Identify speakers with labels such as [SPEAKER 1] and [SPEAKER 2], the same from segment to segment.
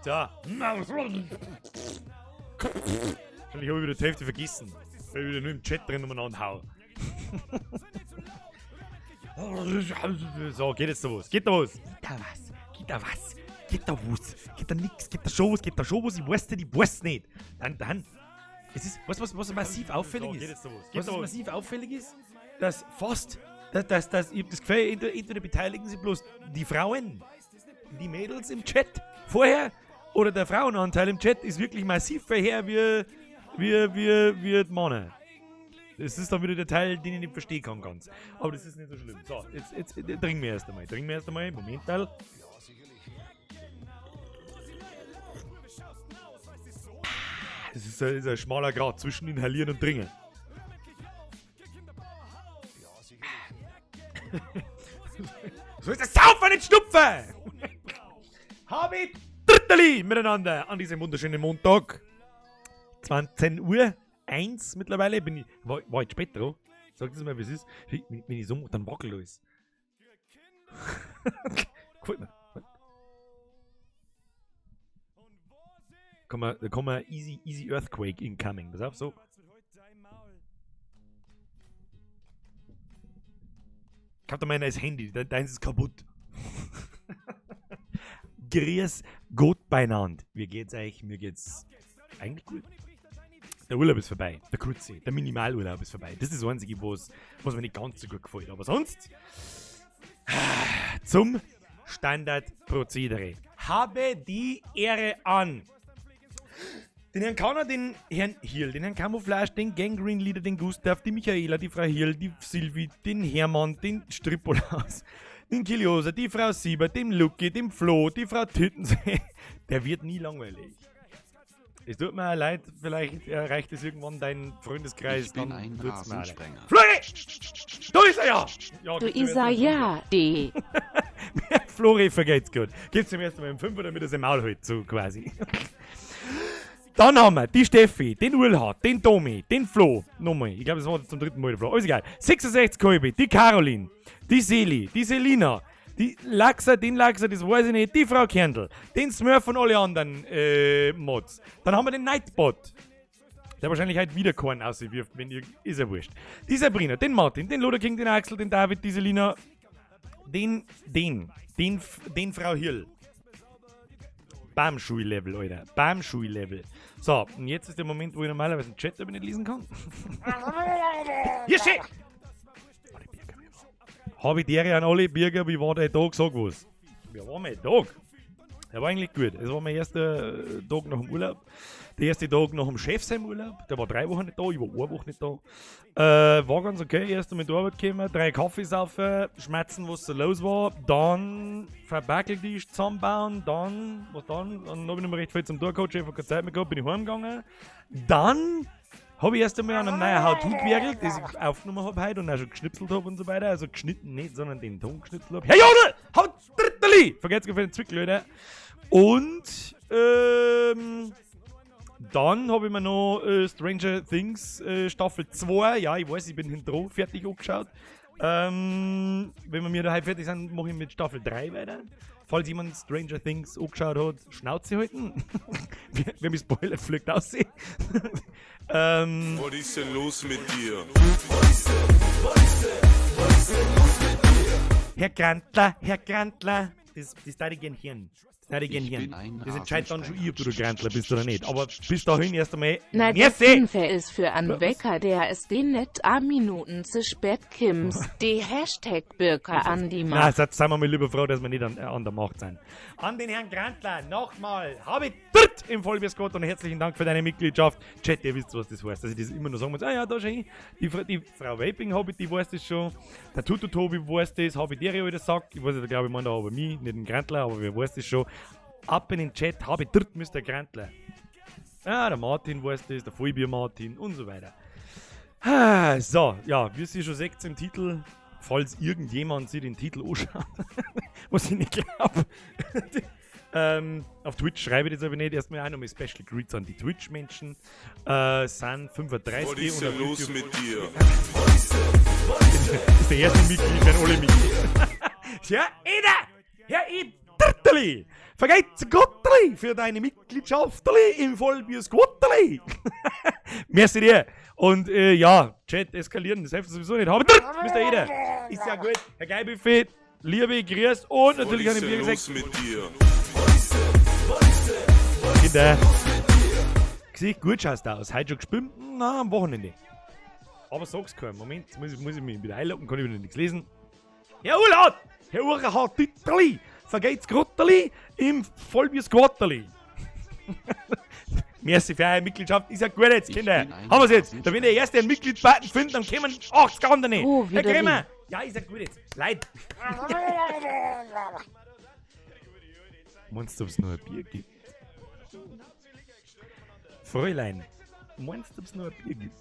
[SPEAKER 1] So. Wahrscheinlich habe ich wieder die Hälfte vergessen. Weil ich wieder nur im Chat drin umeinander hau. So, geht jetzt da was? Geht da was? Geht da was? Geht da was? Geht da was? Geht da nix? Geht da schon was? Geht da schon was? Ich weiß nicht, ich weiß nicht. Dann. Es ist, weißt du, was massiv auffällig ist? Was massiv auffällig ist? Dass fast, dass ich hab das Gefühl, entweder beteiligen sich bloß die Frauen, die Mädels im Chat vorher, oder der Frauenanteil im Chat ist wirklich massiv vorher wie die Männer. Das ist dann wieder der Teil, den ich nicht verstehen kann ganz. Aber das ist nicht so schlimm. So, jetzt trinken wir erst einmal. Trinken wir erst einmal. Momental. Das ist ein schmaler Grat zwischen Inhalieren und Trinken. So ist das Saufen, nicht Schnupfen! Hab ich Dritterli miteinander an diesem wunderschönen Montag. 20 Uhr 1 mittlerweile. Bin ich, war ich spät dran? Sag das mal, wie es ist. Wenn ich so mache, dann wackelt alles. Gefällt mir. Da kommt man easy Earthquake incoming. Pass auf, so. Ich hab da mein neues Handy, deins ist kaputt. Grüß Gott beieinander. Wie geht's euch? Mir geht's eigentlich gut. Der Urlaub ist vorbei. Der kurze, der Minimalurlaub ist vorbei. Das ist das Einzige, was mir nicht ganz so gut gefällt. Aber sonst, zum Standardprozedere. Habe die Ehre an den Herrn Kauner, den Herrn Hiel, den Herrn Camouflage, den Gangrene Leader, den Gustav, die Michaela, die Frau Hiel, die Silvi, den Hermann, den Stripolaus, den Kiliosa, die Frau Sieber, dem Lucky, dem Flo, die Frau Tüttensee. Der wird nie langweilig. Es tut mir leid, vielleicht erreicht es irgendwann deinen Freundeskreis.
[SPEAKER 2] Ich bin
[SPEAKER 1] dann
[SPEAKER 2] ein
[SPEAKER 1] wird's mir leid.
[SPEAKER 2] Rasensprenger.
[SPEAKER 1] Flori! Da ist er ja! Ja,
[SPEAKER 3] Du
[SPEAKER 1] gibt's ihm
[SPEAKER 3] Isa
[SPEAKER 1] erst mal
[SPEAKER 3] ja, D.
[SPEAKER 1] Flori vergeht's gut. Gibt's ihm erst einmal im Fünfer, damit er sein Maul hält, so quasi. Dann haben wir die Steffi, den Urlhard, den Domi, den Flo. Nochmal, ich glaube, das war zum dritten Mal der Flo. Alles egal. 66 Kolbe, die Caroline, die Seli, die Selina, die Laxer, den Laxer, das weiß ich nicht, die Frau Kerndl, den Smurf und alle anderen Mods. Dann haben wir den Nightbot, der wahrscheinlich halt wieder keinen auswirft, wenn ihr, ist ja wurscht. Die Sabrina, den Martin, den Loder King, den Axel, den David, die Selina, den Frau Hirl. Bam-Schul-Level, Alter. Bam-Schul-Level. So, und jetzt ist der Moment, wo ich normalerweise den Chat aber nicht lesen kann. Hier steht! Alle Birger, wie war? Hab ich die Ehre an alle Birger, wie war dein Tag? Sag was. Wie war mein Tag? Der war eigentlich gut. Es war mein erster Tag nach dem Urlaub. Der erste Tag nach dem Chef seinem Urlaub. Der war 3 Wochen nicht da, ich war 1 Woche nicht da. War ganz okay. Erst einmal in die Arbeit gekommen, 3 Kaffee saufen, schmerzen, was so los war. Dann Verbakeltisch zusammenbauen, dann, was dann? Dann hab ich nicht mehr recht viel zum Tun gehabt, Chef hat keine Zeit mehr gehabt, bin ich heimgegangen. Dann hab ich erst einmal an einem neuen How-To gewerkelt, das ich aufgenommen hab heute und auch schon geschnipselt hab und so weiter. Also geschnitten nicht, sondern den Ton geschnipselt hab. Herr Jodl! Haut Dritterli! Vergesst für den Zwickel, Leute. Und dann hab ich mir noch Stranger Things Staffel 2, ja, ich weiß, ich bin hinten fertig angeschaut. Wenn wir mir da heute fertig sind, mach ich mit Staffel 3 weiter. Falls jemand Stranger Things angeschaut hat, Schnauze halten. Wer mich spoilert, fliegt aus.
[SPEAKER 4] Was ist denn los mit dir?
[SPEAKER 1] Herr Grantler, Herr Grantler, das darf ich gern hören. Das darf ich gern
[SPEAKER 2] Ich
[SPEAKER 1] hören.
[SPEAKER 2] bin ein
[SPEAKER 1] Das entscheidet dann schon
[SPEAKER 2] Rasensprenger.
[SPEAKER 1] ich, ob du der Grantler bist oder nicht. Aber bis dahin erst einmal.
[SPEAKER 3] Na, der
[SPEAKER 1] Merci!
[SPEAKER 3] Fünfer ist für an Wecker, der ist den net a Minuten zu spät Kims. Die Hashtag Birka an die
[SPEAKER 1] Na,
[SPEAKER 3] Macht.
[SPEAKER 1] jetzt sind wir mal lieber froh, dass wir nicht an der Macht sind. An den Herrn Grantler nochmal. Habe ich dritt im Vollbier-Squad und herzlichen Dank für deine Mitgliedschaft. Chat, ihr wisst, was das heißt, dass ich das immer noch sagen muss. Ah ja, da schau ich. Die Frau Vaping habe ich, die weiß das schon. Der Tutu Tobi weiß das, habe ich der alter Sack. Ich weiß nicht, glaube ich, meine da aber mich, nicht den Grantler, aber wer weiß das schon. Ab in den Chat, habe ich dritt Mister Grantler. Ah, der Martin weiß das, der Vollbier Martin und so weiter. Ah, so, ja, wie ihr schon seht im Titel, falls irgendjemand sich den Titel anschaut, was ich nicht glaub. Auf Twitch schreibe ich das aber nicht. Erstmal auch nochmal Special Greets an die Twitch-Menschen. Sind 35
[SPEAKER 4] Was ist
[SPEAKER 1] und
[SPEAKER 4] denn
[SPEAKER 1] auf
[SPEAKER 4] los
[SPEAKER 1] YouTube
[SPEAKER 4] mit dir?
[SPEAKER 1] Das ist der erste Mitglied, werden alle Mitglied. Ja, Eder! Ja, Eder! Gutteli! Vergeht's Gutteli für deine Mitgliedschaftli im Vollbier Squatteli! Merci dir! Und ja, Chat eskalieren, das hilft sowieso nicht. Aber Mr. Eder, ist ja gut. Herr Geilbuffet, liebe Grüß und natürlich an den Bier
[SPEAKER 4] Was
[SPEAKER 1] gesagt.
[SPEAKER 4] ist los mit dir?
[SPEAKER 1] Kinder. Gesicht gut schaust du aus. Heute schon gespielt? Na, am Wochenende. Aber sag's keinem. Moment, jetzt muss ich mich wieder einloggen, kann ich wieder nichts lesen. Herr Urlaub! Herr Urlaub, Titterli! Vergeht's Grotterli im Vollbier Squatterli. Merci für eure Mitgliedschaft. Ist ja gut jetzt,
[SPEAKER 2] Ich
[SPEAKER 1] Kinder.
[SPEAKER 2] bin ein
[SPEAKER 1] Haben wir's jetzt.
[SPEAKER 2] Hasen-
[SPEAKER 1] Da wenn der Erste einen Mitgliedsbutton findet, dann kommen 80 andere.
[SPEAKER 3] Oh,
[SPEAKER 1] Herr
[SPEAKER 3] wieder
[SPEAKER 1] Krämer! Ja, ist ja gut jetzt. Leid. Meinst du, ob's noch ein Bier gibt? Fräulein, meinst du, ob's noch ein Bier gibt?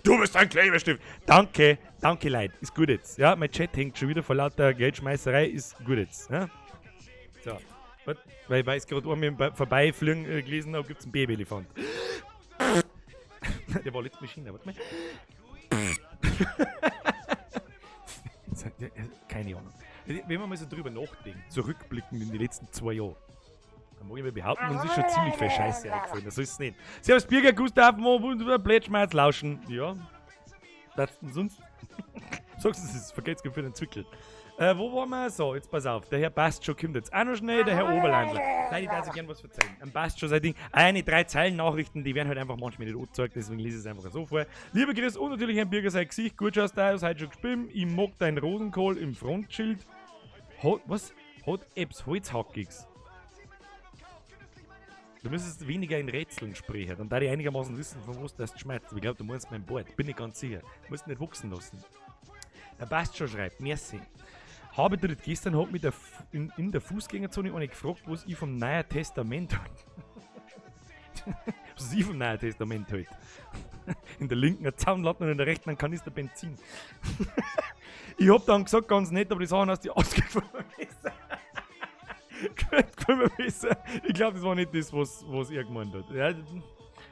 [SPEAKER 1] Du bist ein Klebestift. Danke, danke, Leid. Ist gut jetzt. Ja, mein Chat hängt schon wieder vor lauter Geldschmeißerei. Ist gut jetzt. Ja? So. Warte, weil ich gerade einmal im Vorbeifliegen gelesen habe, gibt es einen Babyelefant. Der war letztes Mal China. Warte mal. Keine Ahnung. Wenn man mal so drüber nachdenkt, zurückblickend in die letzten 2 Jahre, dann mag ich mal behaupten, uns ist schon ziemlich viel Scheiße eingefallen. Das ist es nicht. Servus Birger, Gustav, Mo, Blödschmerz, Lauschen. Ja. Was denn sonst? Sagst du es, vergeht's für den Zwickel. Wo waren wir? So, jetzt pass auf. Der Herr Bastcho kommt jetzt auch noch schnell, der Herr Oberlandler. Nein, ich darf sich gern was verzeihen. Am Bastcho sein Ding. Eine, 3 Zeilen Nachrichten, die werden halt einfach manchmal nicht angezeigt, deswegen lese ich es einfach so vor. Liebe Chris und natürlich Herrn Birger, sein Gesicht, gut schaust du aus, heute schon gespielt. Ich mag dein Rosenkohl im Frontschild. Hat, was? Hat Apps Holzhackigs. Du müsstest weniger in Rätseln sprechen, dann da ich einigermaßen wissen, von wo du das schmerzt. Ich glaub, du meinst mein Bord, bin ich ganz sicher. Du musst nicht wuchsen lassen. Der Bastcho schreibt, merci. Habe dir gestern hat mich der in der Fußgängerzone eine gefragt, was ich vom Neuen Testament halt. Was ich vom Neuen Testament halt. In der linken ein Zaunlatten und in der rechten ein Kanister Benzin. Ich hab dann gesagt, ganz nett, aber die Sachen hast du ausgefallen. Können wir besser. Ich glaub, das war nicht das, was er gemeint hat. Ja,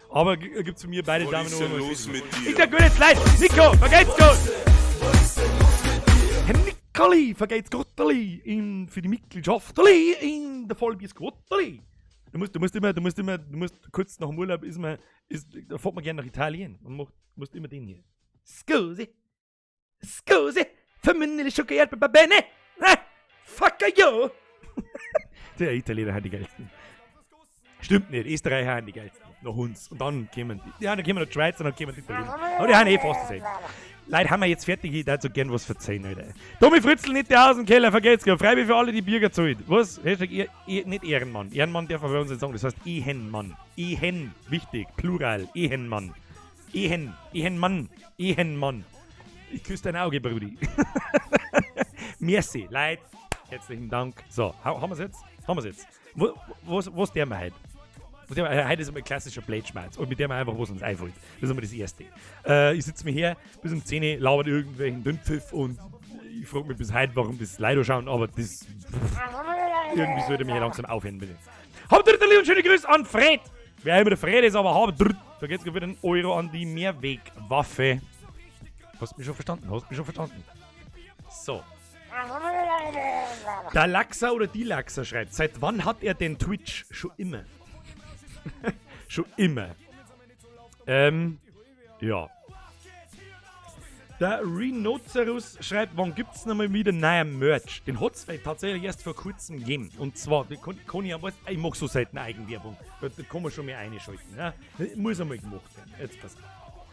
[SPEAKER 1] aber gibt's von mir beide
[SPEAKER 4] Was
[SPEAKER 1] Daumen
[SPEAKER 4] ist denn
[SPEAKER 1] hoch.
[SPEAKER 4] los mit dir?
[SPEAKER 1] Ist ja gut jetzt, Leute. Nico, vergeht's gut. Herr Nicoli, vergeht's Gotteli für die Mitgliedschaftli in der Vollbiers Gotteli. Du musst, du musst immer, du musst immer, du musst kurz nach dem Urlaub ist man, ist, da fährt man gerne nach Italien und macht, musst immer den hier. Scusi, scusi, vermindere Schokolade bei bene. Fuck you. Der Italiener hat die geilsten. Stimmt nicht, Österreicher haben die geilsten. Nach uns. Und dann kommen die. Ja, dann kommen noch die Schweizer, dann kommen die Italiener. Aber die haben eh fast dasselbe. Leute, haben wir jetzt fertig, ich würde so gern was verzeihen, Alter. Tommy Fritzl, nicht der aus dem Keller, vergeht's gar. Freibier für alle, die Bürger zahlt. Was? Hashtag nicht Ehrenmann. Ehrenmann darf man bei uns nicht sagen. Das heißt Ehenmann. Ehen, wichtig, Plural. Ehenmann. Ehen, Ehenmann, Ehenmann. Ich küsse dein Auge, Brudi. Merci, Leute. Herzlichen Dank. So, haben wir's jetzt? Haben wir's jetzt? Was der wir heute? Was der wir, heute ist einmal ein klassischer Blödschmerz. Und mit dem wir einfach, was uns einfällt. Das ist einmal das Erste. Ich sitze mir her bis um 10 Uhr, labert irgendwelchen Dünnpfiff und ich frag mich bis heute, warum das Leute schauen, aber das. Pff, irgendwie sollte mich langsam aufhören, bitte. Habt ihr und schöne Grüße an Fred! Wer immer der Fred ist, aber habt ihr. Da geht's wieder einen Euro an die Mehrwegwaffe. Hast mich schon verstanden? Hast mich schon verstanden? So. Der Lachser oder die Lachser schreibt, seit wann hat er denn Twitch? Schon immer. Schon immer. Ja. Der Rhinoceros schreibt, wann gibt's noch mal wieder neuen Merch? Den hat's vielleicht tatsächlich erst vor kurzem gegeben. Und zwar, die kann, kann ich ja, weißt, ich mach so selten Eigenwerbung. Da kann man schon mehr einschalten. Ja? Das muss einmal gemacht werden. Jetzt pass auf.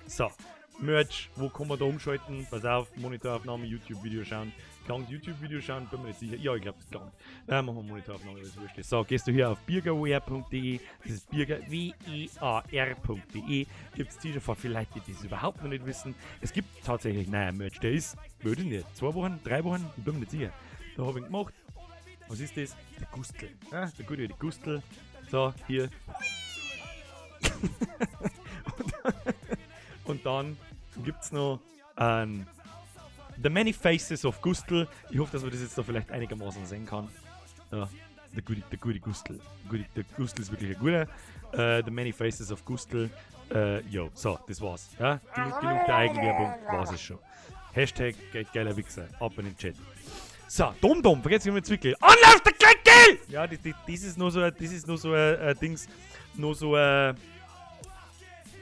[SPEAKER 1] So, Merch, wo kann man da umschalten? Pass auf, Monitoraufnahme, YouTube-Video schauen. Klangt YouTube-Video schauen, bin mir nicht sicher. Ja, ich glaub, das klangt. Machen wir Monitoraufnahme, das ist wurscht. So, gehst du hier auf birgerwear punkt de, das ist birger, W E A R punkt de, gibt's T-Shirt für viele Leute, die das überhaupt noch nicht wissen. Es gibt tatsächlich neuen Merch, der ist, würde ich nicht, 2 Wochen, 3 Wochen, ich bin mir nicht sicher. Da hab ich ihn gemacht. Was ist das? Der Gustl. Ja, der gute alte Gustl. So, hier. Und dann gibt's noch ein The Many Faces of Gustl. Ich hoffe, dass man das jetzt da vielleicht einigermaßen sehen kann. Ja, der gute Gustl. Der Gustl ist wirklich ein guter. The Many Faces of Gustl. Jo, so, das war's. Ja, genug der Eigenwerbung, war's es schon. Hashtag geiler Wichser. Ab in den Chat. So, Dom Dom, vergesst nicht mehr Zwickel. Anlauf der Kleckel! Ja, das ist nur so ein, das ist nur so ein Dings, nur so ein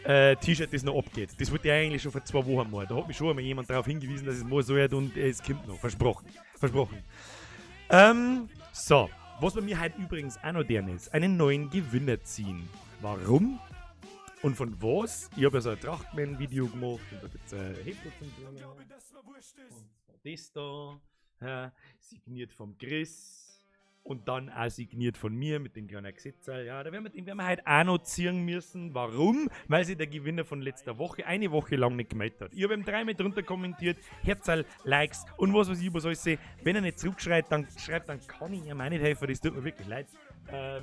[SPEAKER 1] T-Shirt, das noch abgeht. Das wollte ich eigentlich schon vor 2 Wochen mal. Da hat mich schon einmal jemand darauf hingewiesen, dass es mal so wird und es kommt noch. Versprochen. Versprochen. So. Was bei mir heute übrigens auch noch deren ist, einen neuen Gewinner ziehen. Warum? Und von was? Ich habe ja so ein Trachtman-Video gemacht und da gibt's ein Heftel zum Tragen. Und das da, ja, signiert vom Chris und dann auch signiert von mir mit dem kleinen Gesetzel. Ja, da werden wir, den werden wir heute auch noch ziehen müssen. Warum? Weil sich der Gewinner von letzter Woche eine Woche lang nicht gemeldet hat. Ich habe ihm dreimal drunter kommentiert, Herzl, Likes und was weiß ich, was alles sehe. Wenn er nicht zurückschreibt, dann schreibt, dann kann ich ihm auch nicht helfen. Das tut mir wirklich leid. Ja.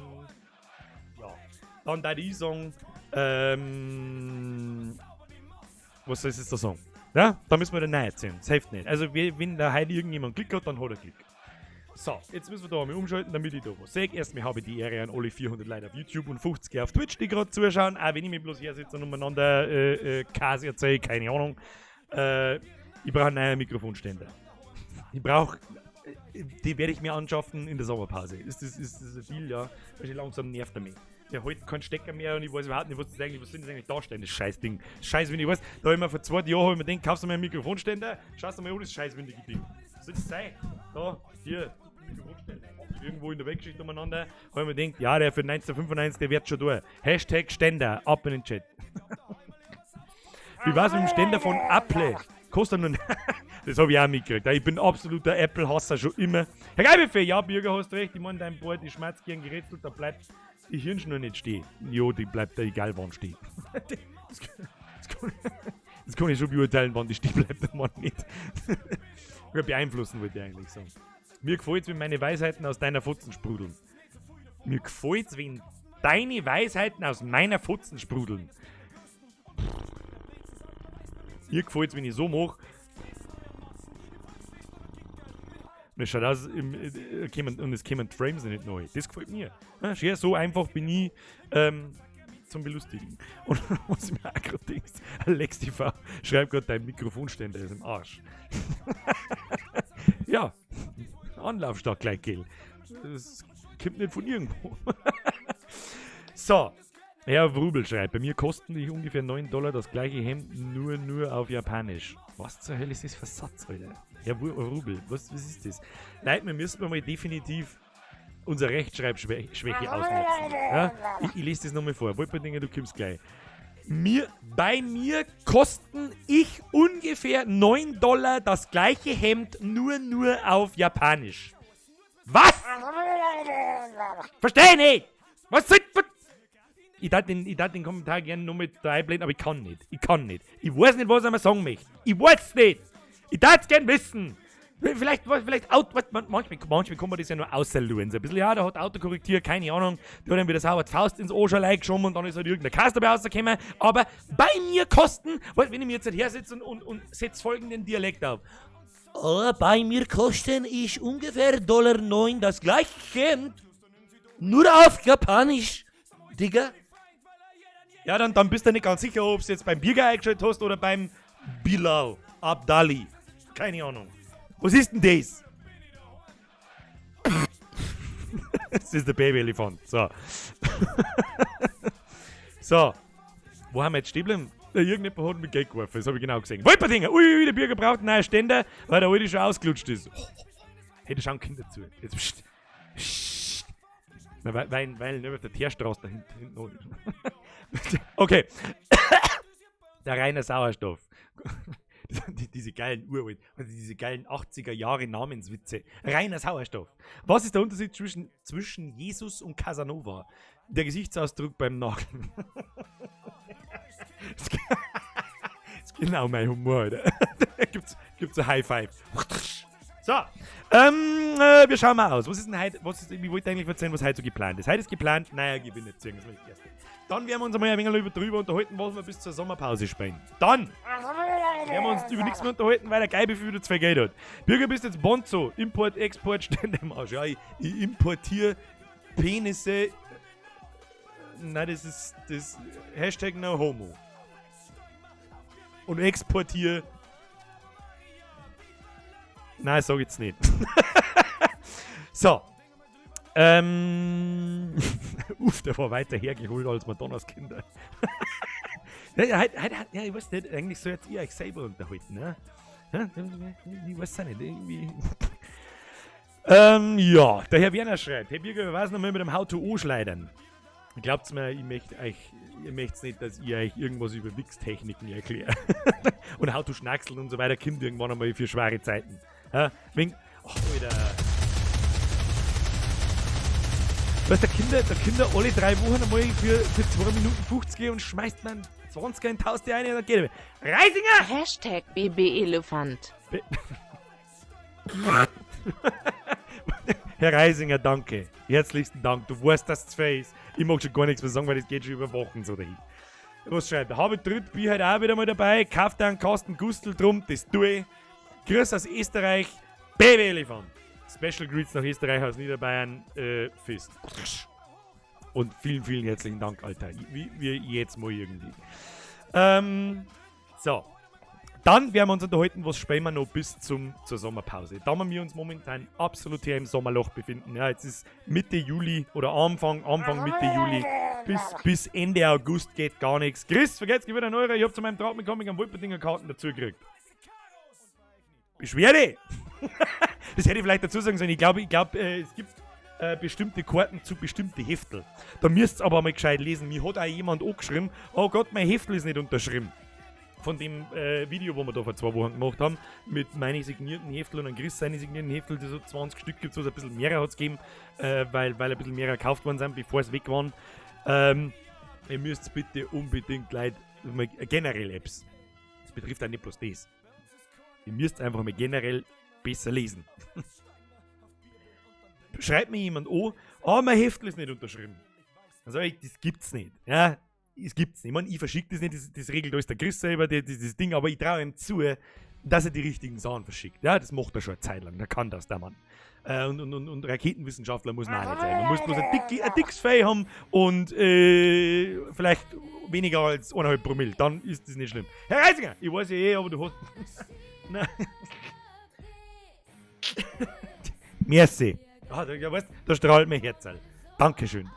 [SPEAKER 1] Dann da ich sagen, was soll ich jetzt da sagen? Ja, da müssen wir dann neu erzählen. Das hilft nicht. Also, wenn da heute irgendjemand Glück hat, dann hat er Glück. So, jetzt müssen wir da einmal umschalten, damit ich da was sehe. Erstmal habe ich die Ehre an alle 400 Leute auf YouTube und 50 auf Twitch, die gerade zuschauen. Auch wenn ich mich bloß hier sitze und umeinander Käse erzähle, keine Ahnung. Ich brauche einen neuen Mikrofonständer. Ich brauche, die werde ich mir anschaffen in der Sommerpause. Ist das ein Deal, ja? Weil schon langsam nervt er mich. Der hält keinen Stecker mehr und ich weiß überhaupt nicht, was das eigentlich, was sind das eigentlich darstellen, das Scheißding. Scheißwindig, ich weiß, da hab ich mir vor 2 Jahren hab ich mir gedacht, kaufst du mir einen Mikrofonständer, schaust du mal an, das scheißwindige Ding. Was soll das sein? Da, hier, Mikrofonständer. Irgendwo in der Weggeschichte umeinander, hab ich mir gedacht, ja, der für 1995, der wird schon da. Hashtag Ständer, ab in den Chat. Wie war's mit dem Ständer von Apple? Kostet nur. Das hab ich auch mitgekriegt. Ich bin absoluter Apple-Hasser schon immer. Herr Geilbuffet, ja, Bürger, hast recht. Ich mein, dein Board, ich schmerz gern gerätselt, da bleibt die Hirnschnur nicht stehen. Jo, die bleibt da egal, wann stehen. Das kann ich schon beurteilen, wann die stehen bleibt und wann nicht. Oder beeinflussen wollte ich eigentlich sagen. Mir gefällt's, wenn meine Weisheiten aus deiner Fotzen sprudeln. Mir gefällt's, wenn deine Weisheiten aus meiner Fotzen sprudeln. Mir gefällt's, wenn ich so mach. Und es schaut aus, und es kämen die Frames nicht neu. Das gefällt mir. Ja, schön, so einfach bin ich zum Belustigen. Und was ich mir auch grad denkst, Alex TV schreibt grad, dein Mikrofonständer ist im Arsch. Ja, Anlaufstark gleich, gell. Das kommt nicht von irgendwo. So, Herr Wrubel schreibt, bei mir kosten die ungefähr neun Dollar das gleiche Hemd, nur auf Japanisch. Was zur Hölle ist das für Satz, Alter? Herr Wrubel, was ist das? Leute, wir müssen mal definitiv unsere Rechtschreibschwäche ausnutzen. Ja? Ich lese das nochmal vor. Wolpertinger, du kommst gleich. Bei mir kosten ich ungefähr neun Dollar das gleiche Hemd, nur auf Japanisch. Was? Versteh nicht! Was sind... Was? Ich darf den Kommentar gerne nur mit da einblenden, aber ich kann nicht. Ich kann nicht. Ich weiß nicht, was er mir sagen möchte. Ich weiß nicht. Ich darf's gern wissen. Vielleicht, vielleicht, Auto, was, man, manchmal, manchmal kann man das ja nur außerlösen. So ein bisschen, ja, da hat Autokorrektur, keine Ahnung, da hat dann wieder sauber die Faust ins Ohrschalei geschoben und dann ist halt irgendein Kasten dabei rausgekommen. Aber bei mir kosten, weil, wenn ich mir jetzt halt hersetze und setze folgenden Dialekt auf.
[SPEAKER 2] Oh, bei mir kosten ich ungefähr Dollar neun das gleiche Hemd. Nur auf Japanisch, Digga.
[SPEAKER 1] Ja, dann bist du nicht ganz sicher, ob's jetzt beim Birger eingeschaltet hast oder beim Bilal Abdali. Keine Ahnung. Was ist denn das? Das ist der Babyelefant. So. So. Wo haben wir jetzt stehen geblieben? Ja, irgendjemand hat mit Geld geworfen, das hab ich genau gesehen. Wolpertinger! Uiuiui, der Birger braucht einen neuen Ständer, weil der alte schon ausgelutscht ist. Oh, hey, da schauen Kinder zu. Jetzt, pst, pst. Na, weil ne, auf der Teerstraße da hinten noch ist. Okay. Der reine Sauerstoff. Diese geilen Uralt, also diese geilen 80er Jahre Namenswitze. Reiner Sauerstoff. Was ist der Unterschied zwischen Jesus und Casanova? Der Gesichtsausdruck beim Nageln. Das ist genau mein Humor, Alter. Da gibt's ein High Five. So, wir schauen mal aus. Was ist denn heute, was ist, ich wollte eigentlich erzählen, was heute so geplant ist. Heute ist geplant, naja, Gewinne ziehen, das war das Erste. Dann werden wir uns einmal ein wenig drüber unterhalten, was wir bis zur Sommerpause spielen. Dann werden wir uns über nichts mehr unterhalten, weil der Geilbefühl wieder 2 Geld hat. Bürger, bist jetzt Bonzo, Import, Export, Stände im Arsch. Ja, ich importiere Penisse. Nein, das ist das Hashtag No Homo. Und exportiere Nein, sag ich jetzt nicht. So. Uff, der war weiter hergeholt als Madonnas Kinder. Ja, ja, ich weiß nicht, eigentlich sollt ihr euch selber unterhalten, ne? Ja, ich weiß es nicht, irgendwie. Ja, der Herr Werner schreibt, hey Birger, wir weiß noch mal mit dem How-to-O schleudern. Glaubt's mir, ich möchte euch, ihr möcht's nicht, dass ich euch irgendwas über Wichstechniken erkläre. Und How to Schnackseln und so weiter kommt irgendwann einmal für schwere Zeiten. Ja, wegen, ach, Alter. Weißt du, der Kinder alle 3 Wochen einmal für 2 Minuten 50 und schmeißt man 20er in 1000 rein und dann geht er. Reisinger!
[SPEAKER 3] Hashtag BBElefant.
[SPEAKER 1] Herr Reisinger, danke. Herzlichsten Dank. Du weißt, dass es fair ist. Ich mag schon gar nichts mehr sagen, weil das geht schon über Wochen so dahin. Was schreibt er? Habe Tritt, bin halt auch wieder mal dabei. Kauft einen Kasten Gustl drum, das tue ich. Grüß aus Österreich, Baby-Elefant. Special Greets nach Österreich aus Niederbayern, Fist. Und vielen, vielen herzlichen Dank, Alter. Wie jetzt mal irgendwie. So. Dann werden wir uns unterhalten, was spielen wir noch bis zur Sommerpause. Da wir uns momentan absolut hier im Sommerloch befinden. Ja, jetzt ist Mitte Juli oder Anfang Mitte Juli. Bis Ende August geht gar nichts. Chris, vergesst, gib wieder einen Euro. Ich hab zu meinem Traum bekommen, ich hab Wolpertinger Karten dazu gekriegt. Beschwerde! Das hätte ich vielleicht dazu sagen sollen. Ich glaub, es gibt bestimmte Karten zu bestimmten Heftel. Da müsst ihr aber mal gescheit lesen. Mir hat auch jemand angeschrieben, oh Gott, mein Heftel ist nicht unterschrieben. Von dem Video, wo wir da vor 2 Wochen gemacht haben, mit meinen signierten Heftel und dann Chris seine signierten Heftel, die so 20 Stück gibt, so ein bisschen mehr hat's gegeben, weil ein bisschen mehr gekauft worden sind, bevor es weg waren. Ihr müsst bitte unbedingt, Leute, generell Apps, das betrifft auch nicht bloß das. Ihr müsst einfach mal generell besser lesen. Schreibt mir jemand an, oh, mein Heftel ist nicht unterschrieben. Dann sag ich, das gibt's nicht. Ja, es gibt's nicht. Ich meine, ich verschicke das nicht, das regelt alles der Chris selber, das Ding, aber ich traue ihm zu, dass er die richtigen Sachen verschickt. Ja, das macht er schon eine Zeit lang, der kann das, der Mann. Und Raketenwissenschaftler muss man auch nicht sein. Man muss bloß ein dickes Fell haben und vielleicht weniger als 1,5 Promille, dann ist das nicht schlimm. Herr Reisinger, ich weiß ja eh, aber du hast... Nein. Merci. Ah, da, ja, weißt, da strahlt mein Herz. Dankeschön.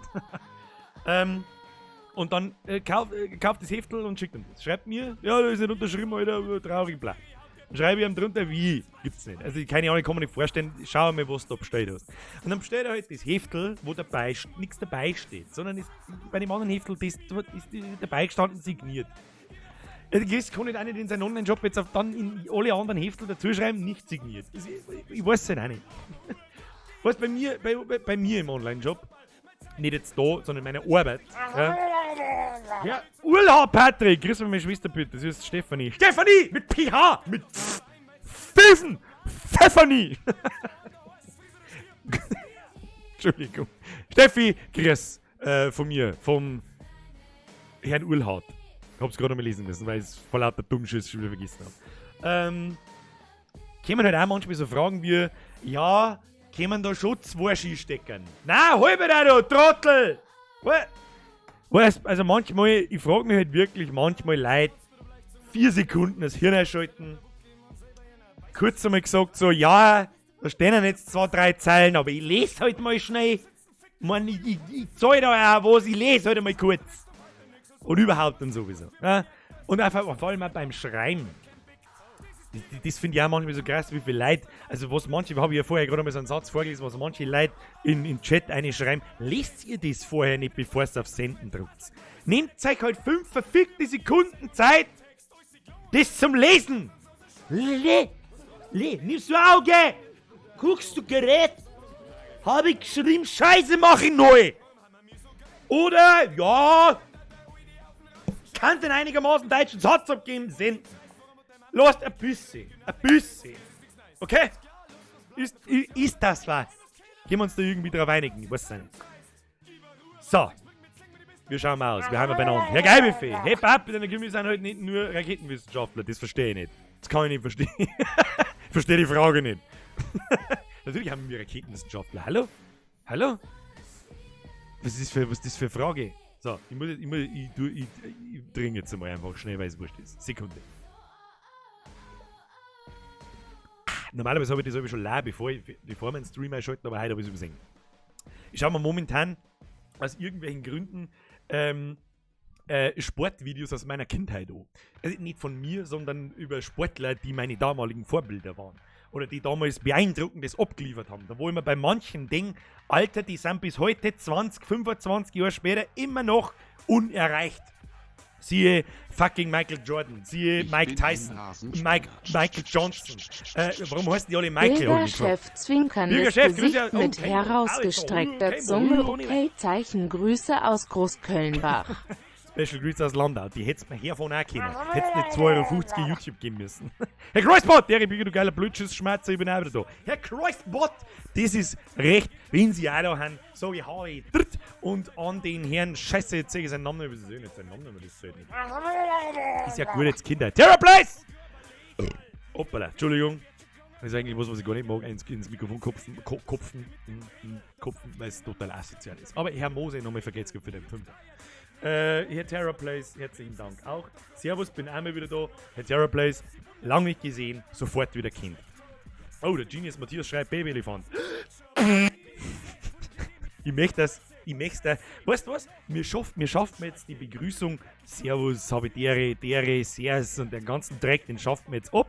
[SPEAKER 1] Und dann kauft das Heftel und schickt ihm das. Schreibt mir, ja, da ist nicht unterschrieben, Alter, traurig, bla. Dann schreibe ich ihm drunter, wie, gibt's nicht. Also keine Ahnung, ich kann mir nicht vorstellen, schau mal, was du da bestellt hast. Und dann bestellt er halt das Heftel, wo dabei nichts dabei steht, sondern ist bei dem anderen Heftel, das ist dabei gestanden, signiert. Ja, der Chris kann nicht auch nicht in seinen Online-Shop jetzt auf dann in alle anderen Heftel dazuschreiben, nicht signiert. Das, ich weiß es halt auch nicht. Weißt, bei mir im Online-Shop, nicht jetzt da, sondern in meiner Arbeit. Ja. Ja, Urlaub, Patrick! Grüß mich, meine Schwester bitte, das ist Stefanie. Stefanie! Mit PH! Mit Pfeifen! Pfeffanie! Entschuldigung. Steffi, grüß von mir, vom Herrn Urlhaut. Ich hab's gerade noch mal lesen müssen, weil ich's vor lauter Dummschiss schon wieder vergessen hab. Kämen halt auch manchmal so Fragen wie, ja, kämen da schon 2 Skisteckern? Nein, halbe da, du Trottel! What? Weißt, also manchmal, ich frag mich halt wirklich manchmal Leute, 4 Sekunden das Hirn einschalten. Kurz einmal gesagt so, ja, da stehen ja jetzt 2, 3 Zeilen, aber ich lese halt mal schnell. Ich mein, ich zahl da auch was, ich lese halt einmal kurz. Und überhaupt dann sowieso. Ja? Und einfach, vor allem auch beim Schreiben. Das finde ich auch manchmal so krass, wie viele Leute, also was manche, habe ich ja vorher gerade mal so einen Satz vorgelesen, was manche Leute in den Chat reinschreiben, lest ihr das vorher nicht, bevor es auf Senden drückt. Nehmt euch halt 5 verfickte Sekunden Zeit, das zum Lesen.
[SPEAKER 2] Le, le, nimmst du Auge, guckst du Gerät, hab ich geschrieben,
[SPEAKER 1] Scheiße, mach ich neu. Oder, ja, kannst den einigermaßen deutschen Satz abgeben, senden. Lasst ein bisschen, ein bisschen. Okay? Ist das was? Können wir uns da irgendwie drauf einigen? Ich weiß es nicht. So. Wir schauen mal aus. Wir haben ja beieinander. Herr Geibefee, hey Papi, deine Gemüse sind halt nicht nur Raketenwissenschaftler. Das verstehe ich nicht. Das kann ich nicht verstehen. Ich verstehe die Frage nicht. Natürlich haben wir Raketenwissenschaftler. Hallo? Hallo? Was ist das für eine Frage? So, ich dringe jetzt einmal einfach schnell, weil es wurscht ist. Sekunde. Normalerweise habe ich das schon live, bevor wir einen Stream einschalten, aber heute habe ich es übersehen. Ich schaue mir momentan aus irgendwelchen Gründen Sportvideos aus meiner Kindheit an. Also nicht von mir, sondern über Sportler, die meine damaligen Vorbilder waren. Oder die damals Beeindruckendes abgeliefert haben. Da wo ich mir bei manchen Dingen, Alter, die sind bis heute 20, 25 Jahre später immer noch unerreicht. Siehe fucking Michael Jordan, siehe
[SPEAKER 5] Ich
[SPEAKER 1] Mike
[SPEAKER 5] bin ein
[SPEAKER 1] Tyson,
[SPEAKER 5] Rasenspinner.
[SPEAKER 1] Michael Johnson. Warum heißen die alle Michael?
[SPEAKER 3] Bürgerchef zwinkerndes
[SPEAKER 1] Bürgerchef,
[SPEAKER 3] Gesicht
[SPEAKER 1] Grüße- oh,
[SPEAKER 3] mit
[SPEAKER 1] kein-
[SPEAKER 3] herausgestreckter
[SPEAKER 1] kein-
[SPEAKER 3] Zunge,
[SPEAKER 1] kein-
[SPEAKER 3] okay, Zeichen, Grüße aus Großkölnbach.
[SPEAKER 1] Special Grüße aus Landau. Die hättest mir herfahren auch können. Hättest nicht 2,50 Euro YouTube geben müssen. Herr Kreuzbot, der du geiler Blödschiss, Schmerzer, ich bin auch wieder da. Herr Kreuzbot, das ist recht, wenn Sie auch da haben, sag ich habe dritt und an den Herrn, Scheiße, jetzt sag ich seinen Namen, ich weiß nicht seinen Namen, aber das ist halt nicht. Ist ja gut jetzt, Kinder. Terror Place! Hoppala, Entschuldigung. Das ist eigentlich was, was ich gar nicht mag, ins Mikrofon kopfen, kopfen, weil es total asozial ist. Aber Herr Mose, nochmal vergeht's für den Fünfer. Herr Terror Place, herzlichen Dank auch. Servus, bin einmal wieder da. Herr Terror Place, lang nicht gesehen, sofort wieder Kind. Oh, der Genius Matthias schreibt Babyelefant. Ich möchte das, ich möchte, weißt du was? Mir schafft mir jetzt die Begrüßung Servus, habe Dere, Dere, Servus und den ganzen Dreck, den schafft mir jetzt ab.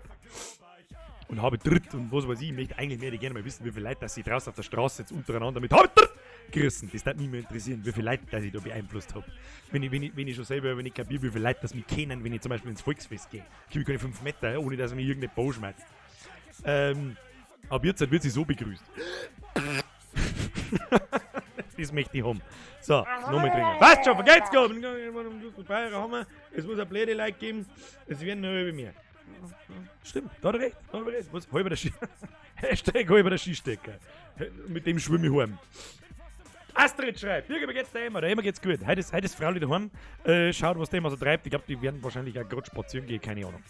[SPEAKER 1] Und habe dritt und was weiß ich, ich möchte eigentlich mehr gerne mal wissen, wie viele Leute, dass sie draußen auf der Straße jetzt untereinander mit habe dritt gerissen. Das würde mich mehr interessieren, wie viele Leute, dass ich da beeinflusst hab. Wenn ich schon selber, wenn ich kapiere, wie viele Leute, dass mich kennen, wenn ich zum Beispiel ins Volksfest gehe. Ich habe keine 5 Meter, ohne dass mich irgendeine Bau schmerzt. Aber jetzt wird sie so begrüßt. Das möchte ich haben. So, nochmal trinken. Passt schon, vergeht's gut. Es muss ein blöde Like geben. Es werden nur über mir. Stimmt, da hat er recht. Da hat er recht. Was? Halber der Ski. Hashtag halber der Skistecker. Mit dem schwimme ich heim. Astrid schreibt, Birger, wie geht's der Emma? Der Emma geht's gut. Heute ist Frau daheim. Schaut, was der Emma so treibt. Ich glaub, die werden wahrscheinlich auch grad spazieren gehen, keine Ahnung.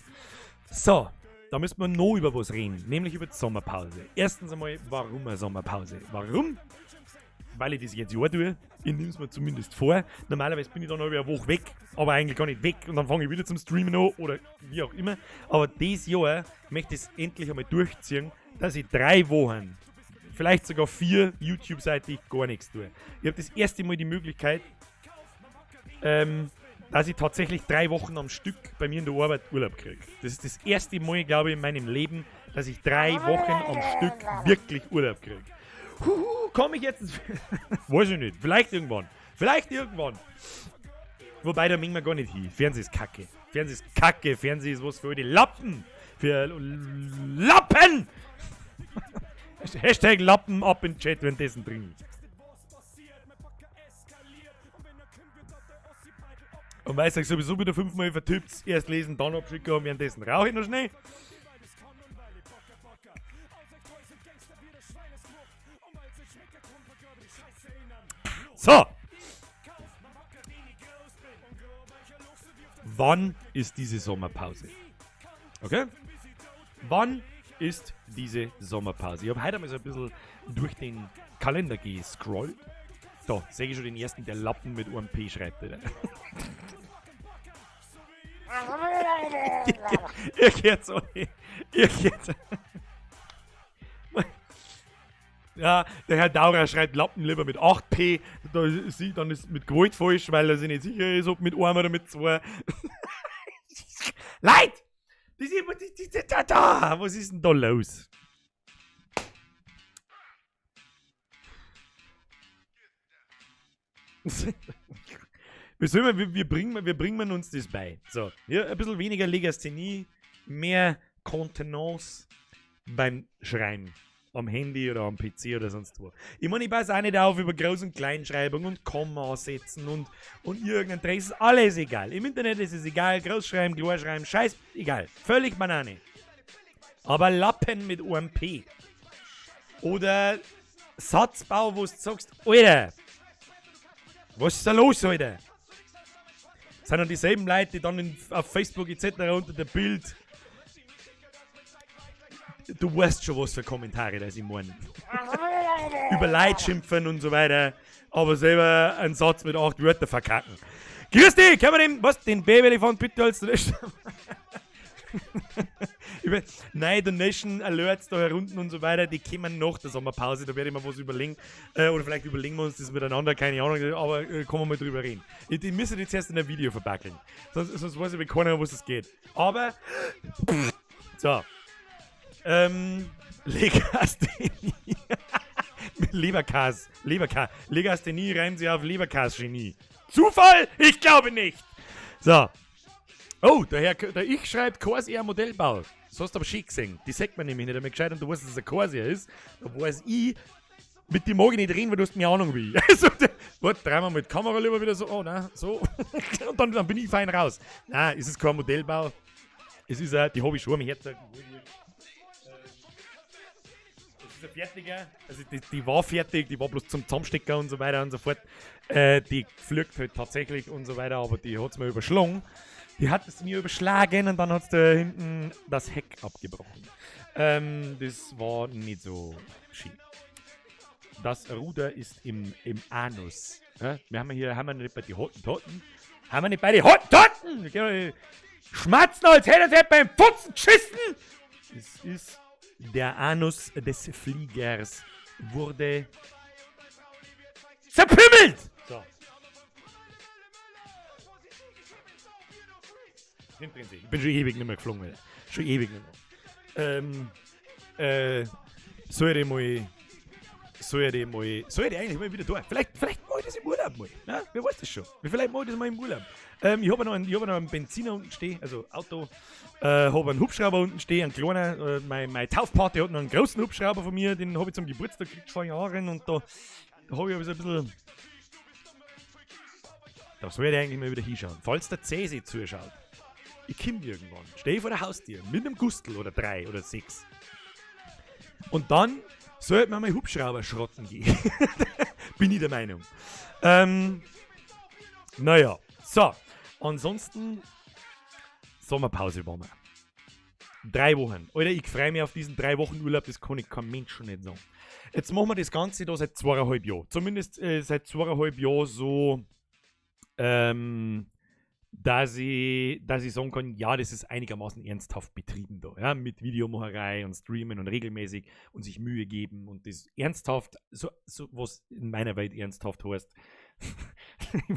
[SPEAKER 1] So, da müssen wir noch über was reden, nämlich über die Sommerpause. Erstens einmal, warum eine Sommerpause? Warum? Weil ich das jetzt Jahr tue. Ich nehm's mir zumindest vor. Normalerweise bin ich dann noch eine Woche weg, aber eigentlich gar nicht weg. Und dann fange ich wieder zum Streamen an oder wie auch immer. Aber dieses Jahr möchte ich es endlich einmal durchziehen, dass ich 3 Wochen, vielleicht sogar 4, YouTube-seitig gar nichts tue. Ich hab das erste Mal die Möglichkeit, dass ich tatsächlich 3 Wochen am Stück bei mir in der Arbeit Urlaub krieg. Das ist das erste Mal, glaube ich, in meinem Leben, dass ich 3 Wochen am Stück wirklich Urlaub krieg. Huhu, komm ich jetzt ins Weiß ich nicht. Vielleicht irgendwann. Vielleicht irgendwann. Wobei, da mögen wir gar nicht hin. Fernseh ist kacke. Fernseh ist kacke. Fernseh ist was für die Lappen. Für Lappen! Hashtag Lappen ab in den Chat, wenn dessen drin ist. Und weil ich sowieso wieder 5-mal vertippt, erst lesen, dann abschicken und währenddessen rauche ich noch schnell. So. Wann ist diese Sommerpause? Okay? Wann ist diese Sommerpause? Ich hab heute mal so ein bisschen durch den Kalender gescrollt. Da, sehe ich schon den ersten, der Lappen mit einem P schreibt, oder? Ihr geht's alle. Ihr geht's. Ja, der Herr Daurer schreibt Lappen lieber mit 8P. Da ist sie, dann ist mit Gewalt falsch, weil er sich nicht sicher ist, ob mit einem oder mit 2. Leid! Das ist immer die, die, die, da, da. Was ist denn da los? Wir sollen, wir, wir bringen, wir bringen uns das bei. So, ja, ein bisschen weniger Legasthenie, mehr Kontenance beim Schreiben. Am Handy oder am PC oder sonst wo. Ich meine, ich passe auch nicht auf über Groß- und Kleinschreibung und Komma setzen und irgendein Dreck. Es ist alles egal. Im Internet ist es egal. Großschreiben, Kleinschreiben, Scheiß, egal. Völlig Banane. Aber Lappen mit OMP. Oder Satzbau, wo du sagst, Alter, was ist da los, Alter? Das sind dann dieselben Leute, die dann auf Facebook et cetera unter dem Bild. Du weißt schon, was für Kommentare das ich meine. Über Leid schimpfen und so weiter, aber selber einen Satz mit 8 Wörtern verkacken. Grüß dich, können wir den, was, den Babyelefant bitte als zuletzt? Über neue Donation Alerts da herunten und so weiter, die kommen nach der Sommerpause, da werde ich mir was überlegen. Oder vielleicht überlegen wir uns das miteinander, keine Ahnung, aber können wir mal drüber reden. Die müssen jetzt erst in ein Video verpackeln. Sonst weiß ich keiner, was es geht. Aber, so. Legasthenie. Leberkas. Leberkas. Legasthenie reimt sich auf Leberkas-Genie. Zufall? Ich glaube nicht! So. Oh, der Ich schreibt Corsair Modellbau. Das hast du aber schön gesehen. Die sagt man nämlich nicht einmal gescheit und du weißt, dass es ein Corsair ist. Da weiß ich, mit dem mag ich nicht reden, weil du hast mir Ahnung wie. Also, warte, drehen wir mit die Kamera lieber wieder so. Oh, nein, so. Und dann bin ich fein raus. Nein, es ist kein Modellbau. Es ist ein, die habe ich schon am Herzen. Es ist ein fertiger, also die war fertig, die war bloß zum Zusammenstecken und so weiter und so fort. Die fliegt halt tatsächlich und so weiter, aber die hat's mir überschlagen. Die hat es mir überschlagen und dann hat's da hinten das Heck abgebrochen. Das war nicht so schön. Das Ruder ist im Anus. Ja? Wir haben hier, haben wir nicht bei den Hottentotten? Haben wir nicht bei den Hottentotten? Schmatzen, als hätte er beim Putzen geschissen! Es ist der Anus des Fliegers wurde zerpimmelt! So. Ich bin schon ewig nicht mehr geflogen, Alter. Schon ewig nicht mehr. Soll ich eigentlich mal wieder da? Vielleicht mache ich das im Urlaub mal. Ja, wer weiß das schon. Vielleicht mache ich das mal im Urlaub. Ich habe noch einen Benziner unten stehen, also Auto. Habe einen Hubschrauber unten stehen, einen kleinen. Meine Taufparty hat noch einen großen Hubschrauber von mir, den habe ich zum Geburtstag gekriegt vor Jahren und da habe ich aber so ein bisschen. Da soll ich eigentlich mal wieder hinschauen. Falls der Cäsi zuschaut. Ich komme irgendwann. Stehe vor der Haustür mit einem Gustel oder 3 oder 6. Und dann sollte man mal Hubschrauber schrotten gehen. Bin ich der Meinung. Naja, so. Ansonsten Sommerpause waren wir. 3 Wochen. Alter, ich freue mich auf diesen 3 Wochen Urlaub, das kann ich kein Mensch schon nicht sagen. Jetzt machen wir das Ganze da seit 2,5 Jahren. Zumindest seit 2,5 Jahren so, dass ich sagen kann, ja, das ist einigermaßen ernsthaft betrieben da, ja, mit Videomacherei und Streamen und regelmäßig und sich Mühe geben und das ernsthaft, so was in meiner Welt ernsthaft heißt. Ich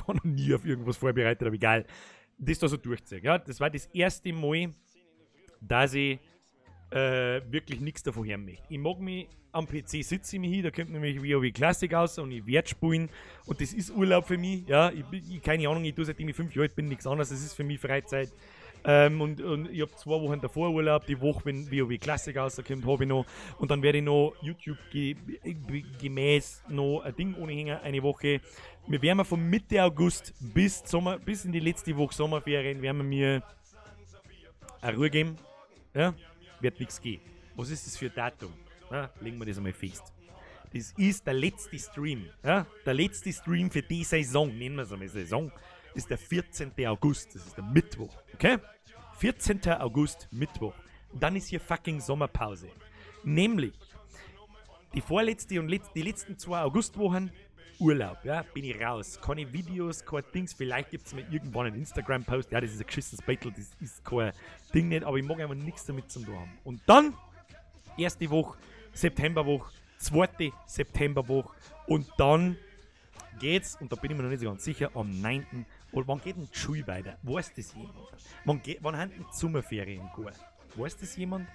[SPEAKER 1] war noch nie auf irgendwas vorbereitet, aber egal. Das da so durchziehe. Ja, das war das erste Mal, dass ich wirklich nichts davon hören möchte. Ich mag mich am PC, sitze ich mich hin, da kommt nämlich WoW Classic raus und ich werde spielen und das ist Urlaub für mich, ja, ich keine Ahnung, ich tue seitdem ich 5 Jahre alt bin, nichts anderes, das ist für mich Freizeit. Und ich habe 2 Wochen davor Urlaub, die Woche, wenn WoW Classic rauskommt, habe ich noch. Und dann werde ich noch YouTube gemäß noch ein Ding ohne Hänger eine Woche. Wir werden von Mitte August bis Sommer, bis in die letzte Woche Sommerferien, werden wir mir eine Ruhe geben. Ja? Wird nichts gehen. Was ist das für ein Datum? Ja, legen wir das einmal fest. Das ist der letzte Stream. Ja? Der letzte Stream für die Saison, nennen wir es einmal Saison, ist der 14. August. Das ist der Mittwoch. Okay? 14. August, Mittwoch. Dann ist hier fucking Sommerpause. Nämlich die vorletzte und die letzten 2 Augustwochen Urlaub. Ja? Bin ich raus. Keine Videos, kein Dings. Vielleicht gibt es mir irgendwann einen Instagram-Post. Ja, das ist ein geschissenes Battle, das ist kein Ding nicht, aber ich mag einfach nichts damit zu tun haben. Und dann, erste Woche, Septemberwoche, zweite Septemberwoche und dann geht's, und da bin ich mir noch nicht so ganz sicher, am 9. Oder wann geht denn die Schule weiter? Weiß das jemand? Wann haben denn die Sommerferien gar? Weiß das jemand?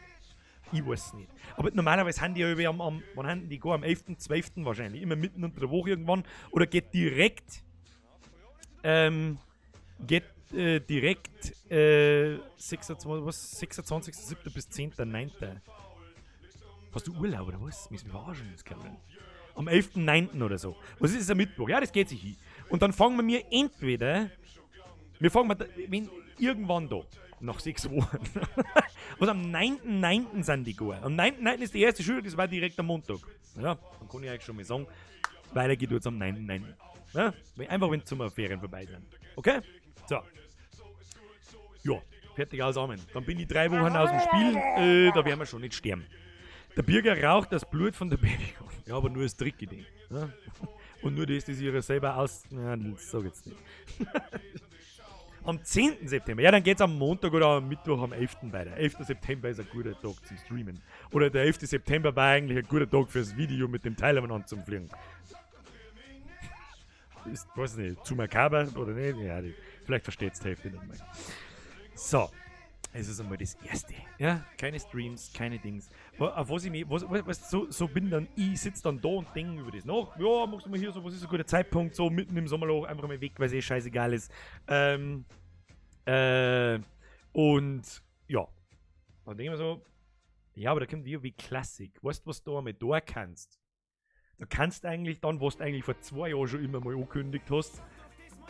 [SPEAKER 1] Ich weiß es nicht. Aber normalerweise haben die ja wann haben die gar? Am 11., 12. wahrscheinlich. Immer mitten unter der Woche irgendwann. Oder geht direkt, 26.07. bis 10.09. Hast du Urlaub oder was? Müssen wir verarschen, das glaube ich. Am 11.09. oder so. Was ist das, ein Mittwoch? Ja, das geht sich hin. Und dann fangen wir mir entweder, wir fangen mal, wenn, irgendwann da, nach 6 Wochen. Was am 9.9. sind die gar. Am 9.9. ist die erste Schule, das war direkt am Montag. Ja, dann kann ich eigentlich schon mal sagen, weiter geht jetzt am 9.9. Ja, einfach wenn die Sommerferien vorbei sind. Okay? So. Ja, fertig aus, Amen. Dann bin ich 3 Wochen aus dem Spiel, da werden wir schon nicht sterben. Der Birger raucht das Blut von der Beerdigung. Ja, aber nur das Trickidee. Ja? Und nur das, das ihre selber aus. Nein, das sag ich jetzt nicht. Am 10. September. Ja, dann geht's am Montag oder am Mittwoch am 11. weiter. 11. September ist ein guter Tag zum Streamen. Oder der 11. September war eigentlich ein guter Tag fürs Video mit dem Teil zum Fliegen. Ist, weiß nicht, zu makaber oder nicht? Ja, vielleicht versteht's die Hälfte nicht mehr. So. Es ist einmal das Erste. Ja, keine Streams, keine Dings. Auf was ich mich, was, was, so, so bin dann, ich sitze dann da und denke über das nach. Ja, machst du mal hier so, was ist ein guter Zeitpunkt, so mitten im Sommerloch, einfach mal weg, weil es eh scheißegal ist. Und ja, dann denke ich mir so, ja, aber da kommt WoW Classic. Weißt du, was du einmal da kannst? Da kannst du eigentlich dann, was du eigentlich vor 2 Jahren schon immer mal angekündigt hast,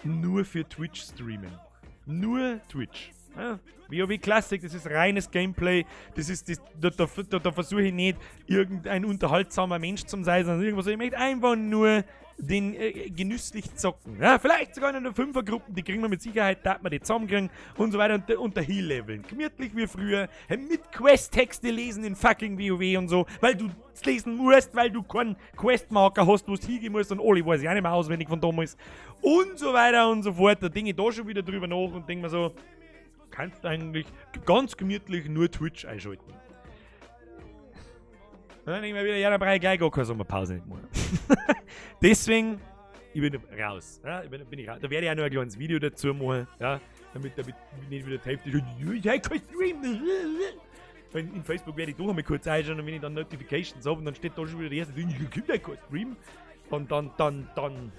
[SPEAKER 1] nur für Twitch streamen. Nur Twitch. Ja, WoW Classic, das ist reines Gameplay. Das ist das, da, da, da, da versuche ich nicht, irgendein unterhaltsamer Mensch zu sein, sondern irgendwas. Ich möchte einfach nur den genüsslich zocken. Ja, vielleicht sogar in einer 5er-Gruppe, die kriegen wir mit Sicherheit, da wir die zusammenkriegen und so weiter und der Heal-Leveln. Gemütlich wie früher, mit Quest-Texte lesen in fucking WoW und so, weil du lesen musst, weil du keinen Questmarker hast, wo du hingehen musst und alle weiß ich auch nicht mehr auswendig von damals und so weiter und so fort. Da denke ich da schon wieder drüber nach und denke mir so, kannst eigentlich ganz gemütlich nur Twitch einschalten. Dann denke ich mir wieder, ja, dann brauche ich gleich gar keine Sommerpause nicht mehr. Deswegen, ich bin raus. Ja, ich bin, bin ich raus. Da werde ich auch noch ein kleines Video dazu machen, ja, damit nicht wieder die Hälfte schon, ich hab kein Stream. Weil in Facebook werde ich doch einmal kurz einschauen und wenn ich dann Notifications habe und dann steht da schon wieder der erste, ich krieg ja kein Stream, dann.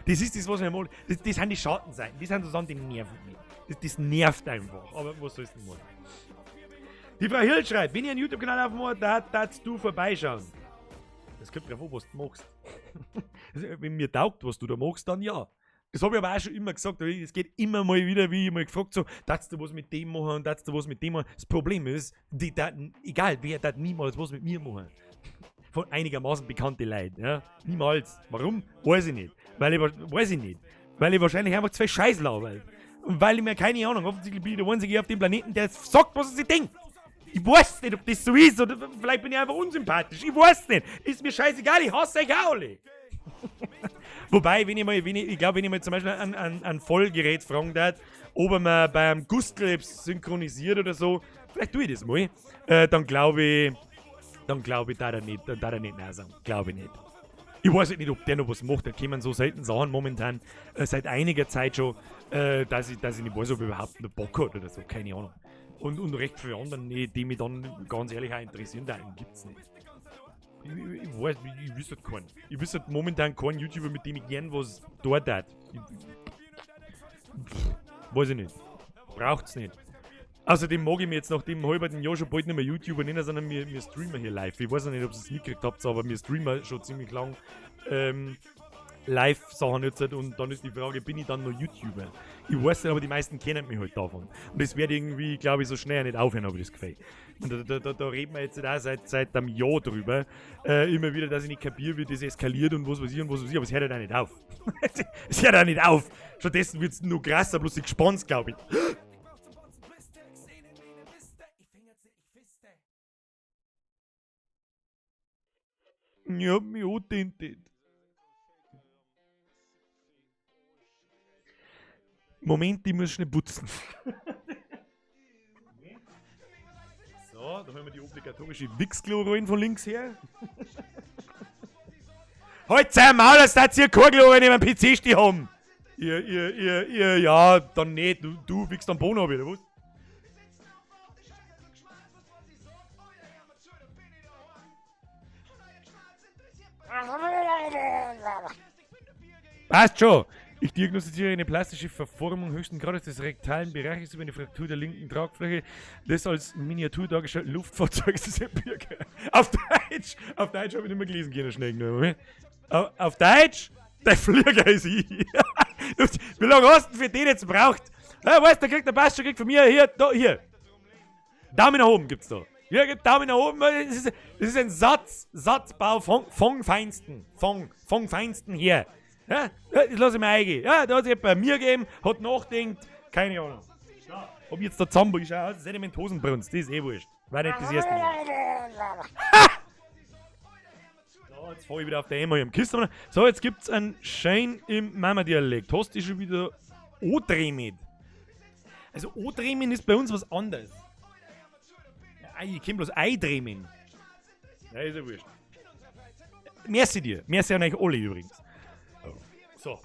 [SPEAKER 1] Das ist das, was ich einmal. Das sind die Schattenseiten, das sind so Sachen, die nerven mich. Das nervt einfach. Aber was sollst du denn machen? Die Frau Hill schreibt, wenn ich einen YouTube-Kanal aufmache, da darfst du vorbeischauen. Das kommt drauf an, was du machst. Also, wenn mir taugt, was du da machst, dann ja. Das habe ich aber auch schon immer gesagt. Es geht immer mal wieder, wie ich mal gefragt so, darfst du was mit dem machen und darfst du was mit dem machen. Das Problem ist, die daten, egal wer, darf niemals was mit mir machen. Von einigermaßen bekannte Leute. Ja? Niemals. Warum? Weiß ich nicht. Weil ich, weiß ich nicht. Weil ich wahrscheinlich einfach zwei Scheiß laber. Und weil ich mir keine Ahnung, offensichtlich bin ich der Einzige auf dem Planeten, der sagt, was er sich denkt. Ich weiß nicht, ob das so ist, oder vielleicht bin ich einfach unsympathisch. Ich weiß nicht. Ist mir scheißegal, ich hasse euch auch alle. Wobei, wenn ich mal, wenn ich, ich glaube, wenn ich mal zum Beispiel an Vollgerät fragen darf, ob er mir beim Gustl synchronisiert oder so, vielleicht tue ich das mal, dann glaube ich, da er nicht nein sagen. Glaube ich nicht. Ich weiß nicht, ob der noch was macht. Da kommen so selten Sachen momentan, seit einiger Zeit schon, dass ich nicht weiß, ob er überhaupt noch Bock hat oder so. Keine Ahnung. Und recht viele anderen, die mich dann ganz ehrlich auch interessieren, da gibt's nicht. Ich weiß, ich wüsste keinen. Ich wüsste momentan keinen YouTuber, mit dem ich gern was dort hat. Weiß ich nicht. Braucht's nicht. Außerdem mag ich mir jetzt nach dem halben Jahr schon bald nicht mehr YouTuber nennen, sondern wir streamen hier live. Ich weiß noch nicht, ob ihr es mitgekriegt habt, aber wir streamen schon ziemlich lang Live-Sachen jetzt halt, und dann ist die Frage, bin ich dann noch YouTuber? Ich weiß nicht, aber die meisten kennen mich halt davon. Und das wird irgendwie, glaube ich, so schnell nicht aufhören, habe ich das Gefühl. Und da reden wir jetzt auch seit einem Jahr drüber. Immer wieder, dass ich nicht kapiere, wie das eskaliert und was weiß ich und was weiß ich, aber es hört halt auch nicht auf. Es hört auch nicht auf. Stattdessen wird's nur krasser, bloß ich gespannt, glaube ich. Ich hab mich angetintet. Moment, ich muss schnell putzen. So, da haben wir die obligatorische Wichsklo-Rollen von links her. Halt sein Maul, dass das hier kein Klo in meinem PC stehen haben. Ihr, ja, dann nicht. Du wichst am Boden, oder was? Passt schon. Ich diagnostiziere eine plastische Verformung höchsten Grades des rektalen Bereiches über eine Fraktur der linken Tragfläche des als Miniatur dargestellten Luftfahrzeugs des Birker. Auf Deutsch habe ich nicht mehr gelesen können, schnell. Moment. Auf Deutsch? Der Flieger ist ich. Wie lange hast du denn für den jetzt braucht? Ja, weißt du, da kriegt der Passt schon, kriegt von mir hier, da, hier. Daumen nach oben gibt's da. Hier gibt Daumen nach oben. Das ist ein Satzbau von Feinsten. Von Feinsten hier. Ja, das lass ich mir eingehen. Ja, da hat sich bei mir gegeben, hat nachgedacht, keine Ahnung. Ja, ob ich jetzt da zusammen bin, schau, Sedimenthosenbrunst, das ist eh wurscht. War nicht das erste Mal. Ha! So, jetzt fahr ich wieder auf der Emma hier am Kisten. So, jetzt gibt's einen Schein im Mama-Dialekt. Hast du schon wieder angetremmet? Also Odremen ist bei uns was anderes. Ja, ich kenn bloß Eidremen. Ja, ist ja wurscht. Merci dir. Merci an euch alle übrigens. So.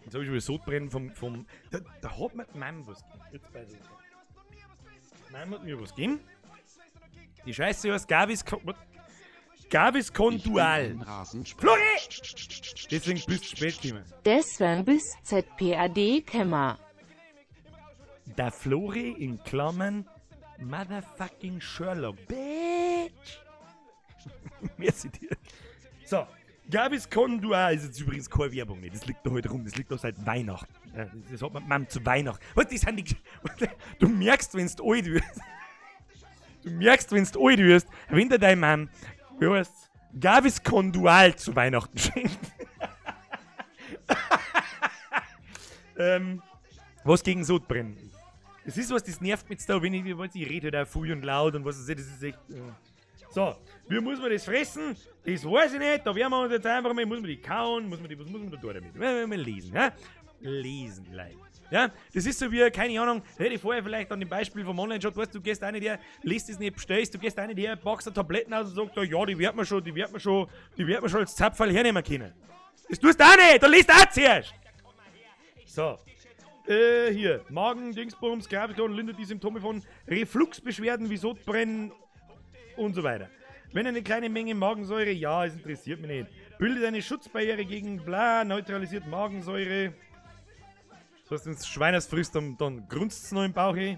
[SPEAKER 1] Jetzt habe ich schon wieder Sodbrennen vom. Da hat mir die Mama was gegeben. Jetzt weiß ich. Mama hat mir was gegeben. Die Scheiße heißt Gaviscon Dual. Flori! Deswegen bist du spät gekommen.
[SPEAKER 3] Deswegen bis ZPAD Kämmer.
[SPEAKER 1] Der Flori in Klammern Motherfucking Sherlock. Bitch! Merci dir. So, Gaviscon Dual ist jetzt übrigens keine Werbung nicht. Das liegt da heute rum. Das liegt da seit Weihnachten. Ja, das hat man Mom zu Weihnachten. Was, das sind die. Du merkst, wenn du alt wirst. Du merkst, wenn du alt wirst, wenn dir dein Mann, wie heißt's, Gaviscon Dual zu Weihnachten schenkt. Was gegen Sodbrennen ist. Das ist was, das nervt mich jetzt da, wenn ich rede halt auch viel und laut und was weiß ich, das ist echt. So, wie muss man das fressen? Das weiß ich nicht, da werden wir uns jetzt einfach mal, muss man die kauen, muss man die, was muss man da tun damit? Mal lesen, ja? Lesen, Leute. Ja, das ist so wie, keine Ahnung, hätte ich vorher vielleicht an dem Beispiel vom Online-Shop, weißt du, gehst eine her, liest es nicht, bestellst, du gehst eine her, packst Tabletten aus und sagst, ja, die wird man schon, die wird man schon, die wird man schon als Zapferl hernehmen können. Das tust du auch nicht, da liest du auch zuerst. So. Hier, Magen, Dingsbums, Graviton lindert die Symptome von Refluxbeschwerden wie Sodbrennen und so weiter. Wenn eine kleine Menge Magensäure, ja, es interessiert mich nicht. Bildet eine Schutzbarriere gegen bla, neutralisiert Magensäure. Das heißt, wenn du Schweines frisst, dann grunzt es noch im Bauch. Eh.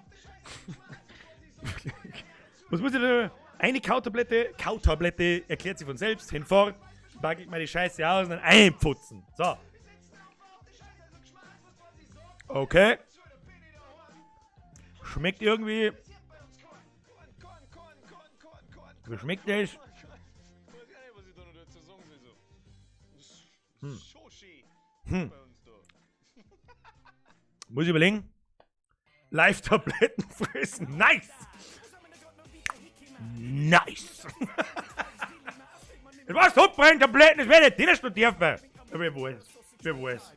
[SPEAKER 1] Was muss ich da? Eine Kautablette erklärt sich von selbst, hinfort, packe ich mir die Scheiße aus und dann einputzen. So. Okay. Schmeckt irgendwie. Wie schmeckt das? Muss ich überlegen. Live-Tabletten fressen. Nice! Nice! Das war's, Sodbrennen-Tabletten, das werde ich nicht noch dürfen. Ja, wer weiß. Wer weiß.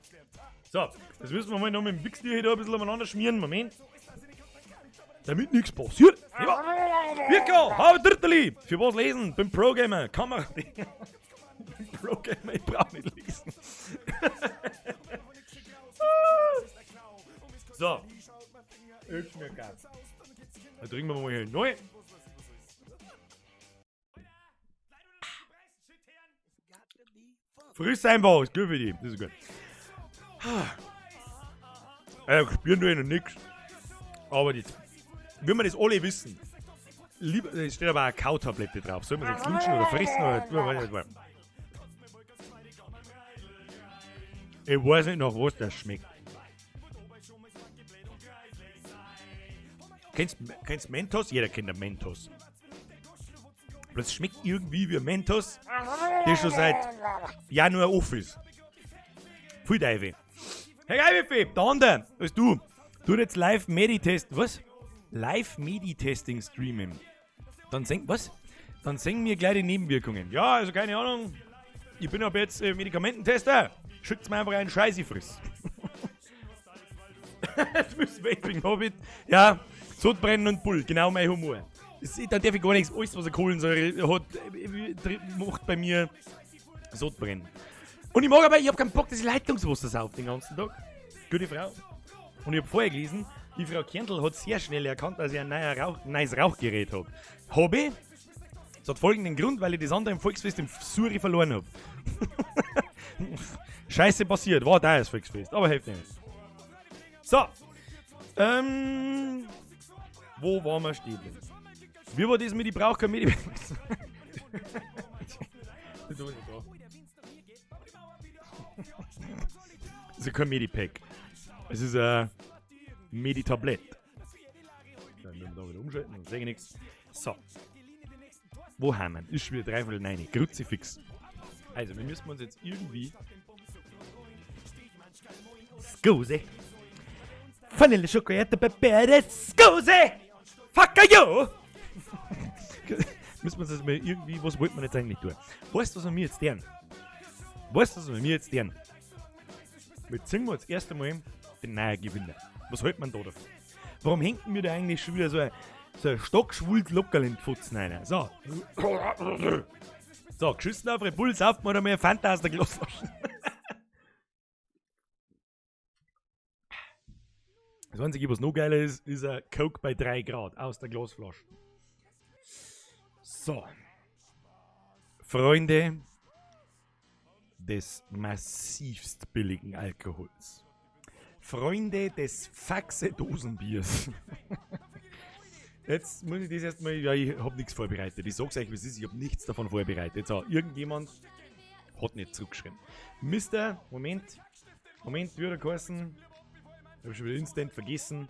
[SPEAKER 1] So, das müssen wir mal noch mit dem Wichsdier hier da ein bisschen umeinander schmieren. Moment. Damit nichts passiert. Ja. Mirko, hau Dritterli. Für was lesen? Bin Pro-Gamer. Kamera. Bin Pro-Gamer, ich brauch nicht lesen. So. Ist mir geil. Dann trinken wir mal hier neu. Friss einfach, ist gut für dich. Das ist gut. Spüren tue ich noch nix. Aber jetzt, wenn wir das alle wissen, lieber, es steht aber auch eine Kautablette drauf. Soll man es jetzt lutschen oder fressen? Oder, ich weiß nicht, nach was das schmeckt. Kennst du Mentos? Jeder kennt einen Mentos. Aber das schmeckt irgendwie wie ein Mentos, der schon seit Januar off ist. Pfui Teufel. Hey Geil, der andere, als du. Du jetzt live Meditest, was? Live Meditesting streamen. Dann sing, was? Dann singen mir gleich die Nebenwirkungen. Ja, also keine Ahnung. Ich bin ab jetzt Medikamententester. Schickt's mir einfach einen Scheiß, ich friss. Das ist Vaping Hobbit. Ja, Sodbrennen und Bull, genau mein Humor. Da darf ich gar nichts, alles was eine Kohlensäure hat, macht bei mir Sodbrennen. Und ich mag aber, ich hab keinen Bock, dass ich Leitungswasser saufe den ganzen Tag. Gute Frau. Und ich hab vorher gelesen, die Frau Kerndl hat sehr schnell erkannt, dass ich ein neues Rauchgerät hab. Hab ich? Das hat folgenden Grund, weil ich das andere im Volksfest im Suri verloren hab. Scheiße passiert, war da das Volksfest, aber hilft nicht. So. Wo waren wir stehen? Wie war das mit, ich brauch kein Medikament? Das ist Das ist kein Medipack. Es ist ein Meditablett. Dann müssen wir da wieder umschalten, dann sehe ich nichts. So. Wo haben wir? Ist schon wieder 8:45. Kruzifix. Also, wir müssen uns jetzt irgendwie. Scusi. Vanille Schokolade Pepe, Scusi! Fuck you! Müssen wir uns das mal irgendwie. Was wollten wir jetzt eigentlich tun? Weißt du, was wir mir jetzt tun? Weißt du, was wir mir jetzt tun? Wir ziehen wir jetzt erst einmal den neuen Gewinner. Was hält man da davon? Warum hängt mir da eigentlich schon wieder so ein stockschwules Lockerl in die Pfotzen rein? So. So, geschissen auf Red Bull, sauft mal mehr Fanta aus der Glasflasche. Das Einzige, was noch geiler ist, ist ein Coke bei 3 Grad aus der Glasflasche. So. Freunde des massivst billigen Alkohols. Freunde des Faxe-Dosenbiers. Jetzt muss ich das erstmal, ja, ich hab nichts vorbereitet. Ich sag's euch, wie es ist, ich hab nichts davon vorbereitet. So, irgendjemand hat nicht zurückgeschrieben. Mister, Moment, Moment, wie hat er geheißen? Ich hab schon wieder instant vergessen.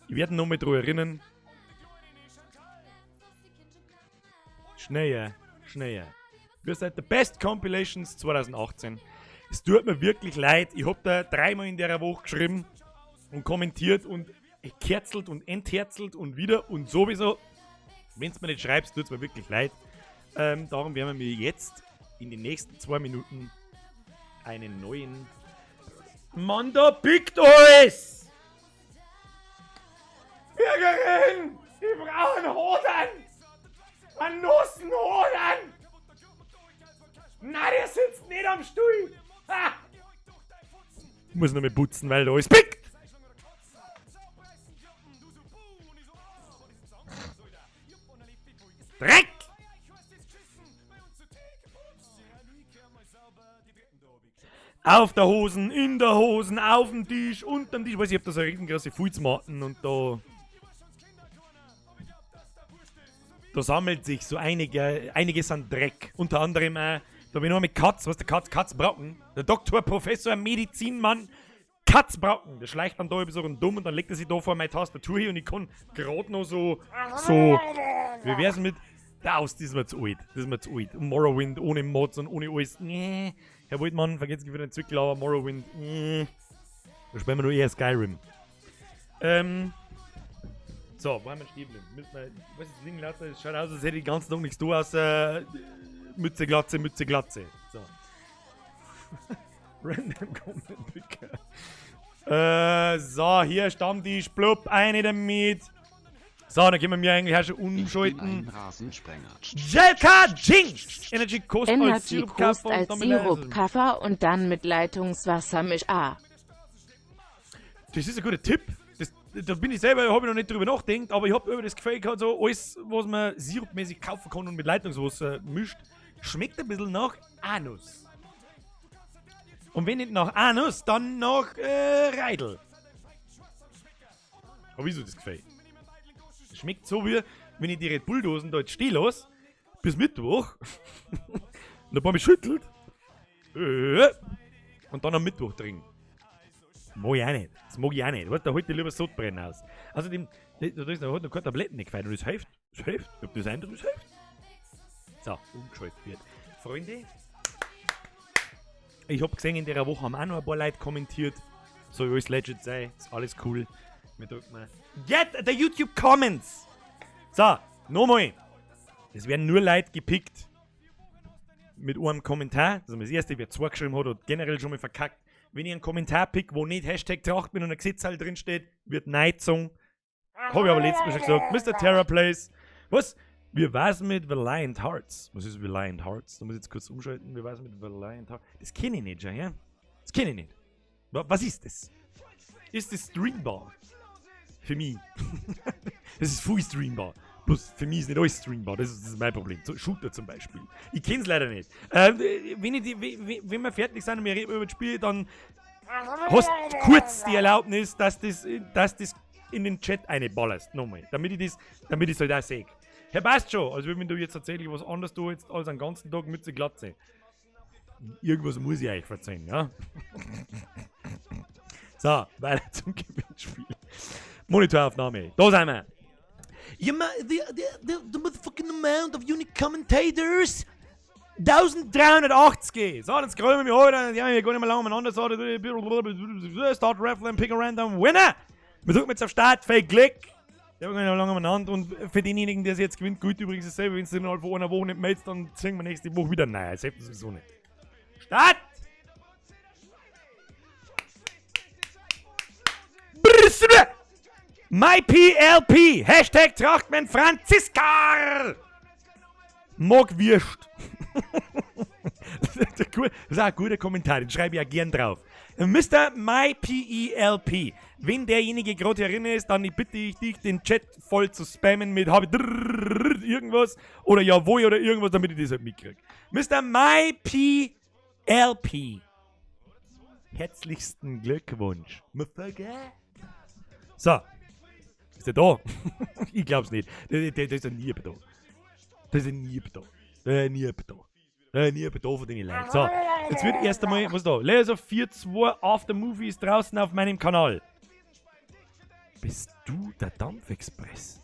[SPEAKER 1] Ich werde noch mal dran erinnern. Schneller, schneller. Wir sind the Best Compilations 2018. Es tut mir wirklich leid. Ich hab da dreimal in der Woche geschrieben und kommentiert und gekerzelt und entherzelt und wieder und sowieso. Wenn's mir nicht schreibst, tut's mir wirklich leid. Darum werden wir jetzt in den nächsten 2 Minuten einen neuen Mann, da pickt alles! Bürgerin! Ich brauche einen Hoden! Einen nassen Hoden! Nein, der sitzt nicht am Stuhl! Ha! Ich muss noch mal putzen, weil da alles pickt! Dreck! Auf der Hosen, in der Hosen, auf dem Tisch, unterm Tisch. Ich weiß, ich hab da so eine riesengroße Fußmatten und da sammelt sich so einiges an Dreck. Unter anderem auch, da bin ich noch mit Katz, was der Katz, Katzbrocken. Der Doktor, Professor, Medizinmann, Katzbrocken. Der schleicht dann da über so rundum und dann legt er sich da vor meine Tastatur hin und ich kann grad noch so, wie wär's mit, das ist mir zu alt, das ist mir zu alt. Und Morrowind ohne Mods und ohne alles, nee. Herr Waldmann, vergesst nicht für den Zwickel, aber Morrowind, nee. Da spielen wir nur eher Skyrim. So, wo haben wir stehen geblieben? Müssen wir, was ist das Ding lauter? Es schaut aus, als hätte ich den ganzen Tag nichts da, außer Mütze, Glatze, Mütze, Glatze. So. Random Comment Picker. So, hier Stammtisch, blub, eine damit. So, dann können wir mir eigentlich auch schon umschalten.
[SPEAKER 5] Ich bin ein Rasensprenger.
[SPEAKER 1] Jelka Jinx! Energy Kost als
[SPEAKER 3] Energy
[SPEAKER 1] Sirup-Kaffer
[SPEAKER 3] Kost
[SPEAKER 1] und
[SPEAKER 3] als
[SPEAKER 1] dann mit Leitungswasser.
[SPEAKER 3] Sirup-Kaffer und dann mit Leitungswasser misch A.
[SPEAKER 1] Das ist ein guter Tipp. Das, da bin ich selber, hab ich noch nicht drüber nachgedacht, aber ich hab über das Gefühl gehabt, so alles, was man sirupmäßig kaufen kann und mit Leitungswasser mischt, schmeckt ein bisschen nach Anus. Und wenn nicht nach Anus, dann nach Reidel. Hab ich so das Gefühl. Das schmeckt so wie, wenn ich die Red Bull-Dosen da jetzt stehen lasse, bis Mittwoch, und ein paar Mal schüttelt, und dann am Mittwoch trinken. Mag ich auch nicht. Das mag ich auch nicht. Warte, da holt die lieber Sodbrennen aus. Außerdem, da ist noch, hat noch keine Tabletten nicht gefallen. Und das hilft. Das hilft. Ich hab das Eindruck, das hilft. So, umgeschaltet wird. Freunde, ich hab gesehen, in der Woche haben auch noch ein paar Leute kommentiert. Soll alles legit sein, ist alles cool. Wir drücken mal. Get the YouTube Comments! So, nochmal. Es werden nur Leute gepickt mit einem Kommentar. Das ist das erste, wer zwei geschrieben hat, hat generell schon mal verkackt. Wenn ich einen Kommentar pick, wo nicht Hashtag Tracht mit einer Gesichtszahl drin steht, wird Neizung. Hab ich aber letztes Mal schon gesagt. Mister Terror Place. Was? Wie war's mit Valiant Hearts? Was ist Valiant Hearts? Da muss ich jetzt kurz umschalten. Wie war's mit Valiant Hearts? Das kenn ich nicht, ja? Das kenn ich nicht. Was ist das? Ist das streambar? Für mich. Das ist voll streambar. Bloß für mich ist nicht alles streambar. Das ist mein Problem. So, Shooter zum Beispiel. Ich kenn's leider nicht. Wenn wir fertig sind und wir reden über das Spiel, dann hast du kurz die Erlaubnis, dass das in den Chat reinballerst. Nochmal. Damit ich das, damit ich's halt auch seh. Herr, passt schon. Also wenn du jetzt tatsächlich was anderes tust, jetzt als einen ganzen Tag Mütze Glatze. Irgendwas muss ich euch verzeihen, ja? So, weiter zum Gewinnspiel. Monitoraufnahme. Da sind wir.
[SPEAKER 2] Yeah, ma, the motherfucking amount of unique commentators.
[SPEAKER 1] 1380. So, dann scrollen wir heute. Dann haben wir gar nicht mehr lange umeinander. So, Start Raffle and pick a random winner. Wir drücken jetzt auf Start. Fake Klick. Ja, wir gehen noch lange umeinander. Und für denjenigen, der es jetzt gewinnt, gilt übrigens dasselbe. Wenn es innerhalb von einer Woche nicht meldet, dann ziehen wir nächste Woche wieder. Nein, das hilft sowieso nicht. Start! MyPLP! Hashtag Trachtmann Franziska! Mag Würst. Das ist auch ein guter Kommentar, den schreibe ich auch gern drauf. Mr. MyPELP. Wenn derjenige gerade herin ist, dann bitte ich dich, den Chat voll zu spammen mit hab ich irgendwas oder jawohl oder irgendwas, damit ich das halt mitkriege. Mr. MyPLP. Herzlichsten Glückwunsch. Motherfucker. So. Ist der da? Ich glaub's nicht. Der ist ja nie da. Der ist ja nie da. Der ist nie da. Der ist nie da von den Leuten. So, jetzt wird erst einmal, was da? Layers of Fear 2 After Movie ist draußen auf meinem Kanal. Bist du der Dampfexpress?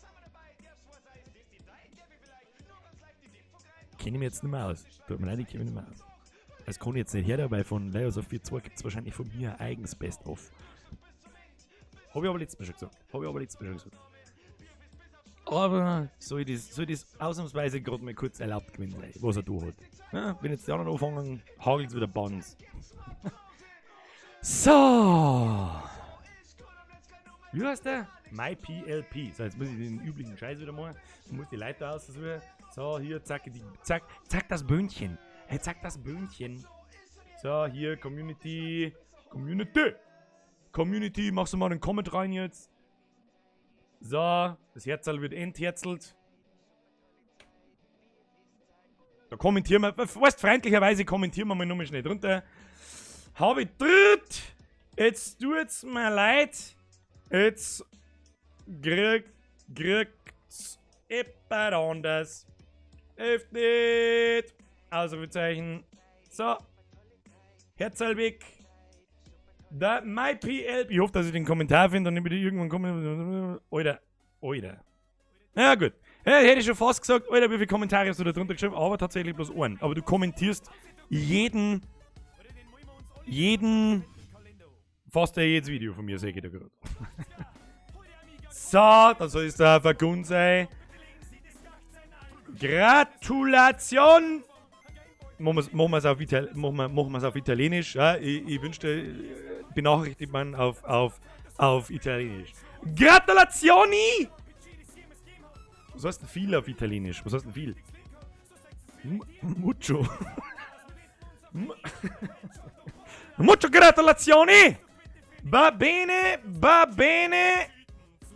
[SPEAKER 1] Kenne ich mich jetzt nicht mehr aus. Tut mir leid, ich kenne mich nicht mehr aus. Das kann ich jetzt nicht her, weil von Layers of Fear 2 gibt's wahrscheinlich von mir ein eigenes Best-of. Hab ich aber letztes Mal schon gesagt. Hab ich aber letztes Mal schon gesagt. Aber soll das ausnahmsweise gerade mal kurz erlaubt gewesen sein, was er da hat. Ja, wenn jetzt die anderen anfangen, hagelt's wieder Bands. So. Wie heißt der? MyPLP. So, jetzt muss ich den üblichen Scheiß wieder machen. Ich muss die Leiter aussuchen. So, hier, zack, die, zack, zack das Böhnchen. Hey, zack das Böhnchen. So, hier, Community. Community. Community, machst du mal einen Comment rein jetzt. So, das Herzl wird entherzelt. Da kommentieren wir, weißt, freundlicherweise kommentieren wir mal nochmal schnell drunter. Hab ich dritt. Jetzt tut's mir leid. Jetzt kriegt's jemand anders. Hilft nicht. Ausrufezeichen. So. Herzl weg. Da, MyPLP. Ich hoffe, dass ich den Kommentar finde und nicht wieder irgendwann komme. Alter, Alter. Na gut. Ja, hätte ich schon fast gesagt, Alter, wie viele Kommentare hast du da drunter geschrieben? Aber tatsächlich bloß einen. Aber du kommentierst jeden, fast jedes Video von mir, sehe ich da gerade. So, dann soll es da vergunnt sein. Gratulation! Machen wir's auf Ital-, machen wir's auf Italienisch. Ja? Ich wünschte, benachrichtigt man auf Italienisch. Gratulazioni! Was heißt denn viel auf Italienisch? Was heißt denn viel? Mucho. Mucho gratulazioni! Va bene, va bene.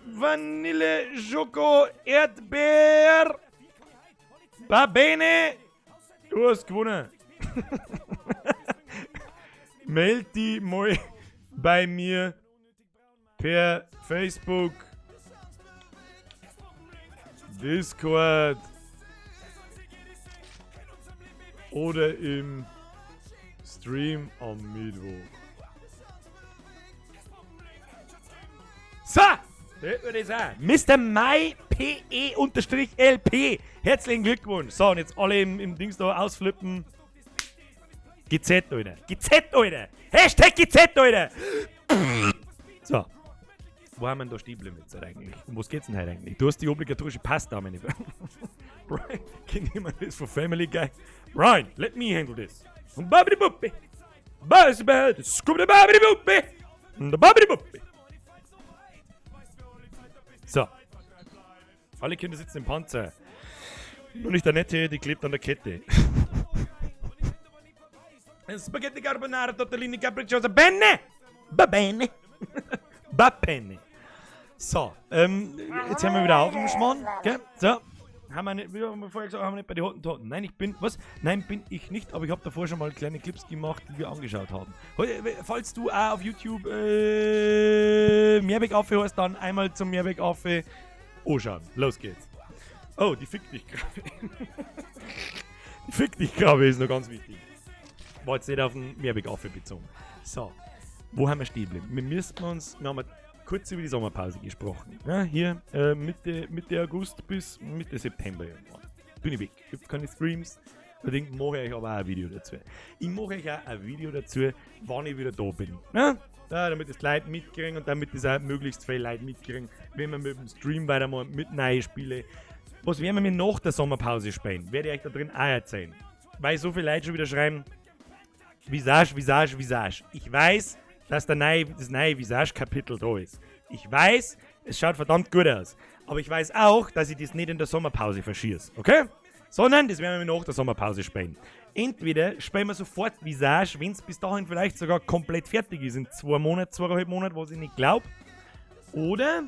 [SPEAKER 1] Vanille, Schoko, Erdbeer. Va bene. Du hast gewonnen. Meld dich mal bei mir per Facebook, Discord oder im Stream am Mittwoch. So, da hätten wir das auch. Mister My P E unterstrich L P. Herzlichen Glückwunsch. So, und jetzt alle im Dings da ausflippen. GZ, Alter. GZ, Alter. Hashtag GZ, Alter. So. Wo haben wir denn da stehen geblieben jetzt eigentlich? Um was geht's denn heute eigentlich? Du hast die obligatorische Pasta, meine Freunde. Brian, kennt jemand das von Family Guy? Brian, let me handle this. Und babidi buppi. Babidi babidi buppi. Und babidi buppi. So. Alle Kinder sitzen im Panzer. Nur nicht der Nette, die klebt an der Kette. Spaghetti Carbonara, Tortellini, Capricciosa, bene! Va bene! Va bene! So, jetzt hören wir wieder auf im Schmarrn, gell? So, haben wir nicht, wie haben wir vorher gesagt, haben wir nicht bei den Hottentotten. Nein, ich bin, was? Nein, bin ich nicht, aber ich hab davor schon mal kleine Clips gemacht, die wir angeschaut haben. Falls du auch auf YouTube Mehrwegaffe hast, dann einmal zum Mehrwegaffe anschauen. Los geht's. Oh, die Fick dich Krabbe. Die Fick dich Krabbe ist noch ganz wichtig. War jetzt nicht auf den Mehrwegaffe bezogen. So, wo haben wir stehen geblieben? Wir müssen uns, wir haben kurz über die Sommerpause gesprochen. Ja, hier Mitte August bis Mitte September irgendwann. Bin ich weg. Ich hab keine Streams. Da denk, mache ich euch aber auch ein Video dazu. Ich mache euch auch ein Video dazu, wann ich wieder da bin. Ja? Ja, damit das Leute mitkriegen und damit das auch möglichst viele Leute mitkriegen, wenn wir mit dem Stream weitermachen, mit neuen Spielen. Was werden wir nach der Sommerpause spielen? Werde ich euch da drin auch erzählen. Weil so viele Leute schon wieder schreiben, Visage, Visage, Visage. Ich weiß, dass das neue Visage-Kapitel da ist. Ich weiß, Es schaut verdammt gut aus. Aber ich weiß auch, dass ich das nicht in der Sommerpause verschieße, okay? Sondern das werden wir nach der Sommerpause spielen. Entweder spielen wir sofort Visage, wenn es bis dahin vielleicht sogar komplett fertig ist, in 2 Monaten, 2,5 Monaten, was ich nicht glaube. Oder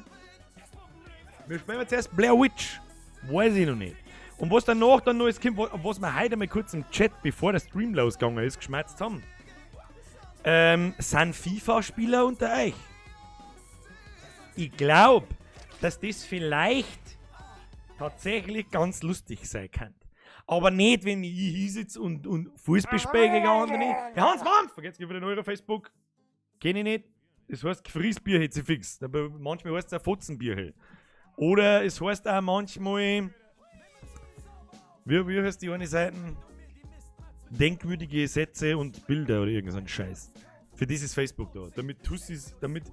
[SPEAKER 1] wir spielen zuerst Blair Witch. Weiß ich noch nicht. Und was danach dann noch ist, kommt, was wir heute mal kurz im Chat, bevor der Stream losgegangen ist, geschmerzt haben. Sind FIFA-Spieler unter euch? Ich glaube, dass das vielleicht tatsächlich ganz lustig sein kann. Aber nicht, wenn ich hier sitze und Fußball spiele gegen andere. Ja, Hans Mampf! Vergesst wieder den Euro Facebook. Kenn ich nicht. Das heißt Gefriesbier hätte sie fix. Aber manchmal heißt es auch Fotzenbier. Oder es heißt auch manchmal. Wie heißt die eine Seite? Denkwürdige Sätze und Bilder oder irgend so ein Scheiß. Für das ist Facebook da. Damit Tussis, damit,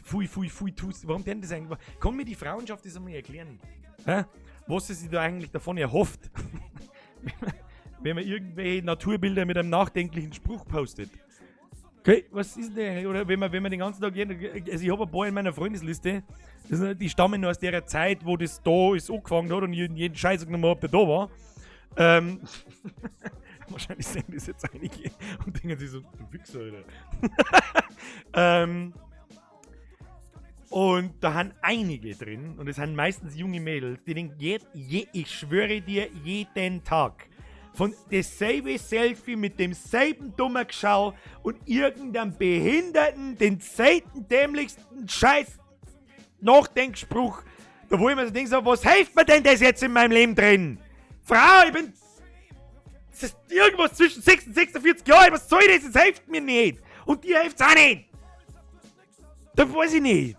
[SPEAKER 1] pfui, pfui, pfui, Tussi. Warum denn das eigentlich? Kann mir die Frauenschaft das einmal erklären? Hä? Was sie sich da eigentlich davon erhofft, wenn man irgendwelche Naturbilder mit einem nachdenklichen Spruch postet? Okay, was ist denn eigentlich? Oder wenn man den ganzen Tag, also ich habe ein paar in meiner Freundesliste, die stammen nur aus der Zeit, wo das da ist angefangen hat und ich jeden Scheiß genommen habe, der da war. Wahrscheinlich sehen das jetzt einige und denken sich so, du Wichser, Alter. Und da haben einige drin, und es sind meistens junge Mädels, die denken, je, ich schwöre dir, jeden Tag von dasselbe Selfie mit demselben dummen Geschau und irgendeinem Behinderten, den selten dämlichsten Scheiß Nachdenkspruch, da wo ich mir so denke, so, was hilft mir denn das jetzt in meinem Leben drin? Frau, ich bin das ist irgendwas zwischen 6 und 46 Jahren, was soll das? Das hilft mir nicht. Und dir hilft's auch nicht. Da weiß ich nicht.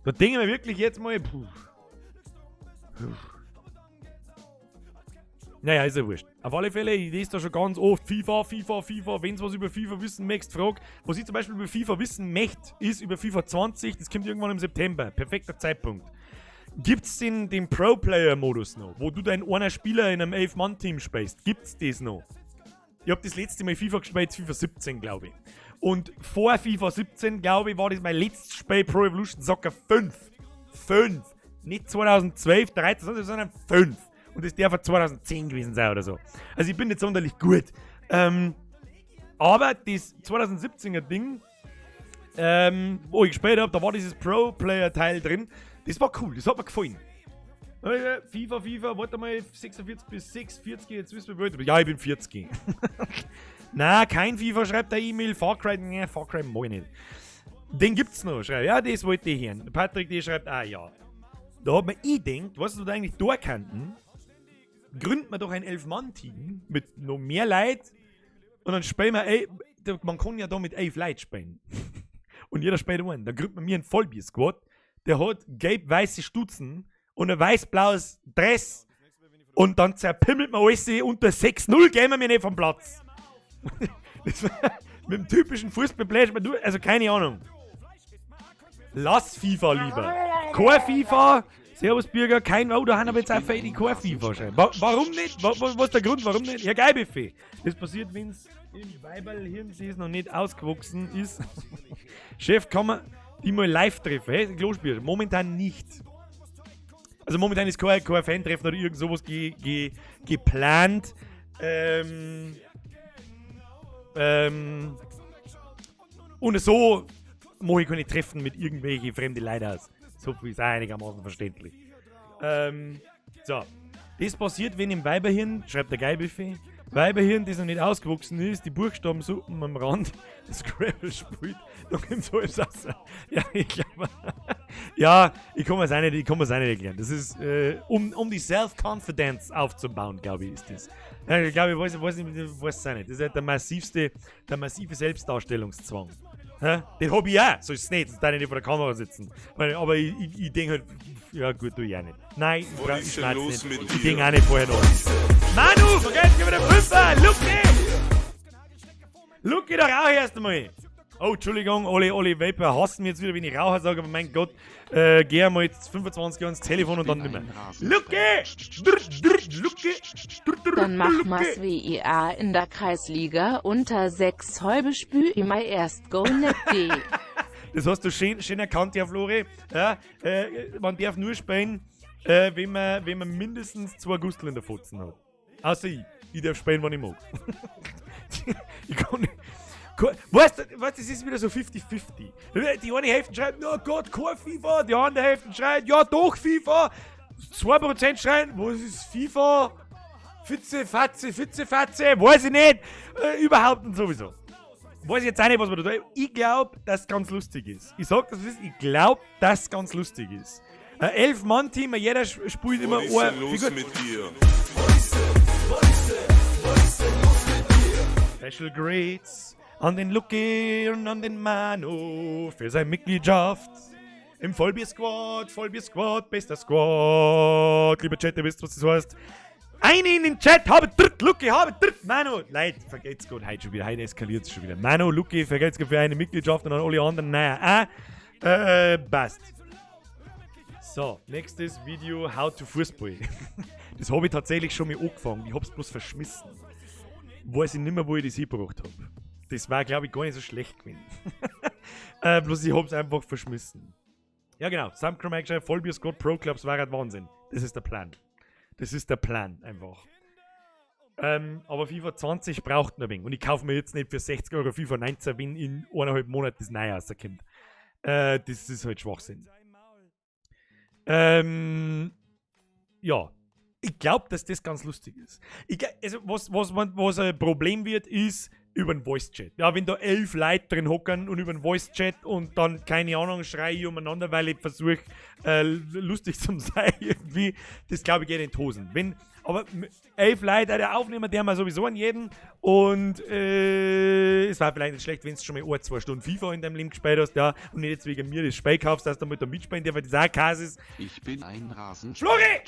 [SPEAKER 1] Da denke ich mir wirklich jetzt mal, puh. Puh. Naja, ist ja wurscht. Auf alle Fälle, ich lese da schon ganz oft FIFA, FIFA, FIFA. Wenn was über FIFA wissen möchtest, frag. Was ich zum Beispiel über FIFA wissen möchte, ist über FIFA 20. Das kommt irgendwann im September. Perfekter Zeitpunkt. Gibt's den Pro-Player-Modus noch, wo du deinen einer Spieler in einem 11-Mann-Team spielst? Gibt's das noch? Ich habe das letzte Mal FIFA gespielt, FIFA 17, glaube ich. Und vor FIFA 17, glaube ich, war das mein letztes Spiel Pro Evolution Soccer 5. 5. Nicht 2012, 13, sondern 5. Und das darf 2010 gewesen sein oder so. Also ich bin nicht sonderlich gut. Aber das 2017er Ding, wo ich gespielt habe, da war dieses Pro-Player-Teil drin. Das war cool, das hat mir gefallen. FIFA, FIFA, warte mal, 46 bis 46, jetzt wissen wir, wie. Ja, ich bin 40. Na, kein FIFA, schreibt der E-Mail. Far Cry, ne, Far Cry mag ich nicht. Den gibt's noch, schreibt. Ja, das wollte ich hören. Patrick, die schreibt, ah ja. Da hat man ich denkt, was du da eigentlich da könnten, gründet man doch ein Elf-Mann-Team mit noch mehr Leuten und dann spielen wir, ey, man kann ja da mit 11 Leuten spielen. Und jeder spielt einen. Dann gründet man mir einen Vollbier-Squad, der hat gelb-weiße Stutzen und ein weiß-blaues Dress und dann zerpimmelt man alles, unter 6-0 gehen wir mir nicht vom Platz. Das war mit dem typischen Fußballplätsch, also keine Ahnung. Lass FIFA lieber. Kein FIFA. Servus Bürger, kein, oh, da haben aber jetzt auch die kein FIFA schreiben. Wa warum nicht? Wa wa was ist der Grund, warum nicht? Ja, geil, Buffet. Das passiert, wenn's im Weiberlhirn das noch nicht ausgewachsen ist. Chef, kann man die mal live treffen? Hey, Klospiel. Momentan nicht. Also momentan ist kein Fan-Treffen oder irgend sowas ge ge geplant. Und so mache ich keine Treffen mit irgendwelchen fremden Leuten aus. So viel ist auch einigermaßen verständlich. So. Das passiert, wenn im Weiberhirn, schreibt der Geilbuffet, Weiberhirn, das noch nicht ausgewachsen ist, die Buchstabensuppen am Rand Scrabble spielt, dann kommt so etwas raus. Ja, ich glaube, ja, ich kann mir's auch nicht, ich kann mir's auch nicht erklären. Das ist, um die Self-Confidence aufzubauen, glaube ich, ist das. Ja, ich glaube, ich weiß nicht, ich weiß es auch nicht. Das ist halt der massive Selbstdarstellungszwang. Hä? Den hab ich auch, so ist es nicht, sonst darf ich nicht vor der Kamera sitzen. Weil, aber ich denke halt, ja gut, tu ich auch nicht. Nein, ich,
[SPEAKER 4] Was
[SPEAKER 1] ich
[SPEAKER 4] ist denn
[SPEAKER 1] schmerz
[SPEAKER 4] los
[SPEAKER 1] nicht.
[SPEAKER 4] mit
[SPEAKER 1] Ich
[SPEAKER 4] dir?
[SPEAKER 1] denke auch nicht vorher noch. Manu, vergesst mir wieder Fünfer! Lucky! Lucky, doch auch erst einmal! Oh, Entschuldigung, alle Vaper hassen mich jetzt wieder, wenn ich Raucher sage, aber mein Gott, geh einmal jetzt 25 Jahre ins Telefon und dann nicht mehr. Lucky! Drr, drr, Lucky! Drr, drr,
[SPEAKER 3] Dann mach
[SPEAKER 1] Lucky!
[SPEAKER 3] ma's wie IA in der Kreisliga unter 6 halbe Spü immer erst go net D.
[SPEAKER 1] Das hast du schön, schön erkannt, ja, Flori. Ja, man darf nur spielen, wenn man mindestens zwei Gustel in der Fotzen hat. Außer ich. Ich darf spielen, wann ich mag. Ich kann nicht. Weißt du, weißt, das ist wieder so 50-50. Die eine Hälfte schreit, oh Gott, kein FIFA. Die andere Hälfte schreit, ja doch, FIFA. 2% schreien, was ist FIFA? Fitze, Fatze, Fitze, Fatze, weiß ich nicht. Überhaupt und sowieso. Weiß ich jetzt auch nicht, was man da tut. Ich glaube, dass es ganz lustig ist. Ich sag das, was es ist. Ich glaube, dass es ganz lustig ist. Ein Elf-Mann-Team, jeder spielt immer
[SPEAKER 4] Was ist
[SPEAKER 1] eine
[SPEAKER 4] denn los
[SPEAKER 1] Figur.
[SPEAKER 4] mit dir?
[SPEAKER 1] Special Greets an den Lucky und an den Manu für seine Mitgliedschaft im Vollbier Squad, Vollbier Squad, bester Squad. Lieber Chat, ihr wisst, was das heißt. Eine in den Chat, habe dritt, Lucky, habe dritt, Manu. Leute, vergelt's Gott, heute schon wieder, heute eskaliert es schon wieder. Manu, Lucky, vergelt's Gott für eine Mitgliedschaft und an alle anderen, naja, passt. So, nächstes Video, How to Fußball. Das habe ich tatsächlich schon mal angefangen, ich hab's bloß verschmissen. Weiß ich nicht mehr, wo ich das hingebracht habe. Das war, glaube ich, gar nicht so schlecht gewesen. Bloß ich hab's einfach verschmissen. Ja, genau. Sam Cromag, Vollbier Squad Pro Clubs war halt Wahnsinn. Das ist der Plan. Das ist der Plan, einfach. Aber FIFA 20 braucht noch ein wenig. Und ich kaufe mir jetzt nicht für 60 Euro FIFA 19, wenn in 1,5 Monaten das Neue rauskommt. Das ist halt Schwachsinn. Ja. Ich glaube, dass das ganz lustig ist. Also, was ein Problem wird, ist über den Voice-Chat. Ja, wenn da 11 Leute drin hocken und über den Voice-Chat und dann, keine Ahnung, schreie ich umeinander, weil ich versuche, lustig zu sein, irgendwie, das glaube ich geht in die Hosen. Wenn, aber 11 Leute, der aufnehmen, der mal sowieso an jeden und es war vielleicht nicht schlecht, wenn du schon mal ein, 2 Stunden FIFA in deinem Leben gespielt hast, ja, und nicht jetzt wegen mir das Spiel kaufst, dass du mit da mitspielen darfst, weil das auch Käse ist.
[SPEAKER 5] Ich bin ein Rasen.
[SPEAKER 1] Flori!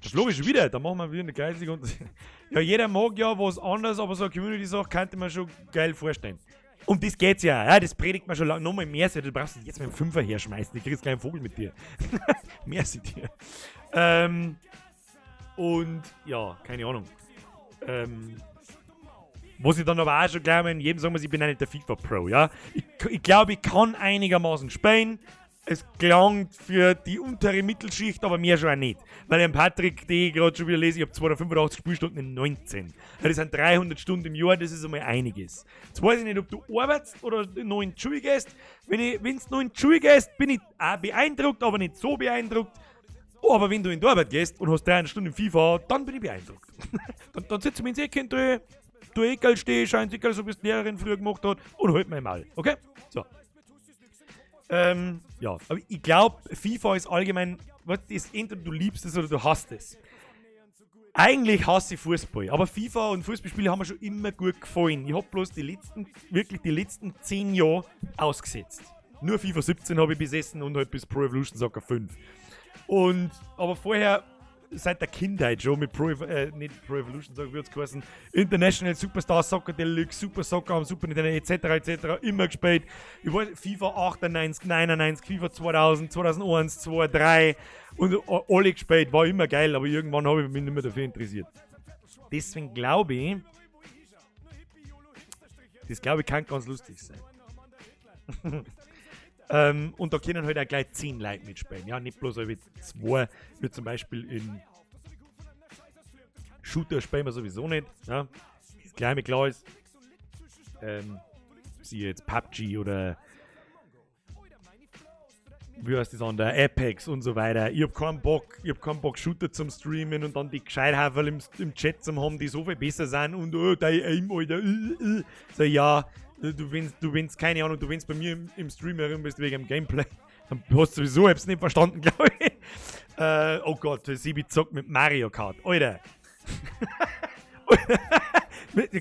[SPEAKER 1] Der Flori schon wieder, da machen wir wieder eine Kreisliga und ja, jeder mag ja was anderes, aber so eine Community-Sache könnte man schon geil vorstellen. Um das geht's ja, ja, das predigt man schon lange. Nochmal mehr, du brauchst jetzt mit dem Fünfer herschmeißen, ich kriegst keinen Vogel mit dir. Merci dir. Und ja, keine Ahnung. Was ich dann aber auch schon gleich mal in jedem sagen muss, ich bin auch nicht der FIFA Pro, ja. Ich glaube, ich kann einigermaßen spielen. Es gelangt für die untere Mittelschicht, aber mehr schon auch nicht. Weil ich Patrick, die ich gerade schon wieder lese, ich habe 285 Spielstunden in 19. Ja, das sind 300 Stunden im Jahr, das ist einmal einiges. Jetzt weiß ich nicht, ob du arbeitest oder noch in die Schule gehst. Wenn du noch in die Schule gehst, bin ich auch beeindruckt, aber nicht so beeindruckt. Oh, aber wenn du in die Arbeit gehst und hast 300 Stunden im FIFA, dann bin ich beeindruckt. Dann sitze ich mich ins Eck, du Eckerl steh, scheint Eckerl, so wie es die Lehrerin früher gemacht hat, und halt mein Maul. Okay? So. Ja, aber ich glaube, FIFA ist allgemein, was ist, entweder du liebst es oder du hasst es. Eigentlich hasse ich Fußball, aber FIFA und Fußballspiele haben mir schon immer gut gefallen. Ich habe bloß die letzten, wirklich die letzten 10 Jahre ausgesetzt. Nur FIFA 17 habe ich besessen und halt bis Pro Evolution Soccer 5. Und, aber vorher, seit der Kindheit schon mit Pro, nicht Pro Evolution Soccer, wie hat's geheißen, International Superstar Soccer Deluxe, Super Soccer am Super Nintendo, etc., etc., immer gespielt. Ich weiß, FIFA 98, 99, FIFA 2000, 2001, 2, 3 und alle gespielt, war immer geil, aber irgendwann habe ich mich nicht mehr dafür interessiert. Deswegen glaube ich, das glaube ich kann ganz lustig sein. Und da können halt auch gleich 10 Leute mitspielen. Ja, nicht bloß wie zwei, wie zum Beispiel in Shooter spielen wir sowieso nicht. Ja, das gleich mit klar ist. Siehe jetzt PUBG oder wie heißt das andere, Apex und so weiter. Ich hab keinen Bock, Shooter zum Streamen und dann die Gescheithafel im Chat zum haben, die so viel besser sind und oh, dein Aim, Alter. So, ja, du wenn's, keine Ahnung, du wenn's bei mir im Stream herum bist wegen dem Gameplay, dann hast du sowieso hab's nicht verstanden, glaube ich. Oh Gott, der Sibi zockt mit Mario Kart. Alter.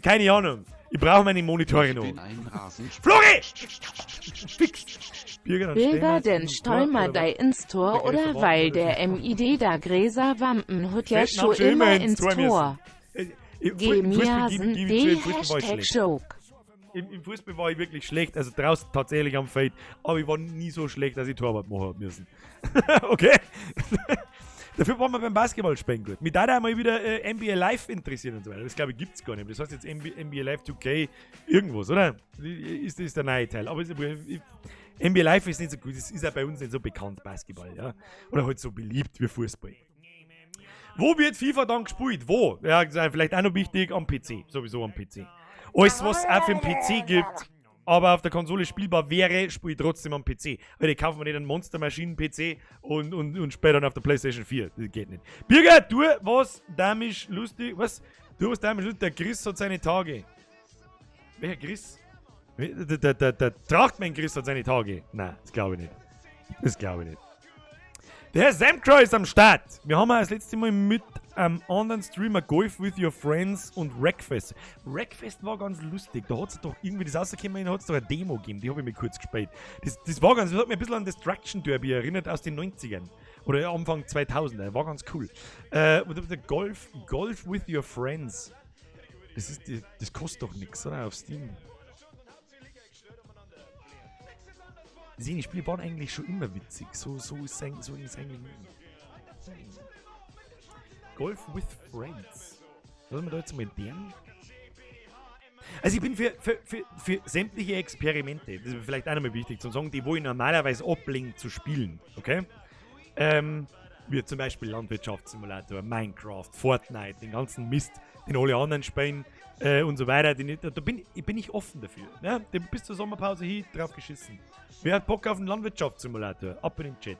[SPEAKER 1] Keine Ahnung. Ich brauche meine Monitore
[SPEAKER 5] Ich
[SPEAKER 1] noch.
[SPEAKER 5] bin ein Rasensport.
[SPEAKER 1] Flori! Fix! Birger, dann
[SPEAKER 3] Bilder
[SPEAKER 1] stehen wir
[SPEAKER 3] den
[SPEAKER 1] jetzt im
[SPEAKER 3] Stolmer
[SPEAKER 1] Tor,
[SPEAKER 3] dei ins Tor
[SPEAKER 1] Der
[SPEAKER 3] oder
[SPEAKER 1] Gräser
[SPEAKER 3] weil
[SPEAKER 1] warten,
[SPEAKER 3] der MID da Gräser Wampen hut ja
[SPEAKER 1] Fetten haben
[SPEAKER 3] schon immer ins
[SPEAKER 1] müssen.
[SPEAKER 3] Tor.
[SPEAKER 1] Im Fußball
[SPEAKER 3] Gemiasen
[SPEAKER 1] gebe ich zu,
[SPEAKER 3] D
[SPEAKER 1] im Fußball war ich
[SPEAKER 3] Hashtag
[SPEAKER 1] schlecht.
[SPEAKER 3] Joke.
[SPEAKER 1] Im Fußball war ich wirklich schlecht, also draußen tatsächlich am Feld, aber ich war nie so schlecht, dass ich Torwart machen hab müssen. Okay? Dafür waren wir beim Basketballspielen gut. Mich da mal wieder NBA Live interessieren und so weiter. Das glaube ich gibt's gar nicht. Das heißt jetzt NBA Live 2K irgendwas, oder? Ist der neue Teil. Aber NBA Live ist nicht so gut. Das ist ja bei uns nicht so bekannt, Basketball, ja. Oder halt so beliebt wie Fußball. Wo wird FIFA dann gespielt? Wo? Ja, das ist vielleicht auch noch wichtig, am PC. Sowieso am PC. Alles, was es auf dem PC gibt, aber auf der Konsole spielbar wäre, spiele ich trotzdem am PC. Weil ich kaufe mir nicht einen Monster-Maschinen-PC und spiele dann auf der PlayStation 4. Das geht nicht. Birger, du was damisch lustig. Was? Du was damisch lustig? Der Chris hat seine Tage. Welcher Chris? Der Trachtmann Chris hat seine Tage. Nein, das glaube ich nicht. Das glaube ich nicht. Der Herr Samcrow ist am Start. Wir haben ja das letzte Mal mit einem anderen Streamer Golf with Your Friends und Wreckfest. Wreckfest war ganz lustig. Da hat es doch irgendwie das rausgekommen, da hat es doch eine Demo gegeben. Die habe ich mir kurz gespielt. Das war ganz, das hat mich ein bisschen an Destruction Derby erinnert aus den 90ern. Oder Anfang 2000er. War ganz cool. Und der Golf with Your Friends. Das kostet doch nichts, oder? Auf Steam. Die Spiele waren eigentlich schon immer witzig. So ist eigentlich nicht. Golf with Friends. Lass mal da jetzt mal den. Also ich bin für sämtliche Experimente, das ist vielleicht auch nochmal wichtig zu sagen, die wo ich normalerweise ablehne zu spielen, okay? Wie zum Beispiel Landwirtschaftssimulator, Minecraft, Fortnite, den ganzen Mist, den alle anderen spielen und so weiter. Da bin ich offen dafür. Ja? Bis zur Sommerpause hier drauf geschissen. Wer hat Bock auf einen Landwirtschaftssimulator? Ab in den Chat.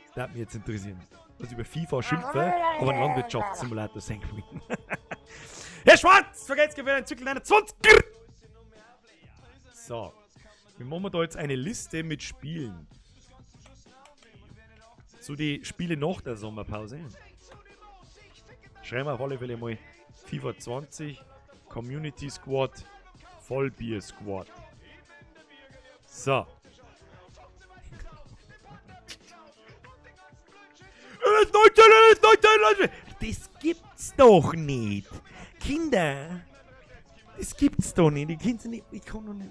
[SPEAKER 1] Das würde mich jetzt interessieren. Was über FIFA schimpfe, aber ein Landwirtschaftssimulator senkt mich. Herr Schwarz! Vergesst für einen Zyklus 21! So. Wir machen da jetzt eine Liste mit Spielen. So die Spiele nach der Sommerpause. Schreiben wir auf alle Fälle mal FIFA 20, Community Squad, Vollbier Squad. So. Das gibt's doch nicht. Kinder. Das gibt's doch nicht. Ich kenn's nicht. Ich kann noch nicht.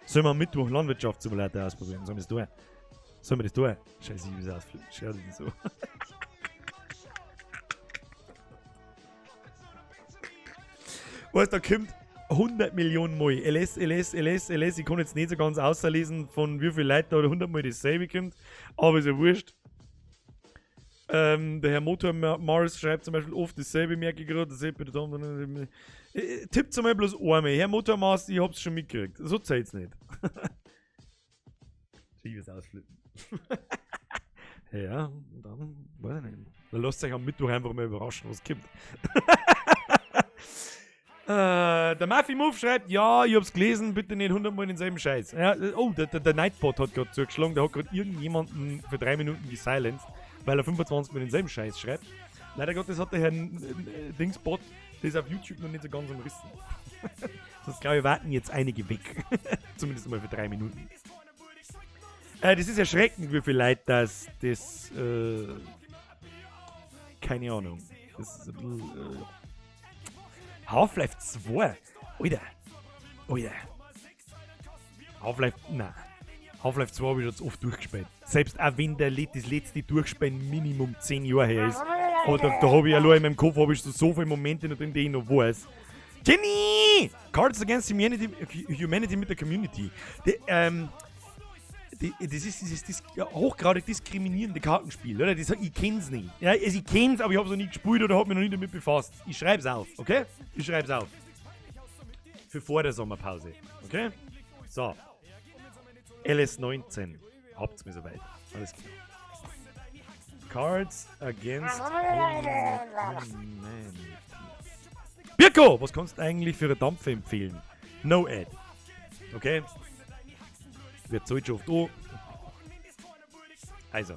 [SPEAKER 1] Sollen wir am Mittwoch Landwirtschaftssimulator ausprobieren? Sollen wir das tun? Sollen wir das tun? Scheiße, ich will das ausflippen. Schau das so. Weißt du, da kommt 100 Millionen Mal. LS, LS, LS, LS. Ich kann jetzt nicht so ganz auslesen, von wie viel Leuten da 100 Mal dasselbe kommt. Aber ist ja wurscht. Der Herr Motor Mars schreibt zum Beispiel oft dasselbe, merke ich gerade. Dasselbe. Tippt einmal bloß einmal. Herr Motor Mars, ich hab's schon mitgekriegt. So zählt's nicht. Ich will's ausflippen. Ja, dann weiß ich nicht. Dann lasst euch am Mittwoch einfach mal überraschen, was kommt. Der Maffi Move schreibt, ja, ich hab's gelesen, bitte nicht 100 Mal denselben Scheiß. Ja, oh, der Nightbot hat gerade zugeschlagen, der hat gerade irgendjemanden für 3 Minuten gesilenced, weil er 25 Mal denselben Scheiß schreibt. Leider Gottes hat der Herr Dingsbot das auf YouTube noch nicht so ganz umrissen. Sonst glaube ich, warten jetzt einige weg. Zumindest mal für 3 Minuten. Das ist erschreckend, wie viel Leid das keine Ahnung. Das ist ein bisschen, Half-Life 2. Alter. Alter. Half-Life, nein. Half-Life 2 habe ich schon zu oft durchgespielt. Selbst auch wenn das letzte Durchspielen Minimum 10 Jahre her ist. Aber da habe ich allein in meinem Kopf habe ich so viele Momente noch drin, die ich noch weiß. Jenny! Cards Against Humanity mit der Community. Das ist dieses hochgradig diskriminierende Kartenspiel, oder? Das, ich kenn's nicht. Ja, also ich kenn's, aber ich hab's noch nie gespielt oder hab mich noch nie damit befasst. Ich schreib's auf, okay? Ich schreib's auf. Für vor der Sommerpause, okay? So. LS19. Habt's mir soweit. Alles klar. Cards Against Humanity. Birko! Was kannst du eigentlich für eine Dampfe empfehlen? No Ad. Okay? Wird zahlt schon oft an. Also,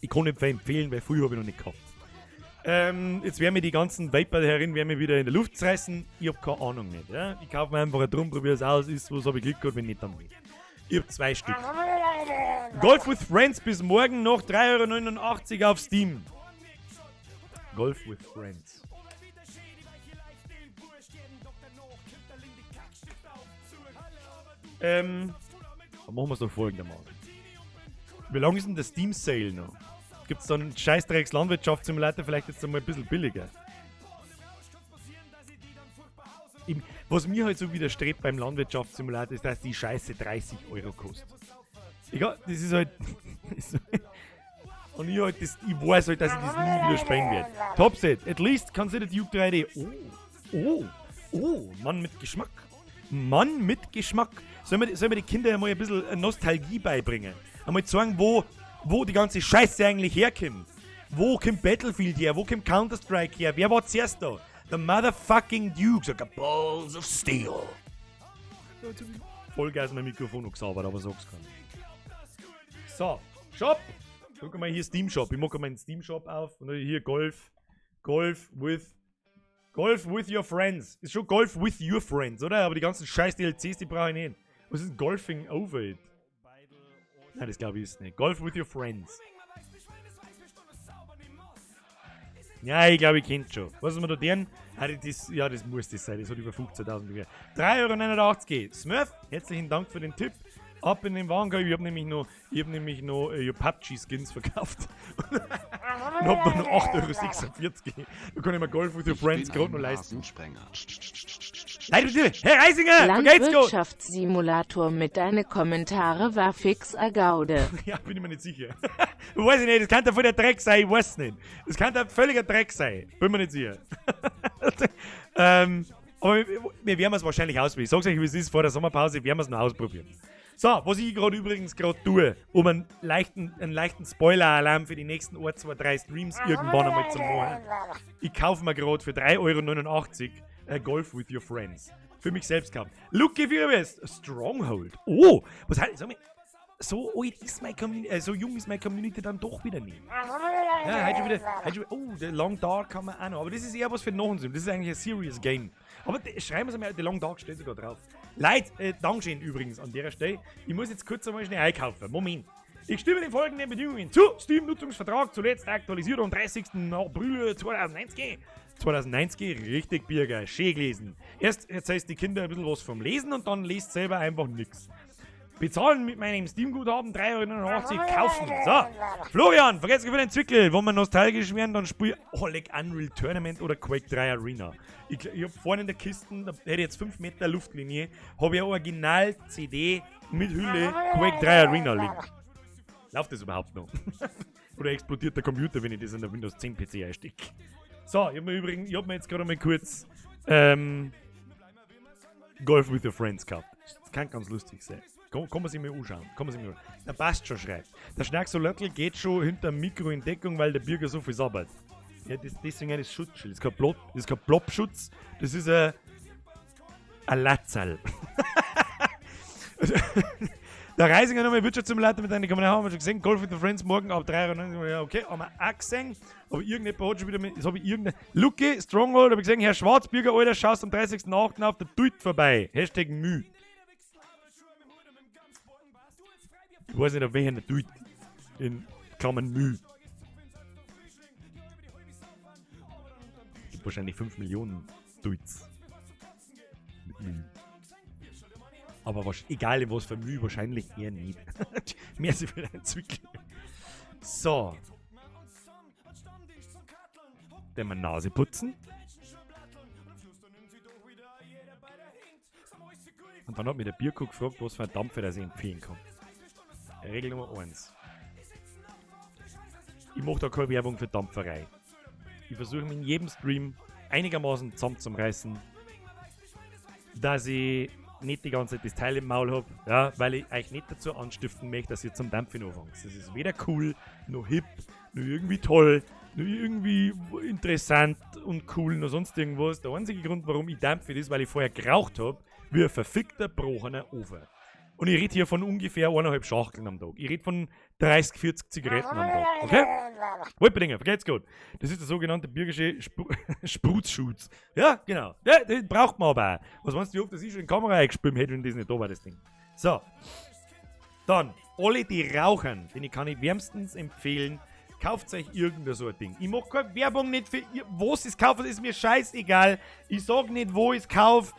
[SPEAKER 1] ich kann nicht empfehlen, weil früher habe ich noch nicht gehabt. Jetzt werden mir die ganzen Vapor herin, werden mir wieder in der Luft reißen. Ich habe keine Ahnung nicht. Ja? Ich kaufe mir einfach ein Drum, probiere es aus, ist was, habe ich Glück gehabt, wenn nicht, dann nicht. Ich habe 2 Stück. Golf with Friends bis morgen noch 3,89 € auf Steam. Golf with Friends. Dann machen wir es doch folgendermaßen. Wie lange ist denn der Steam Sale noch? Gibt es dann Scheißdrecks Landwirtschaftssimulator vielleicht jetzt einmal ein bisschen billiger. Was mir halt so widerstrebt beim Landwirtschaftssimulator ist, dass die Scheiße 30 Euro kostet. Egal, das ist halt. Und ich halt das, ich weiß halt, dass ich das nie wieder spielen werde. Topset, at least consider Duke 3D. Oh, oh, oh, Mann mit Geschmack. Mann mit Geschmack. Sollen wir die Kinder einmal ein bisschen Nostalgie beibringen? Einmal zeigen, wo die ganze Scheiße eigentlich herkommt. Wo kommt Battlefield her? Wo kommt Counter-Strike her? Wer war zuerst da? The motherfucking Dukes. Like balls of steel. Vollgas mein Mikrofon noch gesaubert, aber sag's kann. So, Shop. Guck mal hier, Steam Shop. Ich mache meinen Steam Shop auf und hier Golf. Golf with your friends. Ist schon Golf with your friends, oder? Aber die ganzen scheiß DLCs, die brauche ich nicht. Was ist denn Golfing over it? Nein, das glaube ich ist nicht. Golf with your friends. Ja, ich glaube, ich kennt schon. Was ist mir da deren? Ah, das, ja, das muss das sein. Das hat über 15.000 gegeben. 3,89 Euro. Smurf, herzlichen Dank für den Tipp. Ab in den Warenkorb. Ich habe nämlich noch ich hab PUBG-Skins verkauft. Und hab noch 8,46 Euro. Da kann ich mir Golf with your
[SPEAKER 5] Ich
[SPEAKER 1] friends
[SPEAKER 5] bin
[SPEAKER 1] gerade noch
[SPEAKER 5] ein
[SPEAKER 1] leisten.
[SPEAKER 5] Rasensprenger.
[SPEAKER 1] Nein, du, Herr Reisinger, vergeht's gut.
[SPEAKER 3] Landwirtschaftssimulator mit deine Kommentare war fix a Gaude.
[SPEAKER 1] Ja, bin ich mir nicht sicher. Weiß ich nicht, das kann ja voll der Dreck sein, ich weiß nicht. Das kann ja völliger Dreck sein. Bin mir nicht sicher. Aber wir werden es wahrscheinlich ausprobieren. Ich sag's euch, wie es ist, vor der Sommerpause werden wir es noch ausprobieren. So, was ich gerade übrigens gerade tue, um einen leichten Spoiler-Alarm für die nächsten 1, 2, 3 Streams irgendwann einmal zu machen. Ich kaufe mir gerade für 3,89 Euro Golf with Your Friends. Für mich selbst kaufen. Lucky West, Stronghold. Oh, was heißt, sag mal, so alt ist meine Community, so jung ist meine Community dann doch wieder nicht. Ja, heute schon wieder, heute schon wieder, oh, The Long Dark haben wir auch noch. Aber das ist eher was für den Nachhinein. Das ist eigentlich ein serious Game. Aber schreiben wir es mal, The Long Dark steht sogar drauf. Leute, Dankeschön übrigens an der Stelle. Ich muss jetzt kurz einmal schnell einkaufen. Moment. Ich stimme den folgenden Bedingungen zu. Steam-Nutzungsvertrag zuletzt aktualisiert am 30. April 2019. 2019, richtig, Birger, schön gelesen. Erst erzählst die Kinder ein bisschen was vom Lesen und dann lest selber einfach nix. Bezahlen mit meinem Steam-Guthaben 3,89 Euro kaufen. So, Florian, vergesst für den Zwickel. Wenn wir nostalgisch werden, dann spiel, oh, leck, Unreal Tournament oder Quake 3 Arena. Ich hab vorne in der Kiste, da hätte ich jetzt 5 Meter Luftlinie, habe ich eine Original-CD mit Hülle Quake 3 Arena liegen. Läuft das überhaupt noch? Oder explodiert der Computer, wenn ich das in der Windows 10 PC einstecke? So, ich habe mir übrigens, ich hab mir jetzt gerade mal kurz Golf with your Friends gehabt. Das kann ganz lustig sein. Kann man sich mal anschauen. Kann man sich mal anschauen. Der passt schon, schreibt. Der Schnacksolötl geht schon hinter dem Mikro in Deckung, weil der Birger so viel sabbert. Ja, deswegen ist das Schutzschild. Das ist kein Plopschutz, das ist ein Latzerl. Der Reisinger nochmal Wirtschaftssimulator mit einer Kamera haben wir schon gesehen. Golf with the Friends morgen ab 3 Uhr. Ja, okay, haben wir auch gesehen. Aber irgendjemand hat schon wieder mit. Das habe ich irgendein. Lucky, Stronghold, habe ich gesehen. Herr Schwarzbürger, Alter, schaust am 30.08. auf der Duit vorbei. #Müh. Ich weiß nicht, auf welcher Duit. In Klammern Müh. Gibt wahrscheinlich 5 Millionen Duits. Mit Müh. Aber was, egal was für Mühe, wahrscheinlich eher nicht. Merci für deinen Zwickel. So. Dann mal Nase putzen. Und dann hat mich der Birko gefragt, was für ein Dampfer das ich empfehlen kann. Regel Nummer 1. Ich mache da keine Werbung für Dampferei. Ich versuche mich in jedem Stream einigermaßen zusammenzureißen, dass ich nicht die ganze Zeit das Teil im Maul hab, ja, weil ich euch nicht dazu anstiften möchte, dass ihr zum Dampfen anfangt. Das ist weder cool, noch hip, noch irgendwie toll, noch irgendwie interessant und cool, noch sonst irgendwas. Der einzige Grund, warum ich dampfe, ist, weil ich vorher geraucht hab, wie ein verfickter, brochener Ofen. Und ich rede hier von ungefähr 1,5 Schachteln am Tag. Ich rede von 30, 40 Zigaretten am Tag. Okay? Wolperdinger, vergeht's gut. Das ist der sogenannte birgische Sprutzschutz. Ja, genau. Ja, den braucht man aber auch. Was meinst du, wie oft das ich schon in die Kamera eingespielt hätte, wenn das nicht da war, das Ding? So. Dann, alle, die rauchen, den ich kann ich wärmstens empfehlen, kauft euch irgendein so ein Ding. Ich mach keine Werbung nicht für ihr, was ich kaufe, ist mir scheißegal. Ich sag nicht, wo ich's kauf.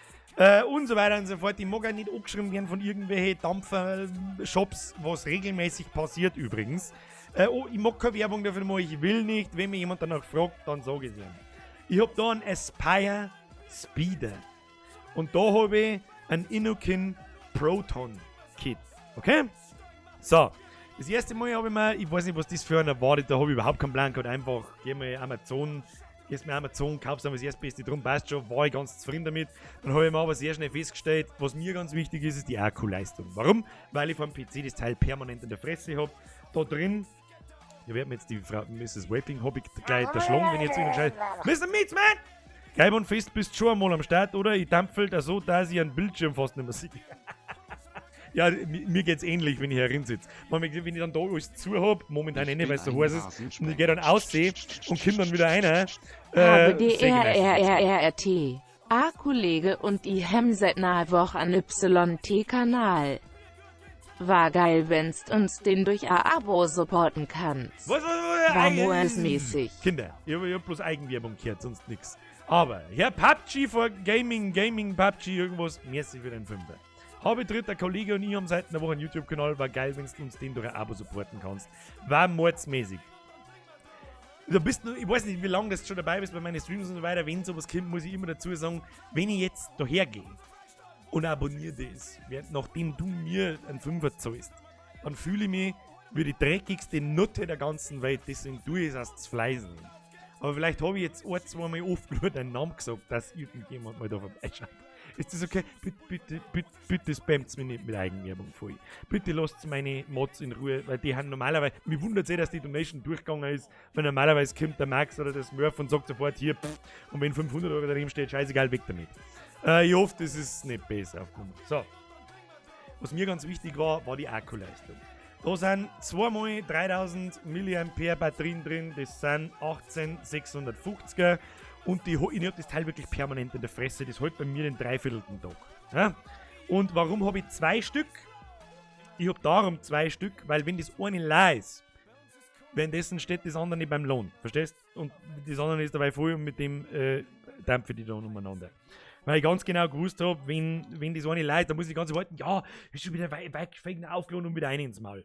[SPEAKER 1] Und so weiter und so fort. Ich mag auch nicht angeschrieben werden von irgendwelchen Dampfer-Shops, was regelmäßig passiert übrigens. Oh, ich mag keine Werbung dafür machen, ich will nicht. Wenn mich jemand danach fragt, dann sage ich es ihm. Ich habe da einen Aspire Speeder. Und da habe ich ein Innokin Proton Kit. Okay? So. Das erste Mal habe ich mir, ich weiß nicht, was das für einer war, da habe ich überhaupt keinen Plan gehabt. Einfach, geh mal Amazon, gehst mir Amazon, kaufst dann das erstbeste drum, passt schon, war ich ganz zufrieden damit. Dann habe ich mir aber sehr schnell festgestellt, was mir ganz wichtig ist, ist die Akkuleistung. Warum? Weil ich vom PC das Teil permanent in der Fresse habe. Da drin, da wird mir jetzt die Frau Mrs. Vaping Hobby gleich erschlagen, wenn ich jetzt irgendeinen Scheiß. Mr. Meatsman! Geil und fest bist schon einmal am Start, oder? Ich dampfel da so, dass ich einen Bildschirm fast nicht mehr sehe. Ja, mir geht's ähnlich, wenn ich herin sitze. Wenn ich dann da alles zu hab, momentan
[SPEAKER 5] Ich
[SPEAKER 1] eh nicht,
[SPEAKER 5] bin
[SPEAKER 1] weil's so
[SPEAKER 5] ein
[SPEAKER 1] heiß ist, und ich geh dann
[SPEAKER 5] Rasensprenger.
[SPEAKER 1] ausseh und komm dann wieder rein,
[SPEAKER 3] Habe D
[SPEAKER 1] seh ich
[SPEAKER 3] R
[SPEAKER 1] meistens
[SPEAKER 3] R
[SPEAKER 1] nichts
[SPEAKER 3] R
[SPEAKER 1] mehr.
[SPEAKER 3] R R T. A Kollege und I hem seit nahe Woche an YT-Kanal. War geil, wenn's uns den durch a Abo supporten kannst.
[SPEAKER 1] Was, was, was,
[SPEAKER 3] War
[SPEAKER 1] was,
[SPEAKER 3] moesmäßig.
[SPEAKER 1] Kinder, ich hab bloß Eigenwerbung gehört, sonst nix. Aber, Herr PUBG for Gaming, Gaming, PUBG, irgendwas, merci für den Fünfer. Habe dritter Kollege und ich haben seit einer Woche einen YouTube-Kanal, war geil, wenn's uns den durch ein Abo supporten kannst. War mordsmäßig. Du bist nur, ich weiß nicht, wie lange du schon dabei bist bei meinen Streams und so weiter, wenn sowas kommt, muss ich immer dazu sagen, wenn ich jetzt daher gehe und abonniere das, während, nachdem du mir einen Fünfer zahlst, dann fühle ich mich wie die dreckigste Nutte der ganzen Welt, deswegen tue ich es aus Fleißen. Aber vielleicht habe ich jetzt ein, zwei Mal oft genug deinen Namen gesagt, dass irgendjemand mal da vorbeischaut. Ist das okay? Bitte, bitte, bitte, bitte spammt mich nicht mit Eigenwerbung voll. Bitte lasst meine Mods in Ruhe, weil die haben normalerweise. Mich wundert eh, dass die Donation durchgegangen ist, weil normalerweise kommt der Max oder der Smurf und sagt sofort hier, pff, und wenn 500 Euro daneben steht, scheißegal, weg damit. Ich hoffe, das ist nicht besser aufgekommen. So. Was mir ganz wichtig war, war die Akkuleistung. Da sind zweimal 3000 Milliampere Batterien drin, das sind 18650er und ich hab das Teil wirklich permanent in der Fresse, das hält bei mir den dreiviertelten Tag. Ja? Und warum hab ich 2 Stück? Ich hab darum 2 Stück, weil wenn das eine leer ist, währenddessen steht das andere nicht beim Lohn, verstehst? Und das andere ist dabei voll und mit dem dampfe die dann umeinander. Weil ich ganz genau gewusst hab, wenn das eine leer ist, dann muss ich die ganze Zeit warten, ja, ist schon wieder weit gefegen, aufgeladen und wieder rein ins Maul.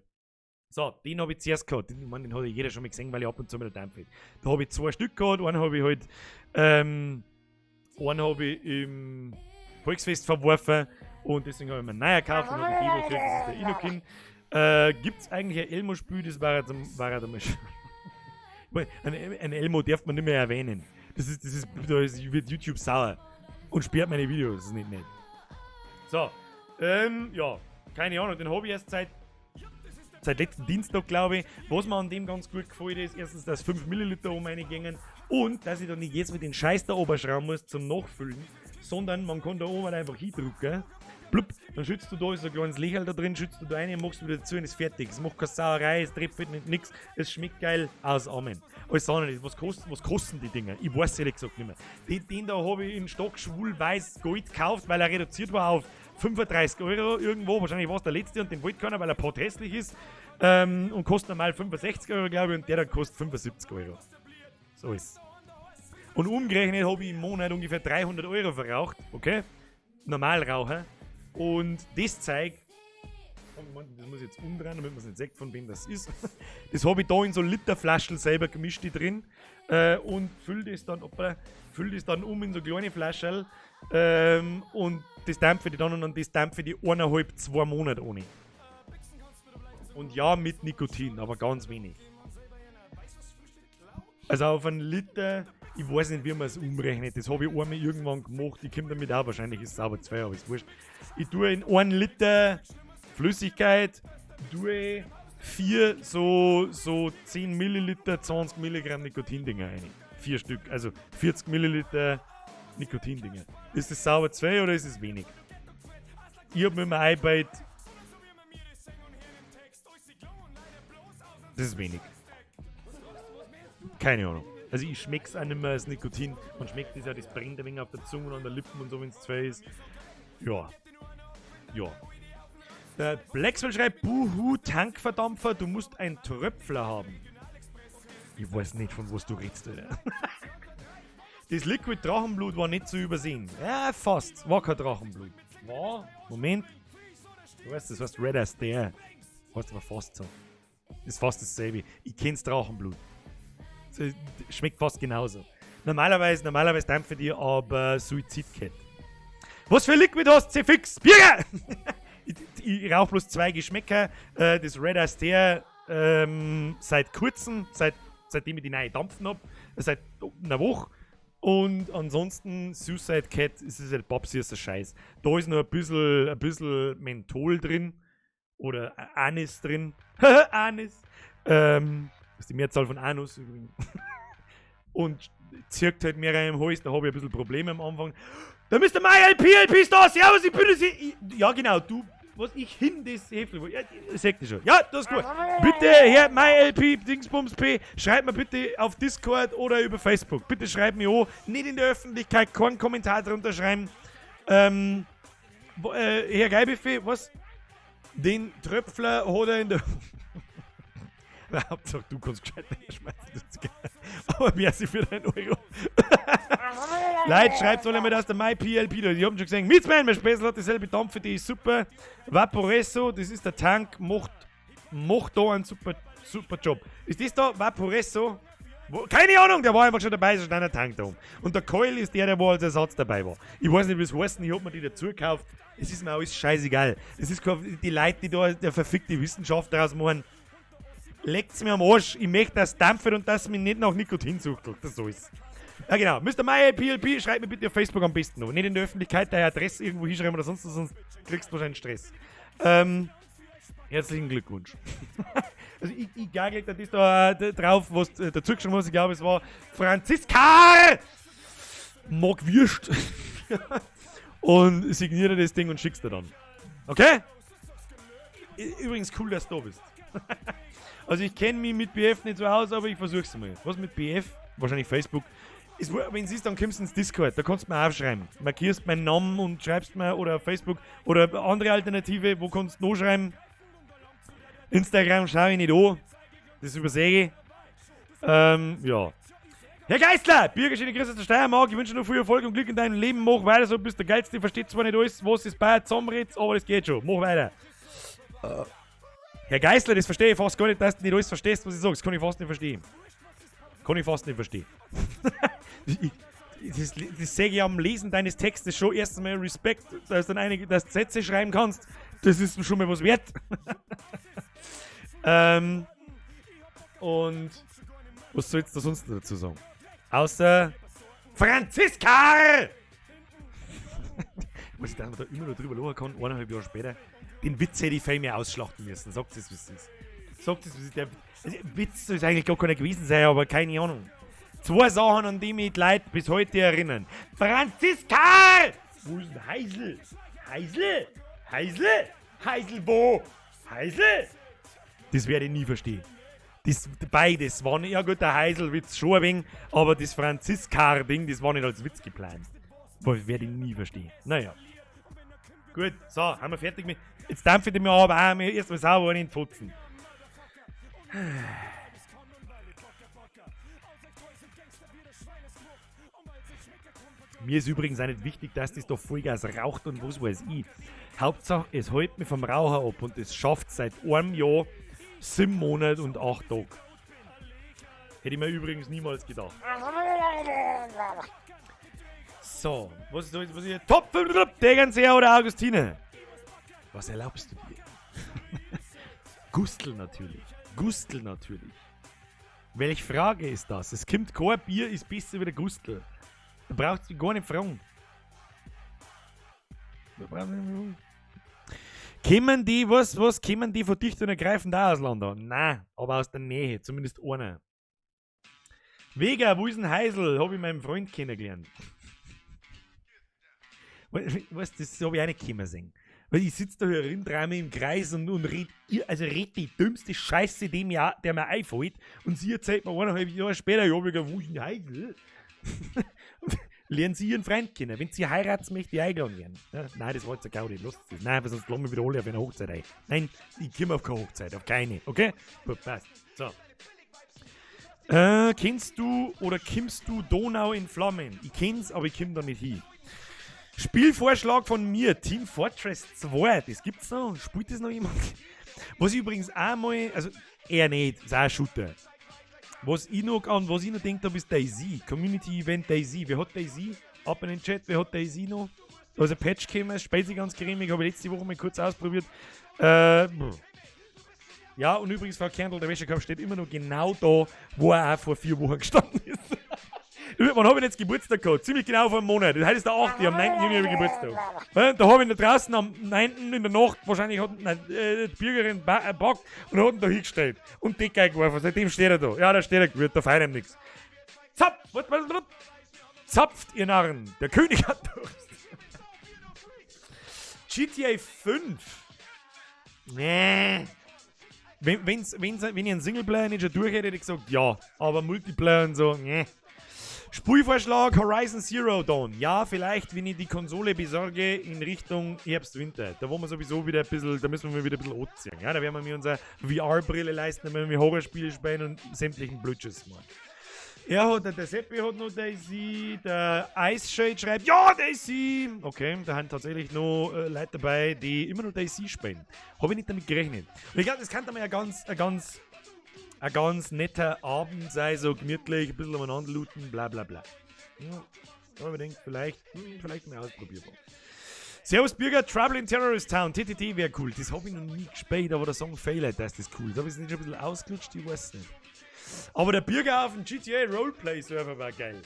[SPEAKER 1] So, den hab ich zuerst gehabt. Den, ich mein, den hat ja jeder schon mal gesehen, weil ich ab und zu mit der Dampfe. Da hab ich 2 Stück gehabt. Einen hab ich halt einen hab ich im Volksfest verworfen und deswegen hab ich mir einen neuen gekauft und hab einen Demo gekriegt, das ist der Innokin. Gibt's eigentlich ein Elmo-Spiel? Das war jetzt am, war jetzt einmal schon. Ein Elmo darf man nicht mehr erwähnen. Da wird YouTube sauer und sperrt meine Videos. Das ist nicht nett. So, ja, keine Ahnung, den hab ich erst seit letzten Dienstag, glaube ich. Was mir an dem ganz gut gefällt ist, erstens, dass 5 Milliliter oben reingängen und dass ich dann nicht jetzt mit den Scheiß da oben schrauben muss zum Nachfüllen, sondern man kann da oben halt einfach hindrücken. Blub, dann schützt du da, ist so ein kleines Lächerl da drin, schützt du da rein, machst du wieder zu und ist fertig. Es macht keine Sauerei, es trifft nicht nix, es schmeckt geil, aus Amen. Alles andere nicht. Was kosten die Dinger? Ich weiß ehrlich gesagt nicht mehr. Den da habe ich in Stockschwul weiß Gold gekauft, weil er reduziert war auf 35 Euro irgendwo. Wahrscheinlich war es der letzte und den wollte keiner, weil er potthässlich ist. Und kostet normal 65 Euro, glaube ich, und der da kostet 75 Euro. So ist. Und umgerechnet habe ich im Monat ungefähr 300 Euro verraucht, okay? Normalraucher. Und das Zeug, oh Mann, das muss ich jetzt umdrehen, damit man es nicht sieht, von wem das ist. Das habe ich da in so Literflaschen selber gemischt die drin. Und füll das dann, hoppala, füll das dann um in so kleine Flaschen. Und das dampfe ich dann und dann das dampfe ich die eineinhalb, 2 Monate ohne. Und ja, mit Nikotin, aber ganz wenig. Also auf einen Liter, ich weiß nicht, wie man es umrechnet. Das habe ich einmal irgendwann gemacht. Ich komme damit auch, wahrscheinlich ist es sauber 2, aber ist wurscht. Ich tue in 1 Liter Flüssigkeit, tue 4 so 10 Milliliter, 20 Milligramm Nikotindinger rein. 4 Stück, also 40 Milliliter Nikotindinger. Ist das sauber 2 oder ist es wenig? Ich hab mir immer eingebaut. Das ist wenig. Keine Ahnung. Also ich schmeck's auch nicht mehr als Nikotin. Man schmeckt das ja, das brennt ein wenig auf der Zunge und an der Lippen und so, wenn's 2 ist. Ja. Ja. Der Blackswell schreibt, Buhu, Tankverdampfer, du musst einen Tröpfler haben. Ich weiß nicht, von was du redest, Alter. Das Liquid Drachenblut war nicht zu übersehen. Ja, fast. War kein Drachenblut. War? Moment. Du weißt, das heißt Red Astaire. Heißt aber fast so. Ist fast dasselbe. Ich kenn's Drachenblut. Schmeckt fast genauso. Normalerweise dampfe die aber Suicide Cat. Was für Liquid hast du, fix? Birger! Ich rauche bloß 2 Geschmäcker. Das Red Astaire seit kurzem, seitdem ich die neue Dampfen hab, seit einer Woche. Und ansonsten Suicide Cat, es ist halt Babsi, ist der Scheiß. Da ist noch ein bisschen Menthol drin. Oder Anis drin. Anis. Das ist die Mehrzahl von Anus übrigens. Und zirkt halt mehr rein im Hals, da hab ich ein bisschen Probleme am Anfang. Da müsst ihr mein LP, LP ist da, servus, ich bin das, ich, ja genau, du, was ich hin das Hefel, ja, das sagt ihr schon. Ja, das ist gut. Bitte, Herr MyLP, Dingsbums P, schreibt mir bitte auf Discord oder über Facebook. Bitte schreibt mir an, nicht in der Öffentlichkeit, keinen Kommentar drunter schreiben. Herr Geibifee, was? Den Tröpfler hat er in der... Na, Hauptsache, du kannst gescheit schmeißen, das ist geil. Aber merci für deinen Euro. Leute, schreibt alle mal, dass der MyPLP da. Ich hab schon gesehen, Mitzmann, mein Späßel hat dieselbe Dampfe, die ist super. Vaporesso, das ist der Tank, macht da einen super, super Job. Ist das da Vaporesso? Wo, keine Ahnung, der war einfach schon dabei, so schnell ein Tank da oben. Und der Coil ist der, der wo als Ersatz dabei war. Ich weiß nicht, wie es heißt, ich hab mir die dazu gekauft. Es ist mir alles scheißegal. Es ist kein, die Leute, die da der verfickte Wissenschaft daraus machen, leckt's mir am Arsch. Ich möchte, dass dampft und dass mich nicht nach Nikotin sucht. Das so ist. Ja genau, Mister MyPLP, schreibt mir bitte auf Facebook am besten noch. Nicht in der Öffentlichkeit deine Adresse irgendwo hinschreiben oder sonst was, sonst kriegst du wahrscheinlich Stress. Herzlichen Glückwunsch. Also ich gagel da das da drauf, was dazu geschrieben hast. Ich glaube, es war Franziska mag Würst. Und signiere das Ding und schickst dir dann. Okay? Übrigens cool, dass du da bist. Also ich kenn mich mit BF nicht so aus, aber ich versuch's mal. Was mit BF? Wahrscheinlich Facebook. Wenn es ist, dann kommst du ins Discord, da kannst du mir aufschreiben. Markierst meinen Namen und schreibst mir oder auf Facebook oder andere Alternative, wo kannst du noch schreiben? Instagram schau ich nicht an, das übersehe ich. Ja. Herr Geißler, Birger, schöne Grüße aus der Steiermark. Ich wünsche dir noch viel Erfolg und Glück in deinem Leben. Mach weiter so, bist der Geilste. Versteht zwar nicht alles, was ist bei zusammenredet, aber das geht schon. Mach weiter. Herr Geißler, das verstehe ich fast gar nicht, dass du nicht alles verstehst, was ich sage. Das kann ich fast nicht verstehen. Kann ich fast nicht verstehen. Das sehe ich am Lesen deines Textes schon. Erstens mal Respekt, dass du dann einige, dass du Sätze schreiben kannst. Das ist schon mal was wert. Und was sollst du sonst dazu sagen? Außer Franziska! Ich weiß nicht, dass man da immer noch drüber lachen kann, eineinhalb Jahre später. Den Witz hätte ich viel mehr ausschlachten müssen. Sagt es, wie es ist. Sagt es, wie es ist. Der Witz soll es eigentlich gar keiner gewesen sein, aber keine Ahnung. Zwei Sachen, an die mich die Leute bis heute erinnern. Franziska! Wo ist denn Heisel? Heisel? Heisel? Heisel wo? Heisel? Das werde ich nie verstehen. Das, beides war nicht, ja gut, der Heiselwitz schon ein wenig, aber das Franziska-Ding, das war nicht als Witz geplant. Boah, das werde ich nie verstehen. Naja. Gut, so, haben wir fertig mit. Jetzt dampfe ich mir aber auch erstmal sauber in den Pfotzen. Mir ist übrigens auch nicht wichtig, dass das da Vollgas raucht und was weiß ich. Hauptsache, es hält mich vom Raucher ab und es schafft seit einem Jahr, 7 Monaten und 8 Tagen. Hätte ich mir übrigens niemals gedacht. So, was ist da jetzt? Was ist hier? Top 5, Tegernseer oder Augustiner? Was erlaubst du dir? Gustl natürlich. Gustl natürlich. Welche Frage ist das? Es kommt kein Bier, ist besser wie der Gustl. Da brauchst du gar nicht fragen. Da brauchst du nicht fragen. Kommen die, was, was, kommen die von dicht und ergreifend auch aus Landau? Nein, aber aus der Nähe, zumindest einer. Vega, wo ist denn Heisel? Hab ich meinen Freund kennengelernt. Weißt du, das hab ich auch nicht kommen sehen. Weil ich sitz da hier drin, dreimal im Kreis und red, also red die dümmste Scheiße, die mir, der mir einfällt. Und sie erzählt mir eineinhalb Jahre später, ja, Vega, wo ist denn Heisel? Lernen Sie Ihren Freund kennen. Wenn Sie heiraten, möchte ich eingeladen werden. Ja, nein, das war jetzt eine Gaudi. Lasst es. Nein, weil sonst lassen wir wieder alle auf eine Hochzeit ein. Nein, ich komme auf keine Hochzeit, auf keine. Okay? Gut, passt. So. Kennst du oder kommst du Donau in Flammen? Ich kenn's, aber ich komm da nicht hin. Spielvorschlag von mir, Team Fortress 2. Das gibt's noch? Spielt das noch jemand? Was ich übrigens auch mal, also eher nicht, ist auch ein Shooter. Was ich noch gedacht habe, ist DayZ. Community Event DayZ. Wer hat DayZ? Ab in den Chat, wer hat DayZ noch? Da ist ein Patch gekommen, spielt sich ganz cremig, habe ich letzte Woche mal kurz ausprobiert. Ja, und übrigens, Frau Kerndl, der Wäschekorb steht immer noch genau da, wo er auch vor 4 Wochen gestanden ist. Wann habe ich jetzt Geburtstag gehabt? Ziemlich genau vor einem Monat. Heute ist der 8., am 9. Juni habe ich Geburtstag. Ja, da habe ich ihn da draußen am 9. in der Nacht, wahrscheinlich hat ihn, die Bürgerin gepackt und hat ihn da hingestellt. Und Decke eingeworfen. Seitdem steht er da. Ja, da steht er gut, da feiert ihm nichts. Zapf, warte, warte, warte. Zapft, ihr Narren. Der König hat Durst. GTA 5. Nee. Wenn ich einen Singleplayer nicht schon durch hätte, hätte ich gesagt, ja. Aber Multiplayer und so, nee. Spielvorschlag Horizon Zero Dawn. Ja, vielleicht, wenn ich die Konsole besorge in Richtung Herbst, Winter. Da wollen wir sowieso wieder ein bisschen, da müssen wir wieder ein bisschen anziehen. Ja, da werden wir mir unsere VR-Brille leisten, da werden wir Horrorspiele spielen und sämtlichen Blödschiss machen. Der Seppi hat noch DayZ, der Ice Shade schreibt, ja, DayZ! Okay, da haben tatsächlich noch Leute dabei, die immer noch DayZ spielen. Hab ich nicht damit gerechnet. Und ich glaub, das kann mal ein ganz netter Abend sein, so gemütlich, ein bisschen umeinander looten, bla bla bla. Ja, aber ich denk, vielleicht mal ausprobierbar. Servus Bürger, Trouble in Terrorist Town, TTT wär cool. Das hab ich noch nie gespielt, aber der Song Failure, das ist cool. Da hab ich es nicht schon ein bisschen ausgelutscht, ich weiß nicht. Aber der Bürger auf dem GTA Roleplay Server war geil.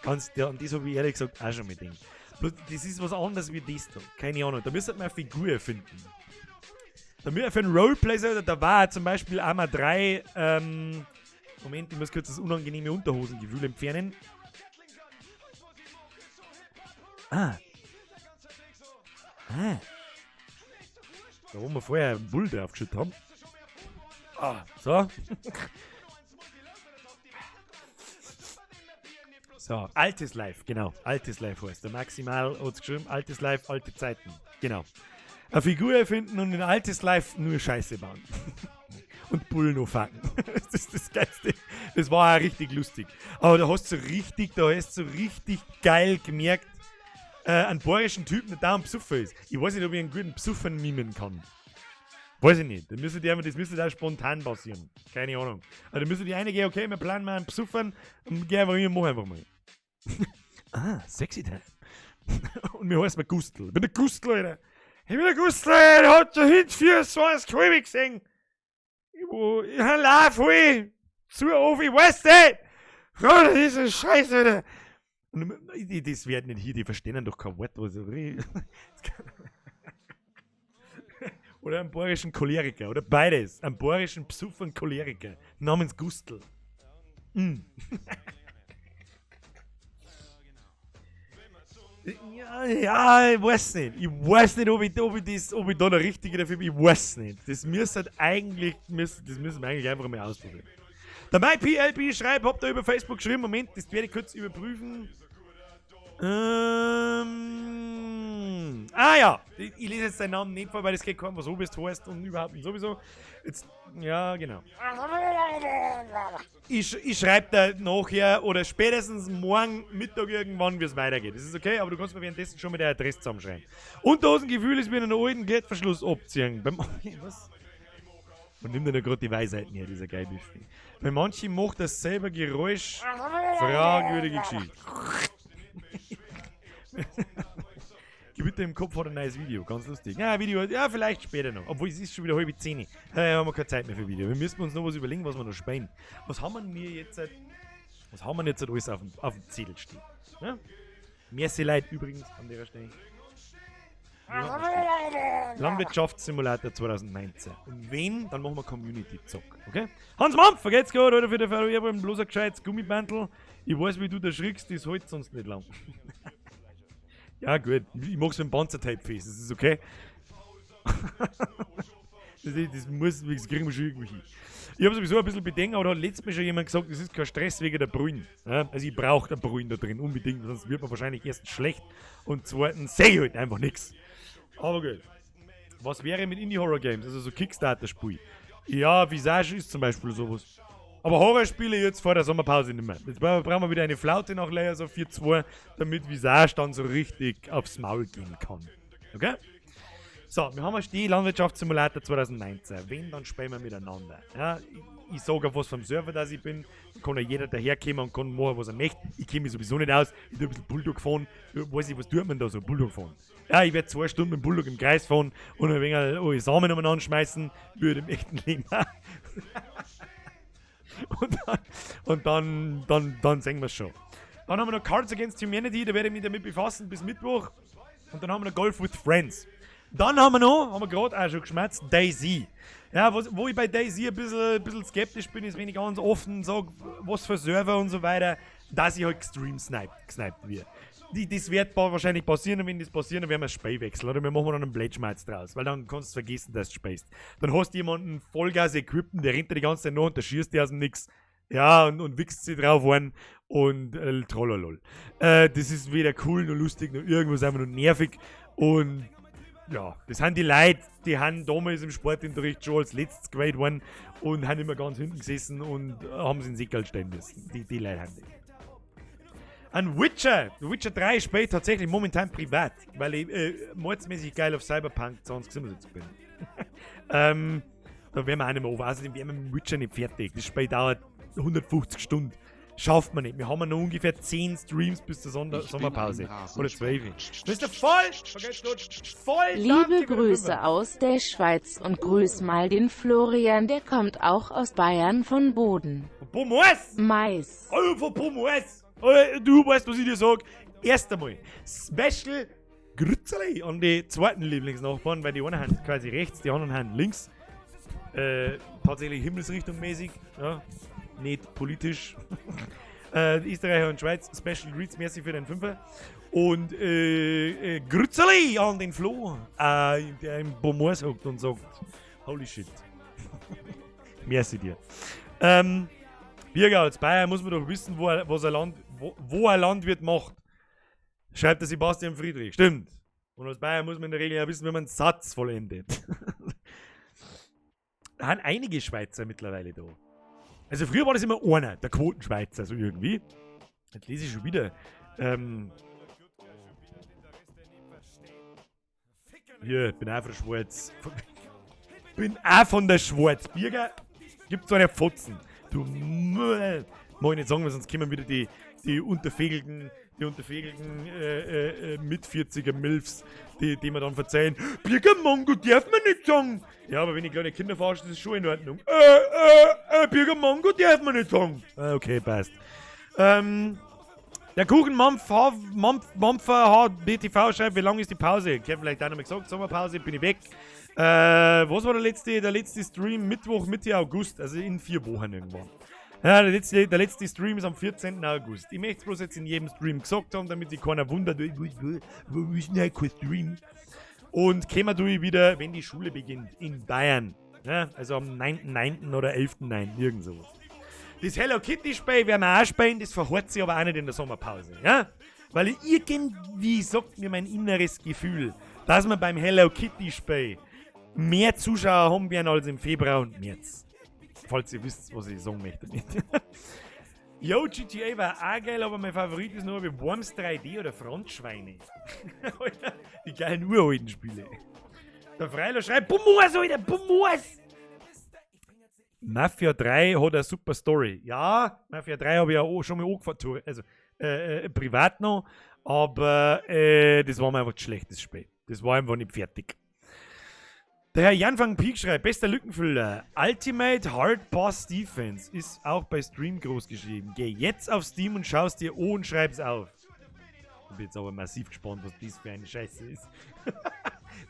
[SPEAKER 1] Ganz, ja, und das hab ich ehrlich gesagt auch schon mit gedacht. Bloß, das ist was anderes wie das da. Keine Ahnung. Da müsste man eine Figur finden. Da müssen wir für einen Roleplay Server, da war zum Beispiel Arma 3, Moment, ich muss kurz das unangenehme Unterhosengefühl entfernen. Ah. Ah. Da wo wir vorher einen Bull draufgeschüttet haben. Ah, so. So, Altis Life, genau. Altis Life heißt der. Maximal hat's geschrieben. Altis Life, alte Zeiten. Genau. Eine Figur erfinden und in Altis Life nur Scheiße bauen. Und Bullen noch fangen. Das ist das Geilste. Das war auch richtig lustig. Aber da hast du richtig, da hast du richtig geil gemerkt, einen bayerischen Typen, der da am Psuffer ist. Ich weiß nicht, ob ich einen guten Psuffer mimen kann. Weiß ich nicht. Das müsste die einfach, das müsste da spontan passieren. Keine Ahnung. Also da müsste die eine gehen, okay, wir planen mal einen Psuffern und gehen einfach hin und machen einfach mal. Ah, sexy time. Und mir heißt man Gustl. Ich bin der Gustl, Alter. Ich bin der Gustl, Alter. Der hat schon hinten vier so ein Kalbi gesehen. Ich hab live, hui. Zu auf, ich weiß nicht. Oh, das ist ein Scheiß, Alter. Und das werden nicht hier, die verstehen doch kein Wort, was ich rede. Oder einen bayerischen Choleriker, oder beides. Einen bayerischen Psuffer und Choleriker namens Gustl. Ja, ja, ich weiß nicht. Ich weiß nicht, ob ich da der Richtige dafür bin. Ich weiß nicht. Das müsste eigentlich, müsste, das müssen wir eigentlich einfach mal ausprobieren. Der MyPLB schreibt, habt ihr über Facebook geschrieben. Moment, das werde ich kurz überprüfen. Ah ja, ich lese jetzt deinen Namen nicht vor, weil es geht kaum, was du bist, heißt und überhaupt und sowieso. Jetzt, ja, genau. Ich schreibe da nachher oder spätestens morgen Mittag irgendwann, wie es weitergeht. Das ist okay, aber du kannst mir währenddessen schon mit der Adresse zusammenschreiben. Unterhosengefühl ist wie einen alten Klettverschluss abziehen. Beim, was? Man nimmt ja gerade die Weisheiten her, dieser Geilbüffel. Bei manchen macht das selber Geräusch. Fragwürdige Geschichte. Gewitter im Kopf hat ein neues Video, ganz lustig. Ja, Video, ja, vielleicht später noch. Obwohl, es ist schon wieder halb zehn. Da haben wir keine Zeit mehr für Video. Wir müssen uns noch was überlegen, was wir noch spielen. Was haben wir denn jetzt, was haben wir jetzt alles auf dem Zettel stehen? Ja? Merci Leid übrigens an der Stelle. Ja, Landwirtschaftssimulator 2019. Und wenn, dann machen wir Community-Zock, okay? Hans Mampf, vergeht's gut, oder für den Ferro, ich hab bloß ein gescheites Gummibandel. Ich weiß, wie du da schrickst, das hält sonst nicht lang. Ja, gut, ich mach's mit dem Panzertape fest, das ist okay. Das kriegen wir schon irgendwie hin. Ich hab sowieso ein bisschen Bedenken, aber da hat letztes Mal schon jemand gesagt, das ist kein Stress wegen der Brühen. Ja? Also ich brauch den Brühen da drin unbedingt, sonst wird man wahrscheinlich erstens schlecht und zweitens sehe ich halt einfach nix. Aber gut. Was wäre mit Indie-Horror-Games? Also so Kickstarter-Spiel. Ja, Visage ist zum Beispiel sowas. Aber Horrorspiele jetzt vor der Sommerpause nicht mehr. Jetzt brauchen wir wieder eine Flaute nach Layers of 4.2, damit Visage dann so richtig aufs Maul gehen kann. Okay? So, wir haben die Landwirtschaftssimulator 2019. Wenn, dann spielen wir miteinander. Ja, ich sage auf was vom Server, dass ich bin. Kann ja jeder daherkommen und kann machen, was er möchte. Ich kenne mich sowieso nicht aus. Ich tue ein bisschen Bulldog fahren. Weiß ich, was tut man da so? Bulldog fahren. Ja, ich werde 2 Stunden mit dem Bulldog im Kreis fahren und ein wenig alle Samen umeinander schmeißen. Würde im echten Leben auch. Und dann sehen wir's schon. Dann haben wir noch Cards Against Humanity, da werde ich mich damit befassen bis Mittwoch. Und dann haben wir noch Golf with Friends. Dann haben wir noch, haben wir gerade auch schon geschmerzt, DayZ. Ja, wo ich bei DayZ ein bisschen skeptisch bin, ist, wenn ich ganz offen sag, was für Server und so weiter, dass ich halt gesniped wird. Das wird wahrscheinlich passieren, und wenn das passiert, dann werden wir das Spiel wechseln, oder wir machen dann einen Blödschmerz draus, weil dann kannst du vergessen, dass du spielst. Dann hast du jemanden Vollgas equippen, der rennt dir die ganze Zeit nach und der schießt dir aus dem Nix. Ja, und wichst sie drauf ein und trollerlol. Das ist weder cool noch lustig noch irgendwas, einfach nur nervig. Und ja, das sind die Leute, die haben damals im Sportunterricht schon als letztes gewählt worden und haben immer ganz hinten gesessen und haben sie in den Säckerl stellen müssen. Die Leute haben die. Ein Witcher! The Witcher 3 spiele ich tatsächlich momentan privat, weil ich mordsmäßig geil auf Cyberpunk 2077 bin. Da werden wir auch nicht mehr over. Außerdem werden wir mit dem Witcher nicht fertig. Das Spiel dauert 150 Stunden. Schafft man nicht. Wir haben noch ungefähr 10 Streams bis zur Sommerpause. Oder 12. Bist du voll? Voll.
[SPEAKER 3] Liebe Grüße aus der Schweiz und grüß mal den Florian, der kommt auch aus Bayern von Boden.
[SPEAKER 1] Pommes!
[SPEAKER 3] Mais.
[SPEAKER 1] Oh, von Pommes! Du weißt, was ich dir sag. Erst einmal Special Grützerli an die zweiten Lieblingsnachbarn, weil die einen haben quasi rechts, die anderen haben links. Tatsächlich himmelsrichtungmäßig, ja. Nicht politisch. Österreich und Schweiz, Special Greets, merci für den Fünfer. Und Grützerli an den Flo, der im Beaumont hockt und sagt, holy shit. Merci dir. Birger, als Bayer muss man doch wissen, wo ein Landwirt macht. Schreibt der Sebastian Friedrich. Stimmt. Und als Bayer muss man in der Regel ja wissen, wie man einen Satz vollendet. Da haben einige Schweizer mittlerweile da. Also früher war das immer einer, der Quotenschweizer, so irgendwie. Jetzt lese ich schon wieder. Hier, bin auch von der Schweiz. Bin auch von der Schweiz. Birger, gibt so eine Fotzen. Du mag ich nicht sagen, weil sonst kommen wieder die unterfegelten mit-40er Milfs, die mir dann verzeihen, Birger Mongo darf man nicht sagen. Ja, aber wenn ich kleine Kinder verarsche, das ist schon in Ordnung. Birger Mongo darf man nicht sagen. Okay, passt. Der Kuchenmampfer HBTV schreibt, wie lange ist die Pause? Ich habe vielleicht auch noch mal gesagt, Sommerpause, bin ich weg. Was war der letzte Stream? Mittwoch, Mitte August, also in 4 Wochen irgendwann. Ja, der letzte Stream ist am 14. August. Ich möchte es bloß jetzt in jedem Stream gesagt haben, damit sich keiner wundert, wo ist denn kein Stream? Und kommen wir wieder, wenn die Schule beginnt, in Bayern. Ja, also am 9.9. oder 11.9., irgend sowas. Das Hello Kitty Spiel werden wir auch spielen, das verhört sich aber auch nicht in der Sommerpause. Ja? Weil irgendwie sagt mir mein inneres Gefühl, dass wir beim Hello Kitty Spiel mehr Zuschauer haben werden als im Februar und März. Falls ihr wisst, was ich sagen möchte. Yo, GTA war auch geil, aber mein Favorit ist nur wie Worms 3D oder Frontschweine. Die geilen uralten Spiele. Der Freiler schreibt, Bummuas, Alter, Bummuas! Mafia 3 hat eine super Story. Ja, Mafia 3 habe ich ja auch schon mal angefangen, also privat noch, aber das war mir einfach ein schlechtes Spiel. Das war einfach nicht fertig. Der Herr Jan van Pieck schreibt, bester Lückenfüller, Ultimate Hard Boss Defense ist auch bei Stream groß geschrieben. Geh jetzt auf Steam und schaust dir an und schreib's auf. Ich bin jetzt aber massiv gespannt, was das für eine Scheiße ist.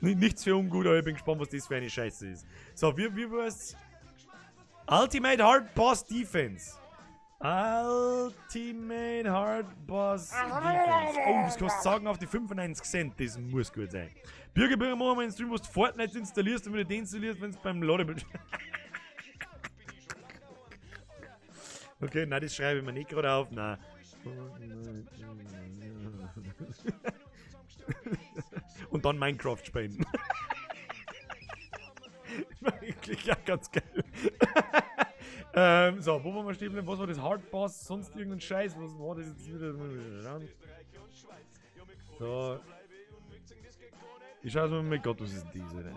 [SPEAKER 1] Nichts für ungut, aber ich bin gespannt, was das für eine Scheiße ist. So, wie war's? Ultimate Hard Boss Defense. Ultimate Hard Boss Defense. Oh, das kostet sagen auf die 95 Cent. Das muss gut sein. Birger, Birger, mach mal einen Stream, wo du Fortnite installierst und wieder deinstallierst, wenn es beim Ladebild. Okay, nein, das schreibe ich mir nicht gerade auf. Nein. Und dann Minecraft spielen. Eigentlich ja ganz geil. So, wo waren wir stehen geblieben? Was war das? Hard Boss? Sonst irgendein Scheiß? Was war das jetzt wieder? So. Ich schau mir mal, Gott, was ist denn das, Alter?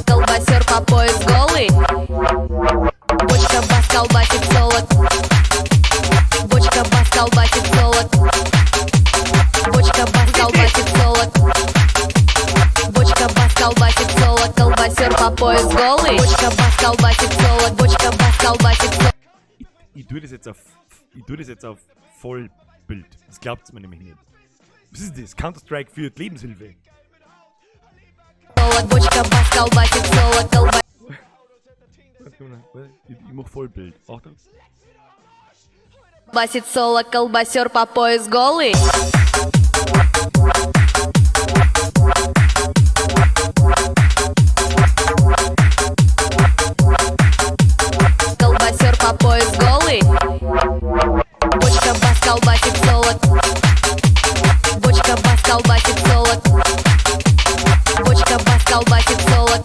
[SPEAKER 6] Колбасер по пояс голый. Бочка бас колбасит солод. Бочка бас колбасит солод. Бочка бас колбасит солод. Бочка бас колбасит солод. Колбасер по пояс голый. Бочка бас колбасит солод. Бочка бас колбасит солод.
[SPEAKER 1] Ich tue das jetzt auf, ich tue das jetzt auf Vollbild. Das glaubt's mir nämlich nicht. Was ist das? Counter-Strike für die Lebenshilfe.
[SPEAKER 6] Бочка бас колбасит солод. Колба
[SPEAKER 1] Ich mach Vollbild. Achtung.
[SPEAKER 6] Басит соло, колбасер по пояс голый. Колбасер по пояс голый. Бочка бас колбасит солод. Бочка бас колбасит солод. Бочка бас колбасит солод.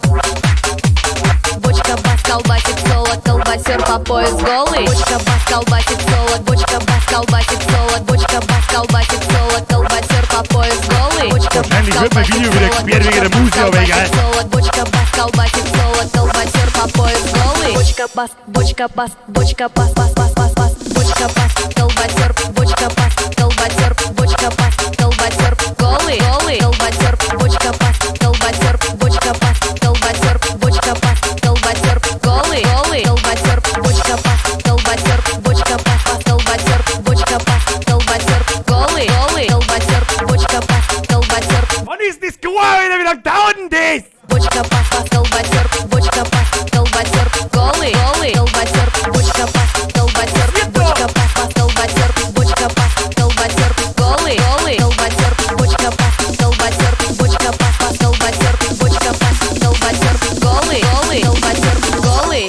[SPEAKER 6] Бочка бас колбасит солод. Колбасер по пояс голый. Бочка бас колбасит солод. Бочка бас колбасит солод. Бочка бас колбасит солод. Колбасер по пояс голый. Бочка бас
[SPEAKER 1] Wahrscheinlich wird mein
[SPEAKER 6] колбасит
[SPEAKER 1] Video wieder
[SPEAKER 6] солод.
[SPEAKER 1] gesperrt wegen der
[SPEAKER 6] Бочка бас
[SPEAKER 1] Musik, aber egal.
[SPEAKER 6] колбасит солод. Бочка бас колбасит солод. Колбасер по пояс голый. Бочка бас, бочка бас, бочка бас, бас, бас, бас, бас. Бочка бас, колбасер, бочка бас, колбасер, бочка бас, колбасер, голый, голый, колбасер, бочка бас, колбасер, бочка бас, колбасер, бочка бас, колбасер, голый, голый, колбасер, бочка бас, колбасер, бочка бас, бас, колбасер, бочка бас, колбасер, голый, голый, колбасер, бочка бас, колбасер,
[SPEAKER 1] Wann ist das Chor, Alter? Wie lange dauert denn das?
[SPEAKER 6] бочка бас, бас, колбасер, бочка бас, колбасер, голый, голый, колбасер, бочка бас, колбасер, бочка бас, бас, колбасер, бочка бас, колбасер, голый, голый, колбасер, бочка бас, колбасер, бочка бас, бас, колбасер, бочка бас, колбасер, голый, голый, колбасер, голый.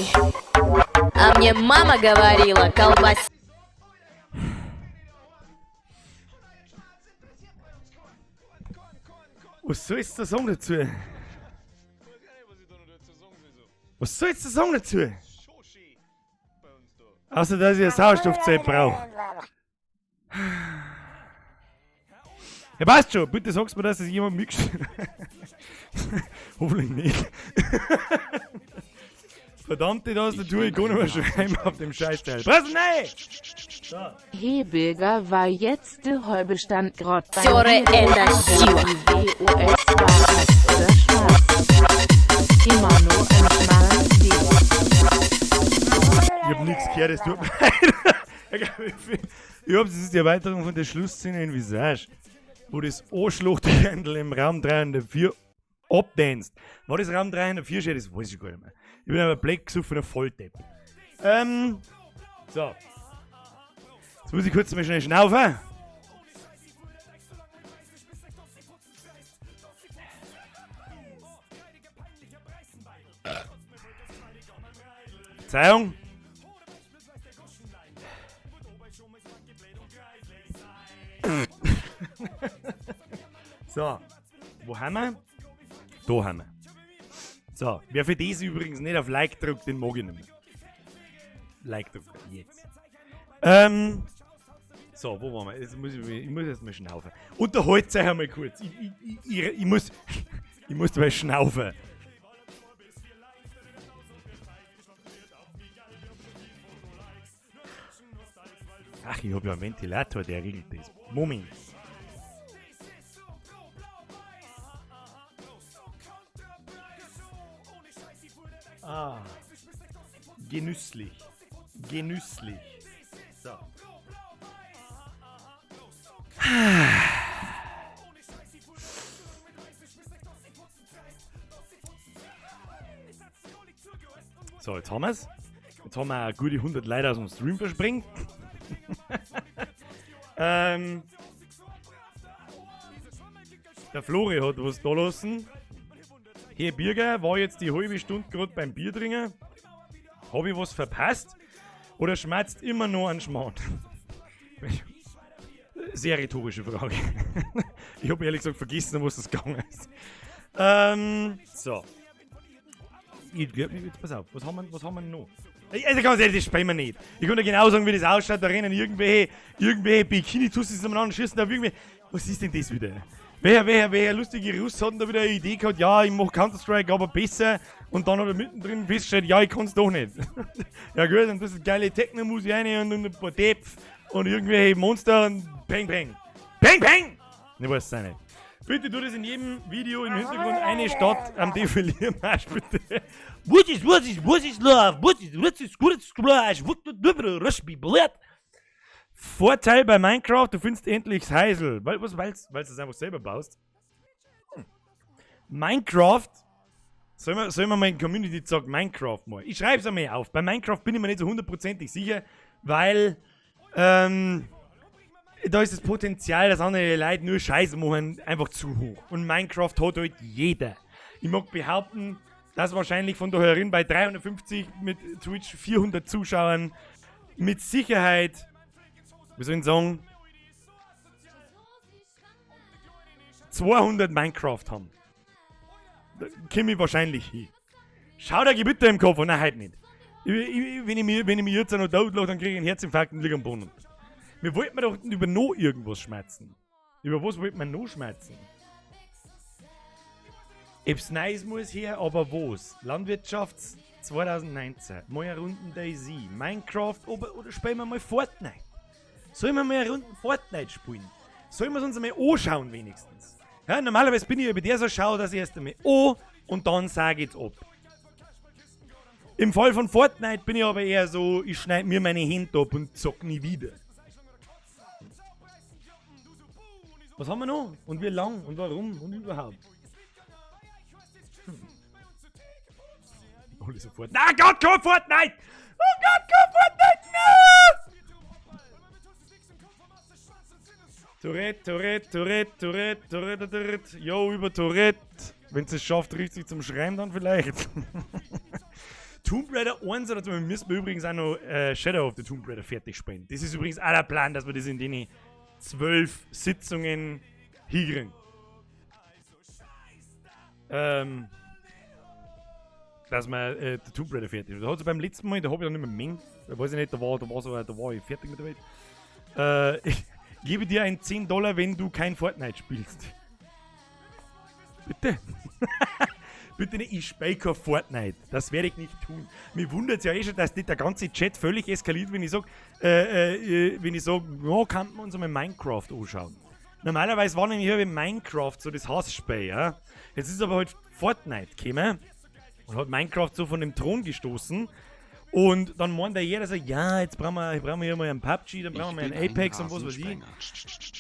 [SPEAKER 6] А мне мама говорила, колбас.
[SPEAKER 1] Was sollst du sagen dazu? Was sollst du sagen dazu? Außer, dass ich ein Sauerstoffzelt brauche. Ja, passt schon. Bitte sagst mir, dass es jemand mitgeschrieben hat. Hoffentlich nicht. Verdammte Tastatur, ich kann nicht mehr schreiben auf dem Scheißteil. Was? Nein!
[SPEAKER 3] Hey Birger war jetzt der halbe Stand grad bei
[SPEAKER 6] Актеры
[SPEAKER 3] mir
[SPEAKER 6] это сила.
[SPEAKER 3] WOS Wahrheit oder Schwarz. Immer nur im schmalen Weg.
[SPEAKER 1] Ich hab nichts gehört, es tut mir leid. Ich hab, das ist die Erweiterung von der Schlussszene in Visage, wo das Arschloch-Dirndl im Raum 304 abdanzt. War das Raum 304 schon? Das weiß ich gar nicht mehr. Ich bin aber black gesoffener Volldepp. So. Jetzt muss ich kurz mal schnell schnaufen. Verzeihung. So, wo haben wir? Da haben wir. So, wer für das übrigens nicht auf Like drückt, den mag ich nicht mehr. Like drücken, jetzt. So, wo waren wir? Jetzt muss ich muss erst mal schnaufen. Unterhalt euch einmal kurz. Ich muss dabei schnaufen. Ach, ich hab ja einen Ventilator, der regelt das. Moment. Ah. Genüsslich. Genüsslich. So. So, jetzt haben wir's. Jetzt haben wir eine gute 100 Leute aus dem Stream verspringt. Der Flori hat was da lassen. Hey Birger, war jetzt die halbe Stunde grad beim Bier trinken. Hab ich was verpasst? Oder schmerzt immer noch an Schmarrn? Sehr rhetorische Frage. Ich hab ehrlich gesagt vergessen, um was das gegangen ist. So. Ich, jetzt pass auf, was haben wir noch? Also ganz ehrlich, das spielen wir nicht. Ich kann dir genau sagen, wie das ausschaut. Da rennen irgendwelche Bikini-Tussis umeinander, schießen auf irgendwelche. Was ist denn das wieder? Welcher lustige Russ hat denn da wieder eine Idee gehabt? Ja, ich mach Counter-Strike, aber besser. Und dann hat er mittendrin festgestellt, ja, ich kann's doch nicht. Ja gut, und das ist geile Techno-Musik rein und ein paar Depf und irgendwelche Monster und Peng Peng. Peng Peng! Ich weiß es auch nicht. Bitte tu das in jedem Video im Hintergrund eine Stadt am Defiliermarsch, bitte.
[SPEAKER 2] What is love? What is splash? What the blood?
[SPEAKER 1] Vorteil bei Minecraft, du findest endlich das Heisel. Weil, was, weil's du es einfach selber baust. Minecraft. Sollen wir mal in Community sagen, Minecraft mal? Ich schreibe es einmal auf. Bei Minecraft bin ich mir nicht so hundertprozentig sicher, weil da ist das Potenzial, dass andere Leute nur Scheiße machen, einfach zu hoch. Und Minecraft hat halt jeder. Ich mag behaupten, dass wahrscheinlich von der Hörerin bei 350 mit Twitch 400 Zuschauern mit Sicherheit, wie soll ich sagen, 200 Minecraft haben. Da komme ich wahrscheinlich hin. Schau dir Gewitter im Kopf, nein, heute nicht. Wenn ich mich jetzt noch totlache, dann kriege ich einen Herzinfarkt und liege am Boden. Wir wollten doch über noch irgendwas schmerzen. Über was wollten wir noch schmerzen? Eb's Neues muss her, aber was? Landwirtschafts 2019. Mal eine Runden DayZ. Minecraft oder spielen wir mal Fortnite? Sollen wir mal eine Runde Fortnite spielen? Sollen wir es uns einmal anschauen wenigstens? Ja, normalerweise bin ich über der so schau, dass ich erst einmal an und dann sage ich's ab. Im Fall von Fortnite bin ich aber eher so, ich schneide mir meine Hände ab und zock nie wieder. Was haben wir noch? Und wie lang? Und warum? Und überhaupt? Alle sofort. Na Gott, komm Fortnite! Oh Gott, komm Fortnite! No! Tourette, Tourette, Tourette, Tourette, Tourette, Tourette. Jo, über Tourette. Wenn es schafft, richtig zum Schreien dann vielleicht. Tomb Raider 1 oder 2, wir müssen übrigens auch noch Shadow of the Tomb Raider fertig spielen. Das ist übrigens auch der Plan, dass wir das in den 12 Sitzungen hinkriegen. Dass wir der Tomb Raider fertig ist. Da hat es beim letzten Mal, da hab ich dann nicht mehr Meng, da weiß ich nicht, da war ich fertig mit der Welt. Ich gebe dir ein 10 Dollar, wenn du kein Fortnite spielst. Bitte? Bitte nicht, ich spiele kein Fortnite. Das werde ich nicht tun. Mir wundert es ja eh schon, dass nicht der ganze Chat völlig eskaliert, wenn ich sag, ja, kann man uns einmal Minecraft anschauen. Normalerweise war nämlich hier Minecraft so das Hassspiel, ja. Jetzt ist aber halt Fortnite gekommen und hat Minecraft so von dem Thron gestoßen. Und dann meint der jeder so, ja, jetzt brauchen wir hier mal einen PUBG, dann brauchen wir mal einen Apex und was weiß ich.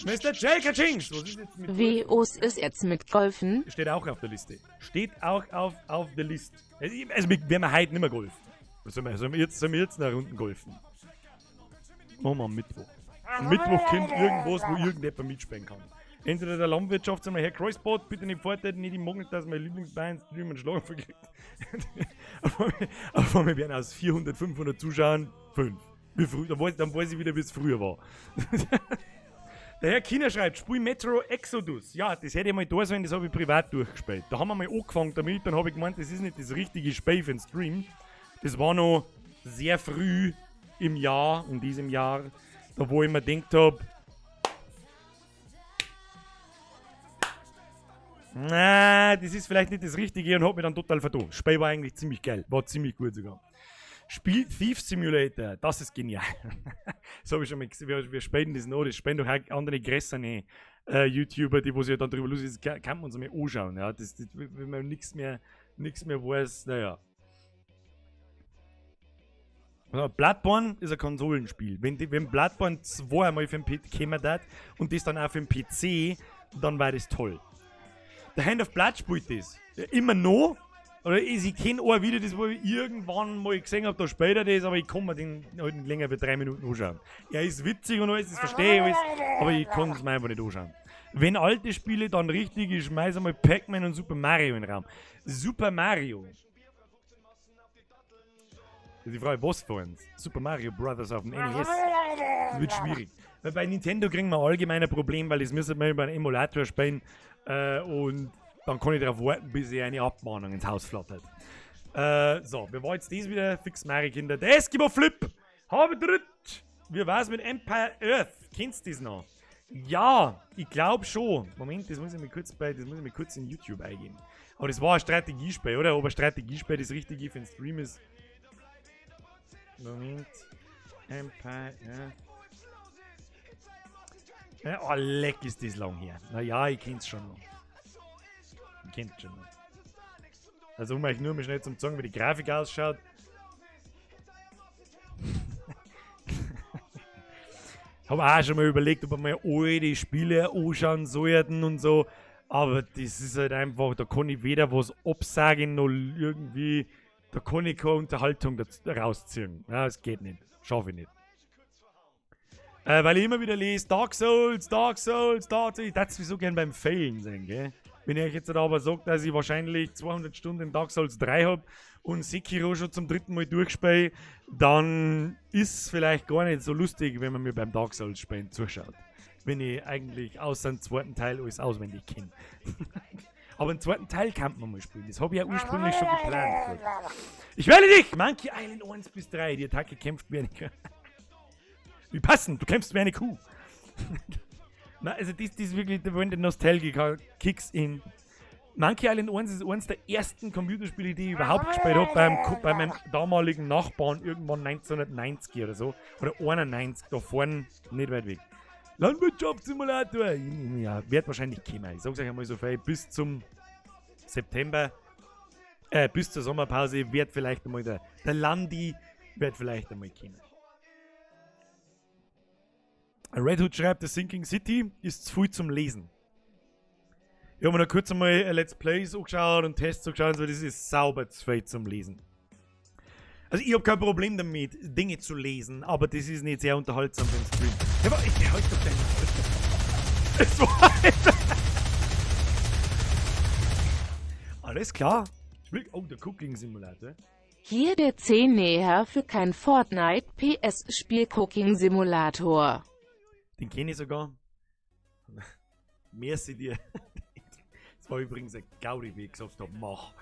[SPEAKER 1] Mr. Jelka Jinx! Was ist jetzt mit
[SPEAKER 3] WOs ist jetzt mit Golfen?
[SPEAKER 1] Steht auch auf der Liste. Steht auch auf der Liste. Also wir werden heute nicht mehr golfen. Sollen wir jetzt eine Runde golfen? Machen wir am Mittwoch. Am Mittwoch kommt irgendwas, wo irgendjemand mitspielen kann. Entweder der Landwirtschafts- Herr Kreuzbot, bitte nicht Fortnite, nicht, ich mag nicht, dass mein Lieblingsbein Stream einen Schlag verkriegt. Aber wir werden aus 400, 500 Zuschauern 5. Wie früh, dann weiß ich wieder, wie es früher war. Der Herr China schreibt, spiel Metro Exodus. Ja, das hätte ich mal da sollen, das habe ich privat durchgespielt. Da haben wir mal angefangen damit, dann habe ich gemeint, das ist nicht das richtige Spiel für den Stream. Das war noch sehr früh im Jahr, in diesem Jahr, da wo ich mir gedacht hab, na, das ist vielleicht nicht das Richtige und hab mich dann total vertan. Das Spiel war eigentlich ziemlich geil, war ziemlich gut sogar. Spiel Thief Simulator, das ist genial. Das hab ich schon mal gesehen, wir spielen das noch, das spielen doch auch andere größere YouTuber, die wo sich dann drüber lustig ist, kann man uns mal anschauen. Ja? Das, wenn man nichts mehr weiß, naja. Also Bloodborne ist ein Konsolenspiel. Wenn Bloodborne 2 einmal für den PC gekommen hat und das dann auch für den PC, dann war das toll. Der Hand of Blood spielt das. Ja, immer noch. Oder ich kenn auch ein Video, das wo ich irgendwann mal gesehen hab, da spielt er das, aber ich kann mir den halt nicht länger wie 3 Minuten anschauen. Er ist witzig und alles, das verstehe ich alles, aber ich kann es mir einfach nicht anschauen. Wenn alte Spiele dann richtig, ich schmeiß einmal Pac-Man und Super Mario in den Raum. Super Mario. Das ist die Frage, was für uns? Super Mario Brothers auf dem NES. Das wird schwierig. Weil bei Nintendo kriegen wir allgemein ein Problem, weil das müssen wir über einen Emulator spielen. Und dann kann ich darauf warten, bis ich eine Abmahnung ins Haus flattert. So, wir wollen jetzt das wieder fix machen, Kinder. Der Eskimo Flip! Habe dritt! Wie war's mit Empire Earth? Kennst du das noch? Ja, ich glaub schon. Moment, das muss ich mir kurz bei, das muss ich mir kurz in YouTube eingeben. Aber das war ein Strategiespiel, oder? Ob ein Strategiespiel das richtige für den Stream ist. Moment. Empire Earth. Ja, oh, leck ist das lang her. Naja, ich kenn's schon noch. Ich kenn's schon noch. Also um euch nur mal schnell zum zeigen, wie die Grafik ausschaut. Hab auch schon mal überlegt, ob wir mal alte Spiele anschauen sollten und so. Aber das ist halt einfach, da kann ich weder was absagen noch irgendwie, da kann ich keine Unterhaltung rausziehen. Ja, das geht nicht. Schaffe ich nicht. Weil ich immer wieder lese, Dark Souls, Dark Souls, Dark Souls. Ich darf sowieso gern beim Failen sein, gell? Wenn ich euch jetzt aber sage, dass ich wahrscheinlich 200 Stunden in Dark Souls 3 hab und Sekiro schon zum dritten Mal durchspiele, dann ist es vielleicht gar nicht so lustig, wenn man mir beim Dark Souls spielen zuschaut. Wenn ich eigentlich außer dem zweiten Teil alles auswendig kenne. Aber den zweiten Teil kann man mal spielen. Das hab ich ja ursprünglich schon geplant. Ich wähle dich! Monkey Island 1 bis 3. Die Attacke kämpft wie eine Kuh. Wie passend, du kämpfst wie eine Kuh. Na, also das ist wirklich, wenn der Nostalgiker kicks in. Monkey Island 1 ist eines der ersten Computerspiele, die ich überhaupt gespielt hab, bei meinem damaligen Nachbarn irgendwann 1990 oder so. Oder 91, da vorne, nicht weit weg. Landwirtschaftssimulator! Ja, wird wahrscheinlich kommen. Ich sag's euch einmal so viel, bis zum September, bis zur Sommerpause wird vielleicht einmal der Landi wird vielleicht einmal kommen. Red Hood schreibt, The Sinking City ist zu viel zum Lesen. Ich hab mir da kurz einmal Let's Plays angeschaut und Tests angeschaut und so, das ist sauber zu viel zum Lesen. Also ich hab kein Problem damit, Dinge zu lesen, aber das ist nicht sehr unterhaltsam beim Stream. Ja, aber ich halt doch deinen. Es war alles klar. Oh, der Cooking Simulator.
[SPEAKER 3] Hier der 10 näher für kein Fortnite PS Spiel Cooking Simulator.
[SPEAKER 1] Den kenne ich sogar. Merci dir. Das war übrigens ein Gaudi, wie ich gesagt habe, mach.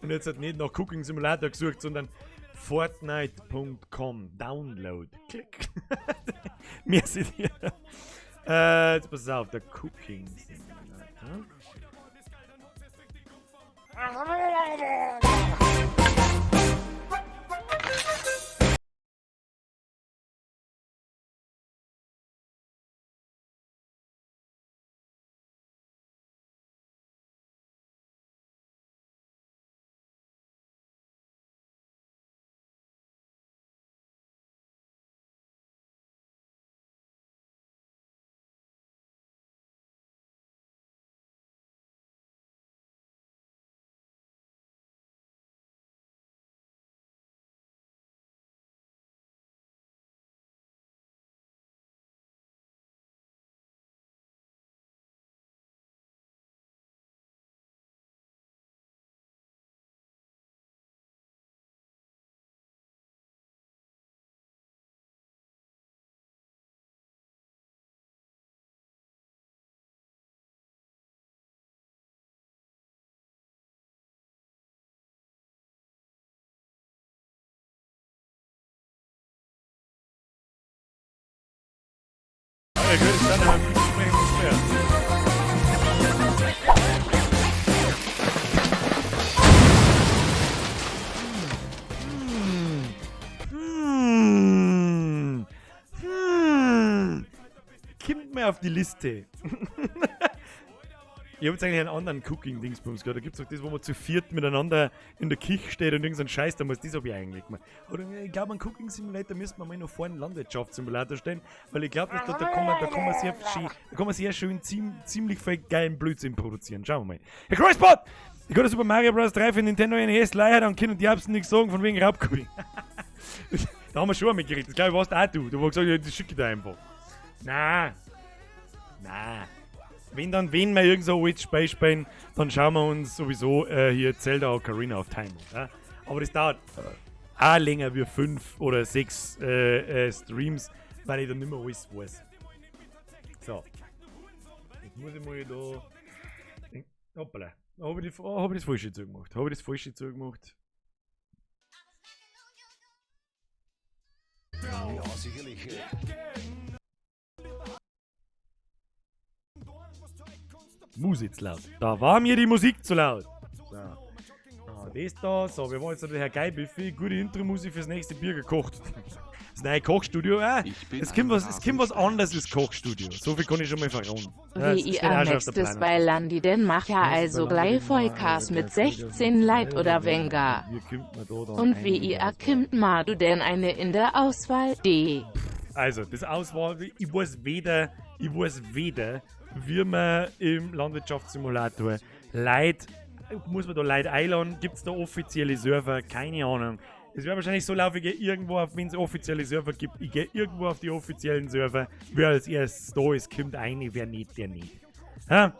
[SPEAKER 1] Und jetzt hat nicht nach Cooking Simulator gesucht, sondern Fortnite.com Download. Klick. Merci dir. Jetzt pass auf, der Cooking Simulator. Kommt mir auf die Liste. Ich hab jetzt eigentlich einen anderen Cooking-Dingsbums gehabt. Da gibt's auch das, wo man zu viert miteinander in der Küche steht und irgend so einen Scheiß, da muss das hab ich eigentlich gemacht. Oder ich glaub, einen Cooking-Simulator müsste man mal noch vor einen Landwirtschaftssimulator stellen, weil ich glaub, da kann man, da kann man sehr schön, da kann man sehr schön ziemlich viel geilen Blödsinn produzieren. Schauen wir mal. Herr Kreuzbot! Ich kann das Super Mario Bros. 3 für Nintendo NES leider, dann können die Erbsen nichts sagen, von wegen Raubkopie. Da haben wir schon mitgekriegt. Das glaub ich, warst auch du. Du hast gesagt, ja, das schicke ich dir einfach. Na. Na. Wenn dann, wenn wir irgend so altes Spiel spielen, dann schauen wir uns sowieso hier Zelda Ocarina of Time an. Ja? Aber das dauert auch länger wie 5 oder 6 Streams, weil ich dann nicht mehr alles weiß. So. Jetzt muss ich mal da. Hoppala. Habe ich, hab ich das Falsche zugemacht. Habe ich das Falsche zugemacht.
[SPEAKER 7] Ja, sicherlich.
[SPEAKER 1] Musik zu laut. Da war mir die Musik zu laut. So. Ah, das da. So, wir wollen jetzt der Herr Geibüffi. Gute Intro-Musik fürs nächste Bier gekocht. Das neue Kochstudio. Ah, es kommt was anderes ins Kochstudio. So viel kann ich schon mal verraten. Ja,
[SPEAKER 3] Wie ihr nächstes bei Landi denn mach ja also gleich Vollgas mit 16 Leid oder Wenger. Und wie ihr kimmt ma du denn eine in der Auswahl D.
[SPEAKER 1] Also, das Auswahl, ich weiß weder, wie man im Landwirtschaftssimulator Leid, muss man da Leid einladen, gibt es da offizielle Server, keine Ahnung. Es wäre wahrscheinlich so laufen, ich gehe irgendwo auf, wenn es offizielle Server gibt, ich gehe irgendwo auf die offiziellen Server, wer als erstes da ist, kommt ein, wer nicht, der nicht. Ja?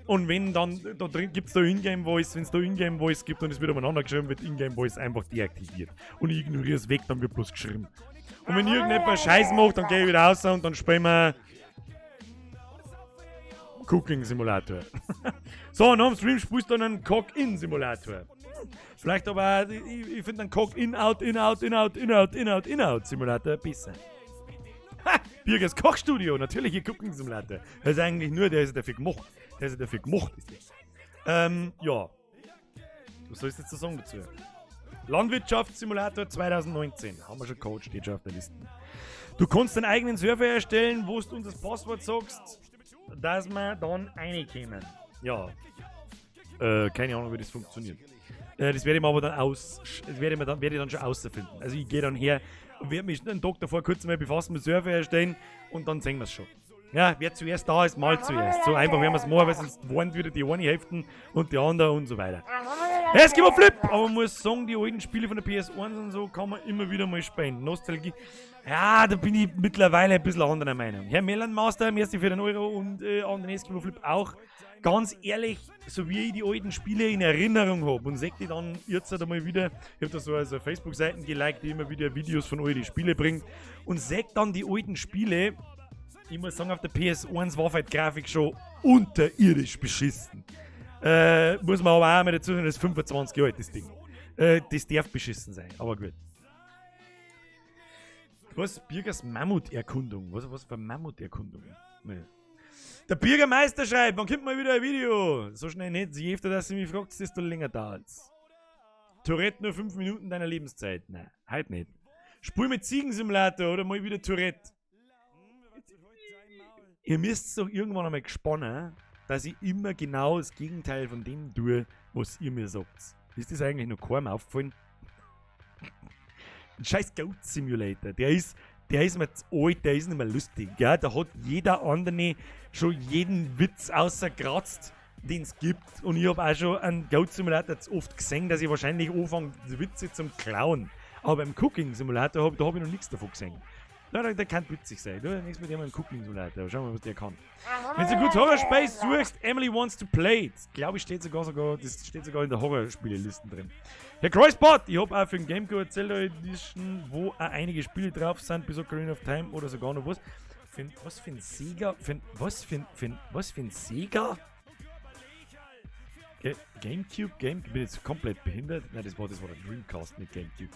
[SPEAKER 1] Und wenn dann, da drin gibt es da Ingame Voice, wenn es da Ingame Voice gibt und es wird umeinander geschrieben, wird Ingame Voice einfach deaktiviert. Und ich ignoriere es weg, dann wird bloß geschrieben. Und wenn irgendjemand Scheiß macht, dann gehe ich wieder raus und dann spielen wir Cooking Simulator. So, nach dem Stream spielst du dann einen Cock-In-Simulator. Vielleicht aber, ich finde einen Cock-In-Out, In-Out, In-Out, In-Out, In-Out, In-Out-Simulator besser. Ha! Birgers Kochstudio, natürlich ihr Cooking Simulator. Das ist eigentlich nur, der ist dafür gemacht. Der ist dafür gemacht, ist der. Ja. Was soll ich jetzt sagen dazu? Landwirtschaftssimulator 2019. Haben wir schon gecoacht, steht schon auf der Liste. Du kannst deinen eigenen Server erstellen, wo du uns das Passwort sagst, dass wir dann reinkommen. Ja. Keine Ahnung, wie das funktioniert. Das werde ich mir aber dann werde ich dann schon außerfinden. Also ich gehe dann her und werde mich einen Tag davor kurz mal befassen mit Server erstellen und dann sehen wir es schon. Ja, wer zuerst da ist, mal zuerst. So einfach werden wir es machen, weil sonst warnt wieder die eine Hälfte und die andere und so weiter. Es gibt einen Flip! Aber man muss sagen, die alten Spiele von der PS1 und so kann man immer wieder mal spielen. Nostalgie. Ja, da bin ich mittlerweile ein bisschen anderer Meinung. Herr Melon Master, merci für den Euro und an den Eskimo Flip auch. Ganz ehrlich, so wie ich die alten Spiele in Erinnerung habe und sehe die dann jetzt halt einmal wieder, ich habe da so also Facebook-Seiten geliked, die immer wieder Videos von alten Spiele bringt und sehe dann die alten Spiele, ich muss sagen, auf der PS1 war halt Grafik schon unterirdisch beschissen. Muss man aber auch mal dazu sagen, das ist 25 Jahre alt, das Ding. Das darf beschissen sein, aber gut. Was? Birgers Mammuterkundung? Was für Mammuterkundung? Nee. Der Bürgermeister schreibt, wann kommt mal wieder ein Video? So schnell nicht. Je öfter, dass sie mich fragt, desto länger dauert's. Tourette nur 5 Minuten deiner Lebenszeit. Nein, heute nicht. Spul mit Ziegensimulator oder mal wieder Tourette. Ihr müsst doch irgendwann einmal gesponnen, dass ich immer genau das Gegenteil von dem tue, was ihr mir sagt. Ist das eigentlich noch keinem aufgefallen? Ein scheiß Goat Simulator, der ist mir zu alt, der ist nicht mehr lustig. Gell? Da hat jeder andere schon jeden Witz außerkratzt, den es gibt. Und ich habe auch schon einen Goat Simulator zu oft gesehen, dass ich wahrscheinlich anfange, Witze zum Klauen. Aber beim Cooking Simulator, da hab ich noch nichts davon gesehen. Ja, der kann witzig sein. Du, nichts mit dem einen Cooking Simulator. Schauen wir mal, was der kann. Wenn du gut Horrorspiel suchst, Emily Wants to Play. Das glaube ich, steht sogar, das steht sogar in der Horrorspieleliste drin. Herr Kreuzbot, ich habe auch für den Gamecube Zelda Edition, wo auch einige Spiele drauf sind, bis Ocarina of Time oder sogar noch was. Was für ein Sega? Was für ein Sega? Gamecube? Ich bin jetzt komplett behindert. Nein, das war der Dreamcast, nicht Gamecube.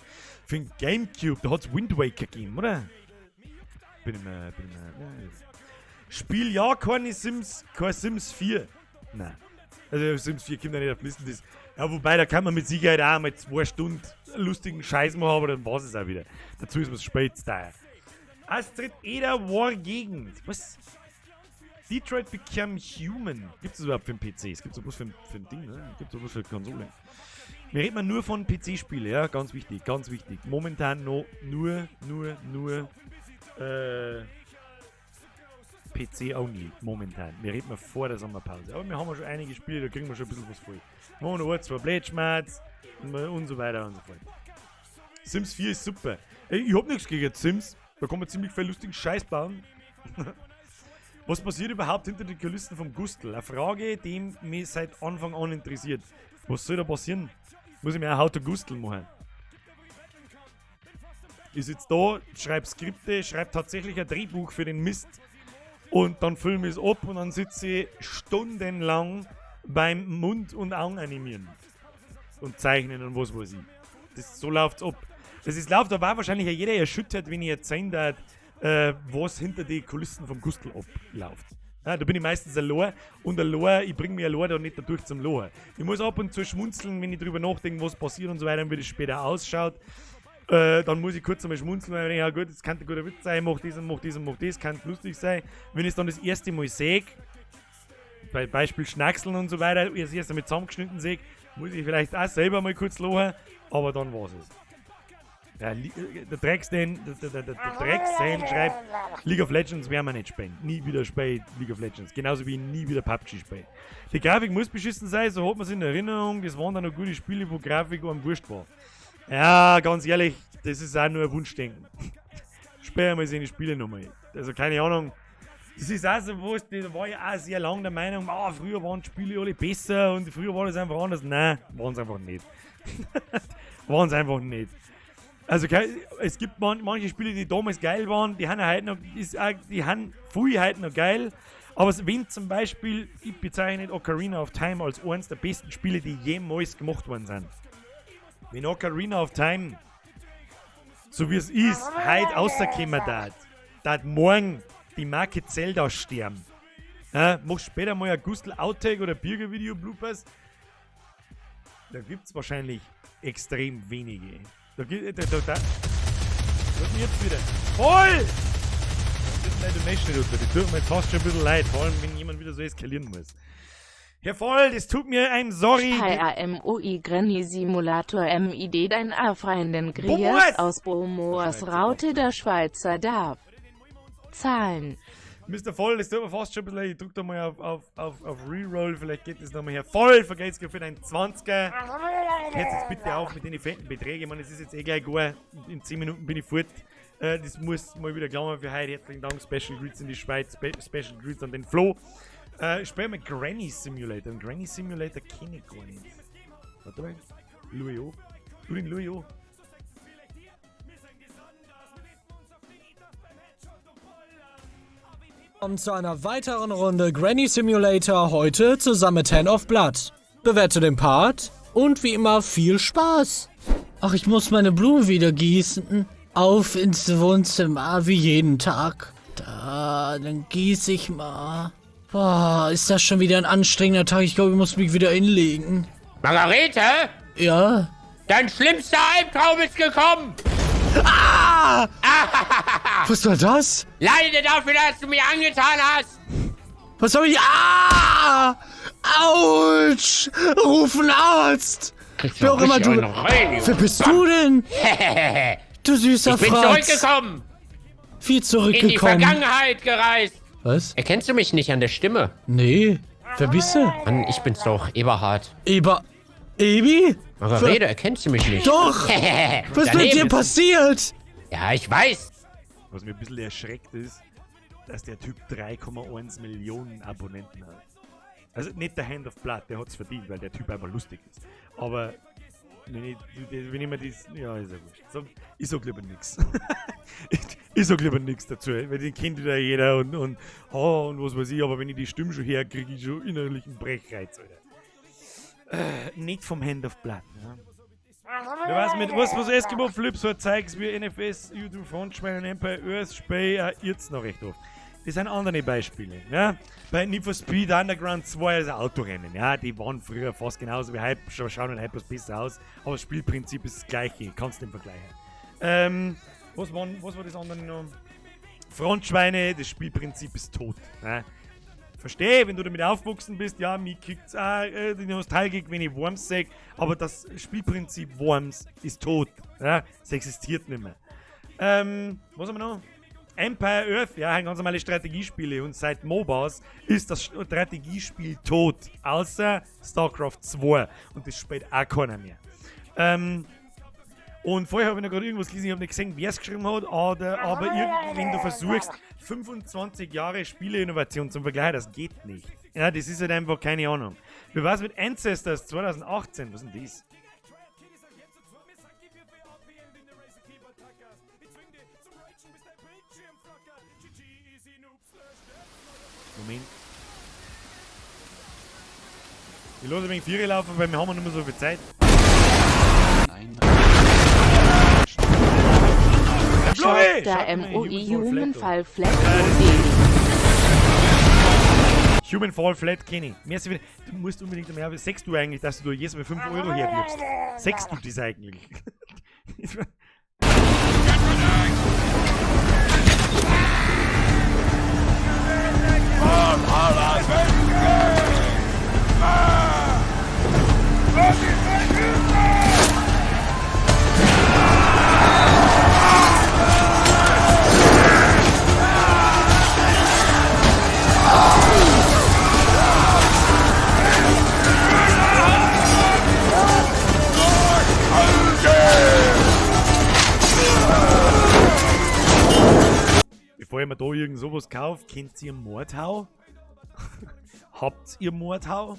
[SPEAKER 1] Für den Gamecube, da hat es Wind Waker gegeben, oder? Bin ich mir. Spiel ja keine Sims, kein Sims 4. Nein. Also Sims 4 kommt ja nicht auf die Liste. Das, ja, wobei, da kann man mit Sicherheit auch mal 2 Stunden lustigen Scheiß machen, aber dann war es auch wieder. Dazu ist man spät da. Astrid Eder War Gegend. Was? Detroit Become Human. Gibt es überhaupt für den PC? Es gibt so bloß für ein Ding, ne? Gibt es bloß für die Konsole. Wir reden nur von PC-Spielen, ja? Ganz wichtig, ganz wichtig. Momentan noch nur PC only, momentan. Wir reden mal vor der Sommerpause. Aber wir haben ja schon einige Spiele, da kriegen wir schon ein bisschen was voll. Machen wir noch 2 Blödschmerz und so weiter und so fort. Sims 4 ist super. Ey, ich hab nichts gegen Sims. Da kann man ziemlich viel lustigen Scheiß bauen. Was passiert überhaupt hinter den Kulissen vom Gustl? Eine Frage, die mich seit Anfang an interessiert. Was soll da passieren? Muss ich mir auch How to Gustl machen? Ich sitze da, schreibe Skripte, schreibe tatsächlich ein Drehbuch für den Mist und dann filme ich es ab und dann sitze ich stundenlang beim Mund und Augen animieren. Und zeichnen und was weiß ich. Das, so läuft's ab. Das ist läuft, da war wahrscheinlich ja jeder erschüttert, wenn ich erzählen darf, was hinter die Kulissen vom Gustl abläuft. Ja, da bin ich meistens allein und allein, ich bringe mich allein da nicht dadurch zum Lachen. Ich muss ab und zu schmunzeln, wenn ich drüber nachdenke, was passiert und so weiter und wie das später ausschaut. Dann muss ich kurz einmal schmunzeln, weil ich denke, ja gut, das könnte ein guter Witz sein, mach das und mach das und mach das, kann lustig sein. Wenn ich es dann das erste Mal sehe, bei Beispiel Schnackseln und so weiter, ich das erste Mal zusammengeschnitten sehe, muss ich vielleicht auch selber mal kurz lachen, aber dann war's es. Ja, der Drecksden, der Drecksden schreibt, League of Legends werden wir nicht spielen. Nie wieder spielen League of Legends. Genauso wie ich nie wieder PUBG spiele. Die Grafik muss beschissen sein, so hat man es in Erinnerung. Das waren dann noch gute Spiele, wo Grafik einem wurscht war. Ja, ganz ehrlich, das ist auch nur ein Wunschdenken. Spiel einmal seine Spiele nochmal. Also keine Ahnung. Das ist auch so was, da war ich auch sehr lange der Meinung, ah, früher waren die Spiele alle besser und früher war das einfach anders. Nein, waren es einfach nicht. Waren es einfach nicht. Also es gibt manche Spiele, die damals geil waren, die haben heute noch, ist auch, die haben viel heute noch geil. Aber wenn zum Beispiel, ich bezeichne Ocarina of Time als eines der besten Spiele, die jemals gemacht worden sind. Wenn Ocarina of Time, so wie es ist, heute rausgekommen darf, morgen die Marke Zelda sterben. Ja, mach später mal ein Gustl Outtake oder Birger-Video Bloopers. Da gibt's wahrscheinlich extrem wenige. Da gibt, da, da, da. Was denn jetzt wieder? Voll! Das ist leider Donation, das tut mir jetzt fast schon ein bisschen leid, vor allem wenn jemand wieder so eskalieren muss. Herr Voll, das tut mir I'm sorry.
[SPEAKER 3] AMOI Granny Simulator MID dein A-Freundin
[SPEAKER 1] Bomoas!
[SPEAKER 3] Grias aus Bomoas Raute der Schweizer darf. Zahlen.
[SPEAKER 1] Mr. Voll, das tut mir fast schon ein bisschen leid. Ich drück da mal auf Reroll, vielleicht geht das nochmal her. Voll, vergeht's für deinen 20er. Hört jetzt bitte auf mit den fetten Beträgen. Ich meine, es ist jetzt eh gleich gar. In 10 Minuten bin ich fort. Das muss mal wieder klammern für heute. Herzlichen Dank. Special Greets in die Schweiz. Special Greets an den Flo. Ich spiele mal Granny Simulator. Und Granny Simulator kenne ich gar nicht. Warte mal. Louis O. Du den Louis O.
[SPEAKER 7] Willkommen zu einer weiteren Runde Granny Simulator, heute zusammen mit Hand of Blood. Bewerte den Part und wie immer viel Spaß. Ach, ich muss meine Blume wieder gießen. Auf ins Wohnzimmer, wie jeden Tag. Da, dann gieße ich mal. Boah, ist das schon wieder ein anstrengender Tag. Ich glaube, ich muss mich wieder hinlegen.
[SPEAKER 8] Margarete?
[SPEAKER 7] Ja?
[SPEAKER 8] Dein schlimmster Albtraum ist gekommen!
[SPEAKER 7] Ah! Was war das?
[SPEAKER 8] Leide dafür, dass du mir angetan hast!
[SPEAKER 7] Was hab ich? Ah! Autsch! Ruf einen Arzt!
[SPEAKER 8] Kriegst
[SPEAKER 7] Wer auch immer du.
[SPEAKER 8] richtig einen rein,
[SPEAKER 7] Wer bist du denn? Du süßer
[SPEAKER 8] Ich bin
[SPEAKER 7] Fratz.
[SPEAKER 8] zurückgekommen!
[SPEAKER 7] Wie
[SPEAKER 8] In die
[SPEAKER 7] zurückgekommen?
[SPEAKER 8] Vergangenheit gereist!
[SPEAKER 7] Was?
[SPEAKER 8] Erkennst du mich nicht an der Stimme?
[SPEAKER 7] Nee. Wer bist du?
[SPEAKER 8] Mann, ich bin's doch, Eberhard.
[SPEAKER 7] Ebi?
[SPEAKER 8] Margarete, erkennst du mich nicht?
[SPEAKER 7] Doch! Was ist mit dir
[SPEAKER 8] Daneben.
[SPEAKER 7] passiert?
[SPEAKER 8] Ja, ich weiß.
[SPEAKER 1] Was mir ein bisschen erschreckt ist, dass der Typ 3,1 Millionen Abonnenten hat. Also nicht der Hand of Blood, der hat's verdient, weil der Typ einfach lustig ist. Aber wenn ich mir das. Ja, ist ja wurscht. So, ich sag lieber nix. Ich sag lieber nix dazu, weil den kennt wieder jeder und oh, und was weiß ich, aber wenn ich die Stimme schon her, kriege ich schon innerlichen Brechreiz, Alter. Nicht vom Hand of Blood. Ja. Wer weiß mit, was Eskimo Flip so zeigt, wie NFS, YouTube, Frontschwein und Empire Earth, Spey, jetzt noch recht oft. Das sind andere Beispiele. Ja? Bei Need for Speed Underground 2 ist ein Autorennen. Ja? Die waren früher fast genauso wie heute, schauen halt bloß besser aus, aber das Spielprinzip ist das gleiche, kannst du nicht vergleichen. Was war das andere noch? Frontschweine, das Spielprinzip ist tot. Ja? Verstehe, wenn du damit aufgewachsen bist, ja, mich kickt's auch, die Nostalgik, wenn ich Worms seh, aber das Spielprinzip Worms ist tot. Ja? Es existiert nicht mehr. Was haben wir noch? Empire Earth, ja, ganz normale Strategiespiele und seit MOBAs ist das Strategiespiel tot, außer StarCraft 2 und das spielt auch keiner mehr. Und vorher habe ich noch gerade irgendwas gelesen, ich habe nicht gesehen, wer es geschrieben hat, aber wenn du versuchst, 25 Jahre Spieleinnovation zum Vergleich, das geht nicht. Ja, das ist halt einfach keine Ahnung. Wie war's mit Ancestors 2018? Was ist denn das? Moment. Ich lasse ein wenig Viere laufen, weil wir haben nicht mehr so viel Zeit. Flori!
[SPEAKER 3] Schaut da
[SPEAKER 1] Schaut mal,
[SPEAKER 3] MOI
[SPEAKER 1] Human
[SPEAKER 3] Human
[SPEAKER 1] Fall
[SPEAKER 3] Fall Flat OD.
[SPEAKER 1] Flat. Human Fall Flat kenne ich. Merci für- Du musst unbedingt mehr. Sechst du eigentlich, dass du da jedes Mal 5 Euro herwirfst? Sechst du das eigentlich? Bevor ich mir da irgend sowas kaufe, kennt ihr Mordhau? Habt ihr Mordhau?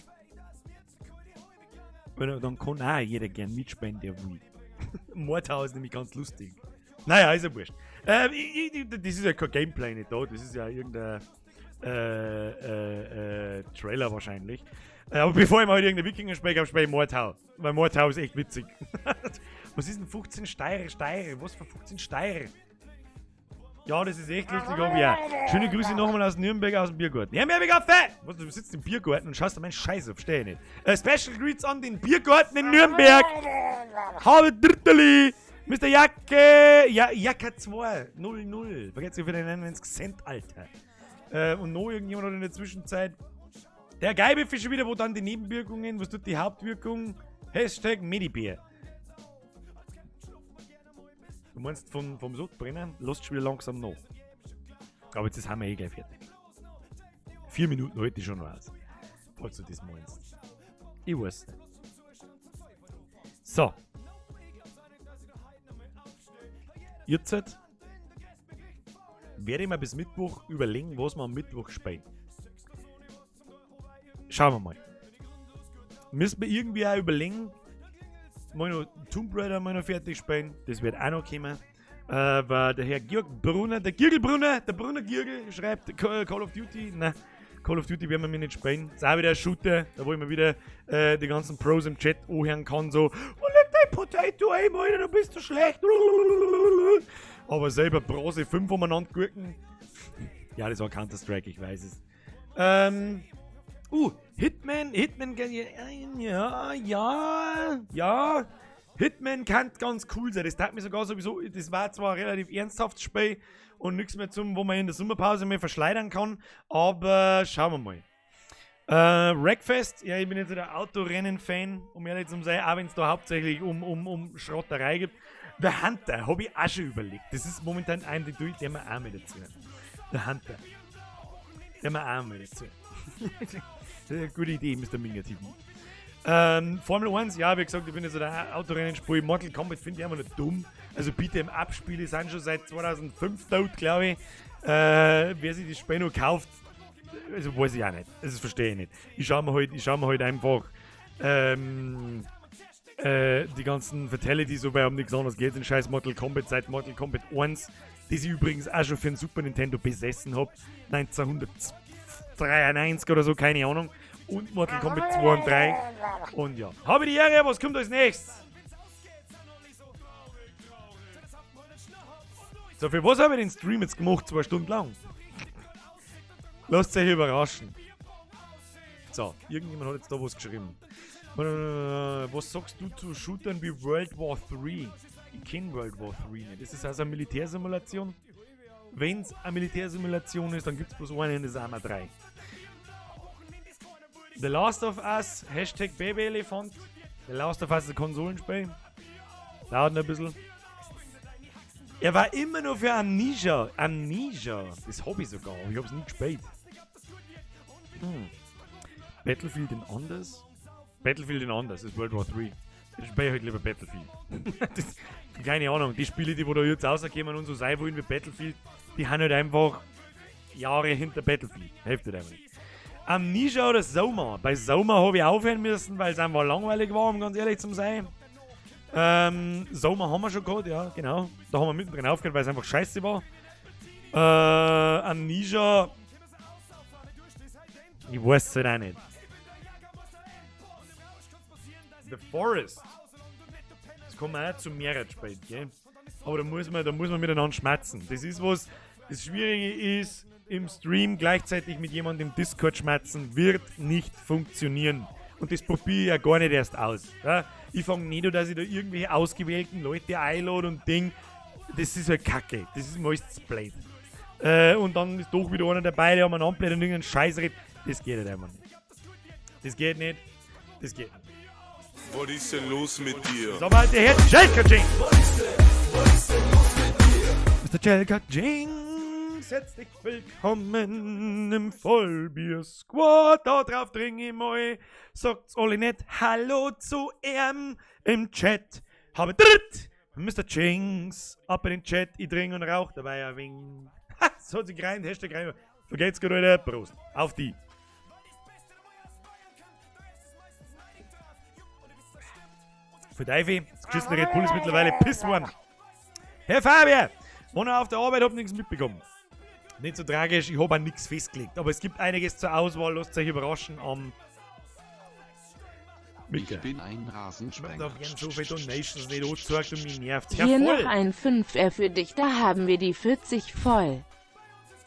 [SPEAKER 1] Weil dann kann auch jeder gern mitspielen, der will. Mordhau ist nämlich ganz lustig. Naja, ist ja wurscht. Das ist ja kein Gameplay nicht da, das ist ja irgendein Trailer wahrscheinlich. Aber bevor ich mal halt irgendein Wikinger spiele, spiele ich Mordhau. Weil Mordhau ist echt witzig. Was ist denn 15 Steirer? Steirer? Was für 15 Steirer? Ja, das ist echt lustig, aber ja. Schöne Grüße nochmal aus Nürnberg, aus dem Biergarten. Ja, mehr Kaffee! Was, du sitzt im Biergarten und schaust dir meinen Scheiß auf, verstehe ich nicht. Special Greets an den Biergarten in Nürnberg! Habe Dritteli! Mr. Jacke! Ja, Jacke 2, 0, 0. Vergesst ihr wieder 99 Cent, Alter. Und noch irgendjemand hat in der Zwischenzeit. Der Geibefischer schon wieder, wo dann die Nebenwirkungen, was tut die Hauptwirkung? Hashtag Medibier. Du meinst vom Sodbrennen? Lasst schon wieder langsam nach. Aber jetzt haben wir eh gleich fertig. 4 Minuten heute schon noch aus. Falls du das meinst. Ich weiß nicht. So. Jetzt werde ich mir bis Mittwoch überlegen, was wir am Mittwoch spielen. Schauen wir mal. Müssen wir irgendwie auch überlegen, mal noch Tomb Raider mal noch fertig spielen. Das wird auch noch kommen. Weil der Herr Georg Brunner, der Giergelbrunner, der Brunner Giergel schreibt Call of Duty. Nein, Call of Duty werden wir mir nicht spielen. Ist auch wieder ein Shooter, da wo ich mir wieder die ganzen Pros im Chat anhören kann, so, oh, leg dein Potato ein, Alter, du bist so schlecht. Aber selber Bronze 5 umeinander gurken. Ja, das war Counter-Strike, ich weiß es. Hitman, Hitman, ja, ja, ja. Hitman kann ganz cool sein. Das tat mir sogar sowieso, das war zwar ein relativ ernsthaftes Spiel und nichts mehr zum, wo man in der Sommerpause mehr verschleudern kann, aber schauen wir mal. Wreckfest, ja, ich bin jetzt der Autorennen-Fan, um ehrlich zu sein, auch wenn es da hauptsächlich um Schrotterei gibt. The Hunter, hab ich auch schon überlegt. Das ist momentan ein, der mir auch mit dazu. The Hunter. Der mir auch mit dazu. Das ist eine gute Idee, Mr. Minger TV. Formel 1, ja, wie gesagt, ich bin jetzt so der Autorennen-Spiel. Mortal Kombat finde ich immer noch dumm. Also Beat'em Up-Spiele sind schon seit 2005 tot, glaube ich. Wer sich das Spiel noch kauft, also weiß ich auch nicht. Das verstehe ich nicht. Ich schaue mir halt, ich schau mir halt einfach die ganzen Fatalities so, weil um nichts anderes geht in scheiß Mortal Kombat seit Mortal Kombat 1, das ich übrigens auch schon für den Super Nintendo besessen hab, 1993 oder so, keine Ahnung. Und Mortal Kombat 2 und 3. Und ja. Habe die Ehre, was kommt als nächstes? So, für was habe ich den Stream jetzt gemacht? 2 Stunden lang. Lasst euch überraschen. So, irgendjemand hat jetzt da was geschrieben. Was sagst du zu Shootern wie World War 3? Ich kenn World War 3 nicht. Ist das also eine Militärsimulation? Wenn's eine Militärsimulation ist, dann gibt's bloß eine und das ist Arma 3. The Last of Us, Hashtag Babyelefant. The Last of Us ist ein Konsolenspiel. Dauert noch ein bisschen. Er war immer nur für Amnesia. Amnesia. Das hab ich sogar, aber ich hab's nie gespielt. Battlefield in anders? Battlefield in anders, das ist World War 3. Ich spiele halt lieber Battlefield. Das, keine Ahnung, die Spiele, die wo da jetzt rauskommen und so sein wollen wie Battlefield, die haben halt einfach Jahre hinter Battlefield. Hilft halt einfach nicht. Amnesia oder Soma? Bei Soma habe ich aufhören müssen, weil es einfach langweilig war, um ganz ehrlich zu sein. Soma haben wir schon gehabt, ja, genau. Da haben wir mittendrin aufgehört, weil es einfach scheiße war. Amnesia. Ich weiß es halt auch nicht. The Forest. Das kann man auch zu mehreren spielen, gell? Aber da muss man miteinander schmatzen. Das ist was, das Schwierige ist, im Stream gleichzeitig mit jemandem im Discord schmatzen, wird nicht funktionieren. Und das probiere ich ja gar nicht erst aus. Ja? Ich fange nicht an, dass ich da irgendwelche ausgewählten Leute einlade und Ding. Das ist halt Kacke. Das ist meistens blöd. Und dann ist doch wieder einer dabei, der am anbläht und irgendeinen Scheiß redet. Das geht halt einfach nicht. Das geht nicht. Das geht nicht.
[SPEAKER 4] Was ist denn los mit dir?
[SPEAKER 1] Sag mal, der Herr Jelka Jinx! Mr. Jelka Jinx, herzlich willkommen im Vollbier-Squad. Da drauf dringe ich mal. Sagt's alle nicht Hallo zu ihm im Chat. Habe dritt! Mr. Jinx, ab in den Chat, ich trinke und rauch dabei ein wenig. Ha, so hat sich rein, Hashtag rein. Vergeht's gut, Alter. Prost. Auf die. Für Teufel, das geschissene Red Bull ist mittlerweile pisswarm. Herr Fabian, war noch auf der Arbeit, hab nichts mitbekommen. Nicht so tragisch, ich hab auch nichts festgelegt. Aber es gibt einiges zur Auswahl, lasst euch überraschen am.
[SPEAKER 5] Ich bin ein Rasensprenger.
[SPEAKER 1] Da werden so viele Donations nicht angezeigt und mich nervt's.
[SPEAKER 3] Hier noch ein 5R für dich, da haben wir die 40 voll.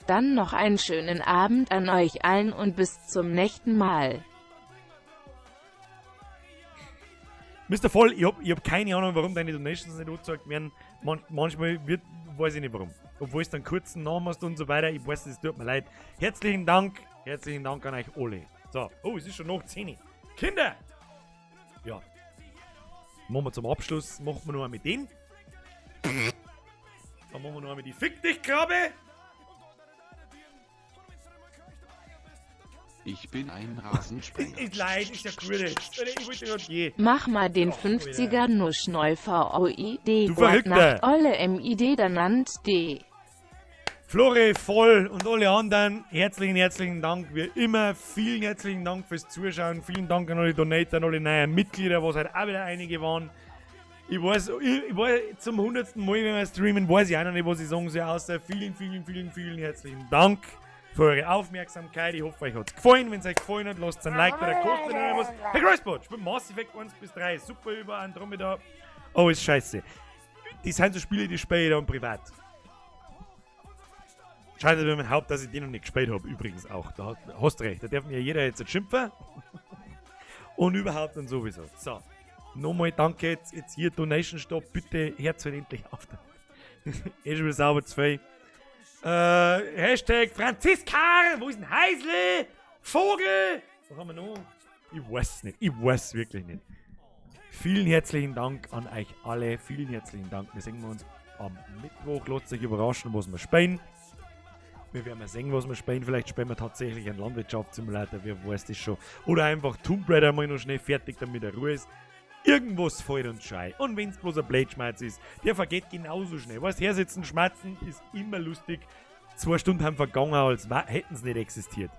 [SPEAKER 3] Dann noch einen schönen Abend an euch allen und bis zum nächsten Mal.
[SPEAKER 1] Mr. Voll, ich hab keine Ahnung, warum deine Donations nicht angezeigt werden. Manchmal wird, weiß ich nicht warum. Obwohl es dann kurzen Namen hast und so weiter. Ich weiß, es tut mir leid. Herzlichen Dank an euch alle. So, oh, es ist schon noch 10. Kinder! Ja. Machen wir zum Abschluss, machen wir noch einmal mit den. Dann machen wir noch einmal die Fick dich Krabbe.
[SPEAKER 5] Ich bin ein Rasensprenger.
[SPEAKER 1] Ist leid, ist ja cool. Ich wollte gerade gehen.
[SPEAKER 3] Mach mal den 50er Nuschneu VOID.
[SPEAKER 1] Du Verrückter.
[SPEAKER 3] Nacht Olle MID danant D.
[SPEAKER 1] Flori, Voll und alle anderen, herzlichen Dank. Wie immer, vielen herzlichen Dank fürs Zuschauen. Vielen Dank an alle Donater, an alle neuen Mitglieder, was halt auch wieder einige waren. Ich weiß, ich weiß zum 100. Mal, wenn wir streamen, weiß ich auch noch nicht, was ich sagen soll, außer vielen, vielen, vielen, vielen herzlichen Dank für eure Aufmerksamkeit. Ich hoffe, euch hat es gefallen. Wenn es euch gefallen hat, lasst ein Like bei der kostet nicht was. Hey, Kreuzbot, spielt Mass Effect 1 bis 3, super über Andromeda. Oh, ist scheiße. Die sind so Spiele, die spiele ich dann privat. Schade über mein Haupt, dass ich den noch nicht gespielt habe, übrigens auch. Da hast du recht, da darf mir jeder jetzt nicht schimpfen. Und überhaupt und sowieso. So, nochmal danke, jetzt hier Donation Stop, bitte hört halt endlich auf. Eh schon wieder sauber zu viel. Hashtag Franziska, wo ist denn Heisle? Vogel! Was haben wir noch? Ich weiß nicht, ich weiß wirklich nicht. Vielen herzlichen Dank an euch alle, vielen herzlichen Dank. Wir sehen uns am Mittwoch, lasst euch überraschen, was wir spielen. Wir werden mal sehen, was wir spielen. Vielleicht spielen wir tatsächlich einen Landwirtschaftssimulator, wer weiß das schon. Oder einfach Tomb Raider mal noch schnell fertig, damit er Ruhe ist. Irgendwas fällt uns schei. Und wenn es bloß ein Blödschmerz ist, der vergeht genauso schnell. Weißt, hersitzen, schmerzen ist immer lustig. 2 Stunden haben vergangen, als hätten sie nicht existiert.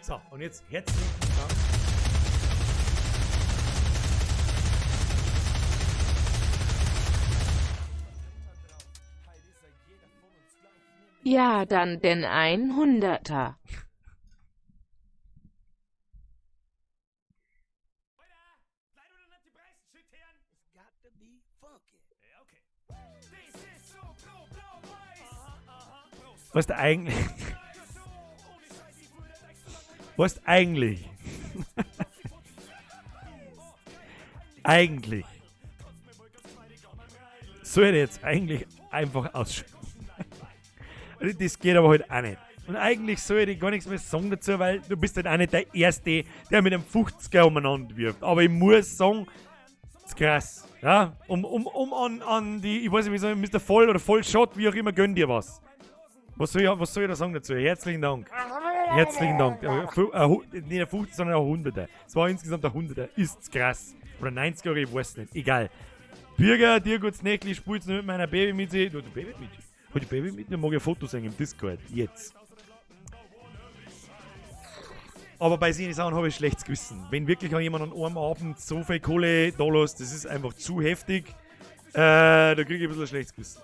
[SPEAKER 1] So, und jetzt herzlichen Dank.
[SPEAKER 3] Ja, dann den 100er.
[SPEAKER 1] Was eigentlich? Was eigentlich? Eigentlich. Soll ich jetzt eigentlich einfach ausschalten? Das geht aber halt auch nicht. Und eigentlich soll ich gar nichts mehr sagen dazu, weil du bist halt auch nicht der Erste, der mit einem 50er umeinander wirft. Aber ich muss sagen, das ist krass. Ja? Um an die, ich weiß nicht, wie soll ich, Mr. Voll oder Vollshot, wie auch immer, gönn dir was. Was soll ich da sagen dazu? Herzlichen Dank. Herzlichen Dank. Nicht ein 50, sondern ein 100er. Es war insgesamt ein 100er. Ist's krass. Oder 90er, ich weiß nicht. Egal. Bürger, dir gut's Nächli, spielst du mit meiner Baby mit. Du, Baby mit. Hol die Baby mit, dann mag ich ein Foto sehen im Discord. Jetzt. Aber bei solchen Sachen habe ich schlechtes Gewissen. Wenn wirklich auch jemand an einem Abend so viel Kohle da lässt, das ist einfach zu heftig. Da kriege ich ein bisschen schlechtes Gewissen.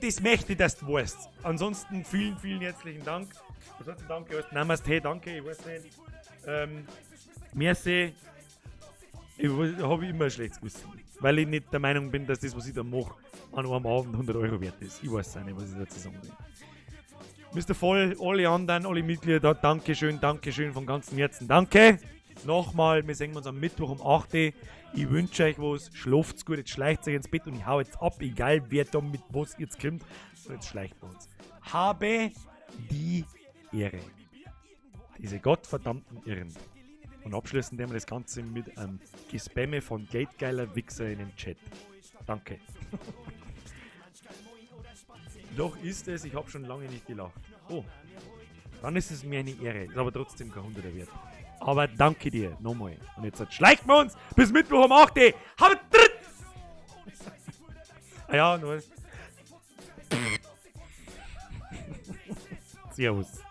[SPEAKER 1] Das möchte ich, dass du weißt. Ansonsten vielen, vielen herzlichen Dank. Ansonsten danke, Namaste, danke, ich weiß nicht. Merci. Ich habe immer ein schlechtes Gewissen. Weil ich nicht der Meinung bin, dass das, was ich da mache, an einem Abend 100 Euro wert ist. Ich weiß auch nicht, was ich dazu sagen will. Mr. Voll, alle anderen, alle Mitglieder, Dankeschön, Dankeschön von ganzem Herzen. Danke. Nochmal, wir sehen uns am Mittwoch um 8 Uhr. Ich wünsche euch was, schlaft's gut, jetzt schleicht euch ins Bett und ich hau jetzt ab, egal wer da mit was jetzt kommt. Und jetzt schleicht wir uns. Habe die Ehre. Diese gottverdammten Irren. Und abschließen werden wir das Ganze mit einem Gespamme von Geldgeiler Wichser in den Chat. Danke. Doch ist es, ich habe schon lange nicht gelacht. Oh, dann ist es mir eine Ehre. Ist aber trotzdem kein Hunderter wert. Aber danke dir nochmal. Und jetzt schleicht wir uns bis Mittwoch um 8 Uhr. Habt dritt! Ah ja, nur. Servus.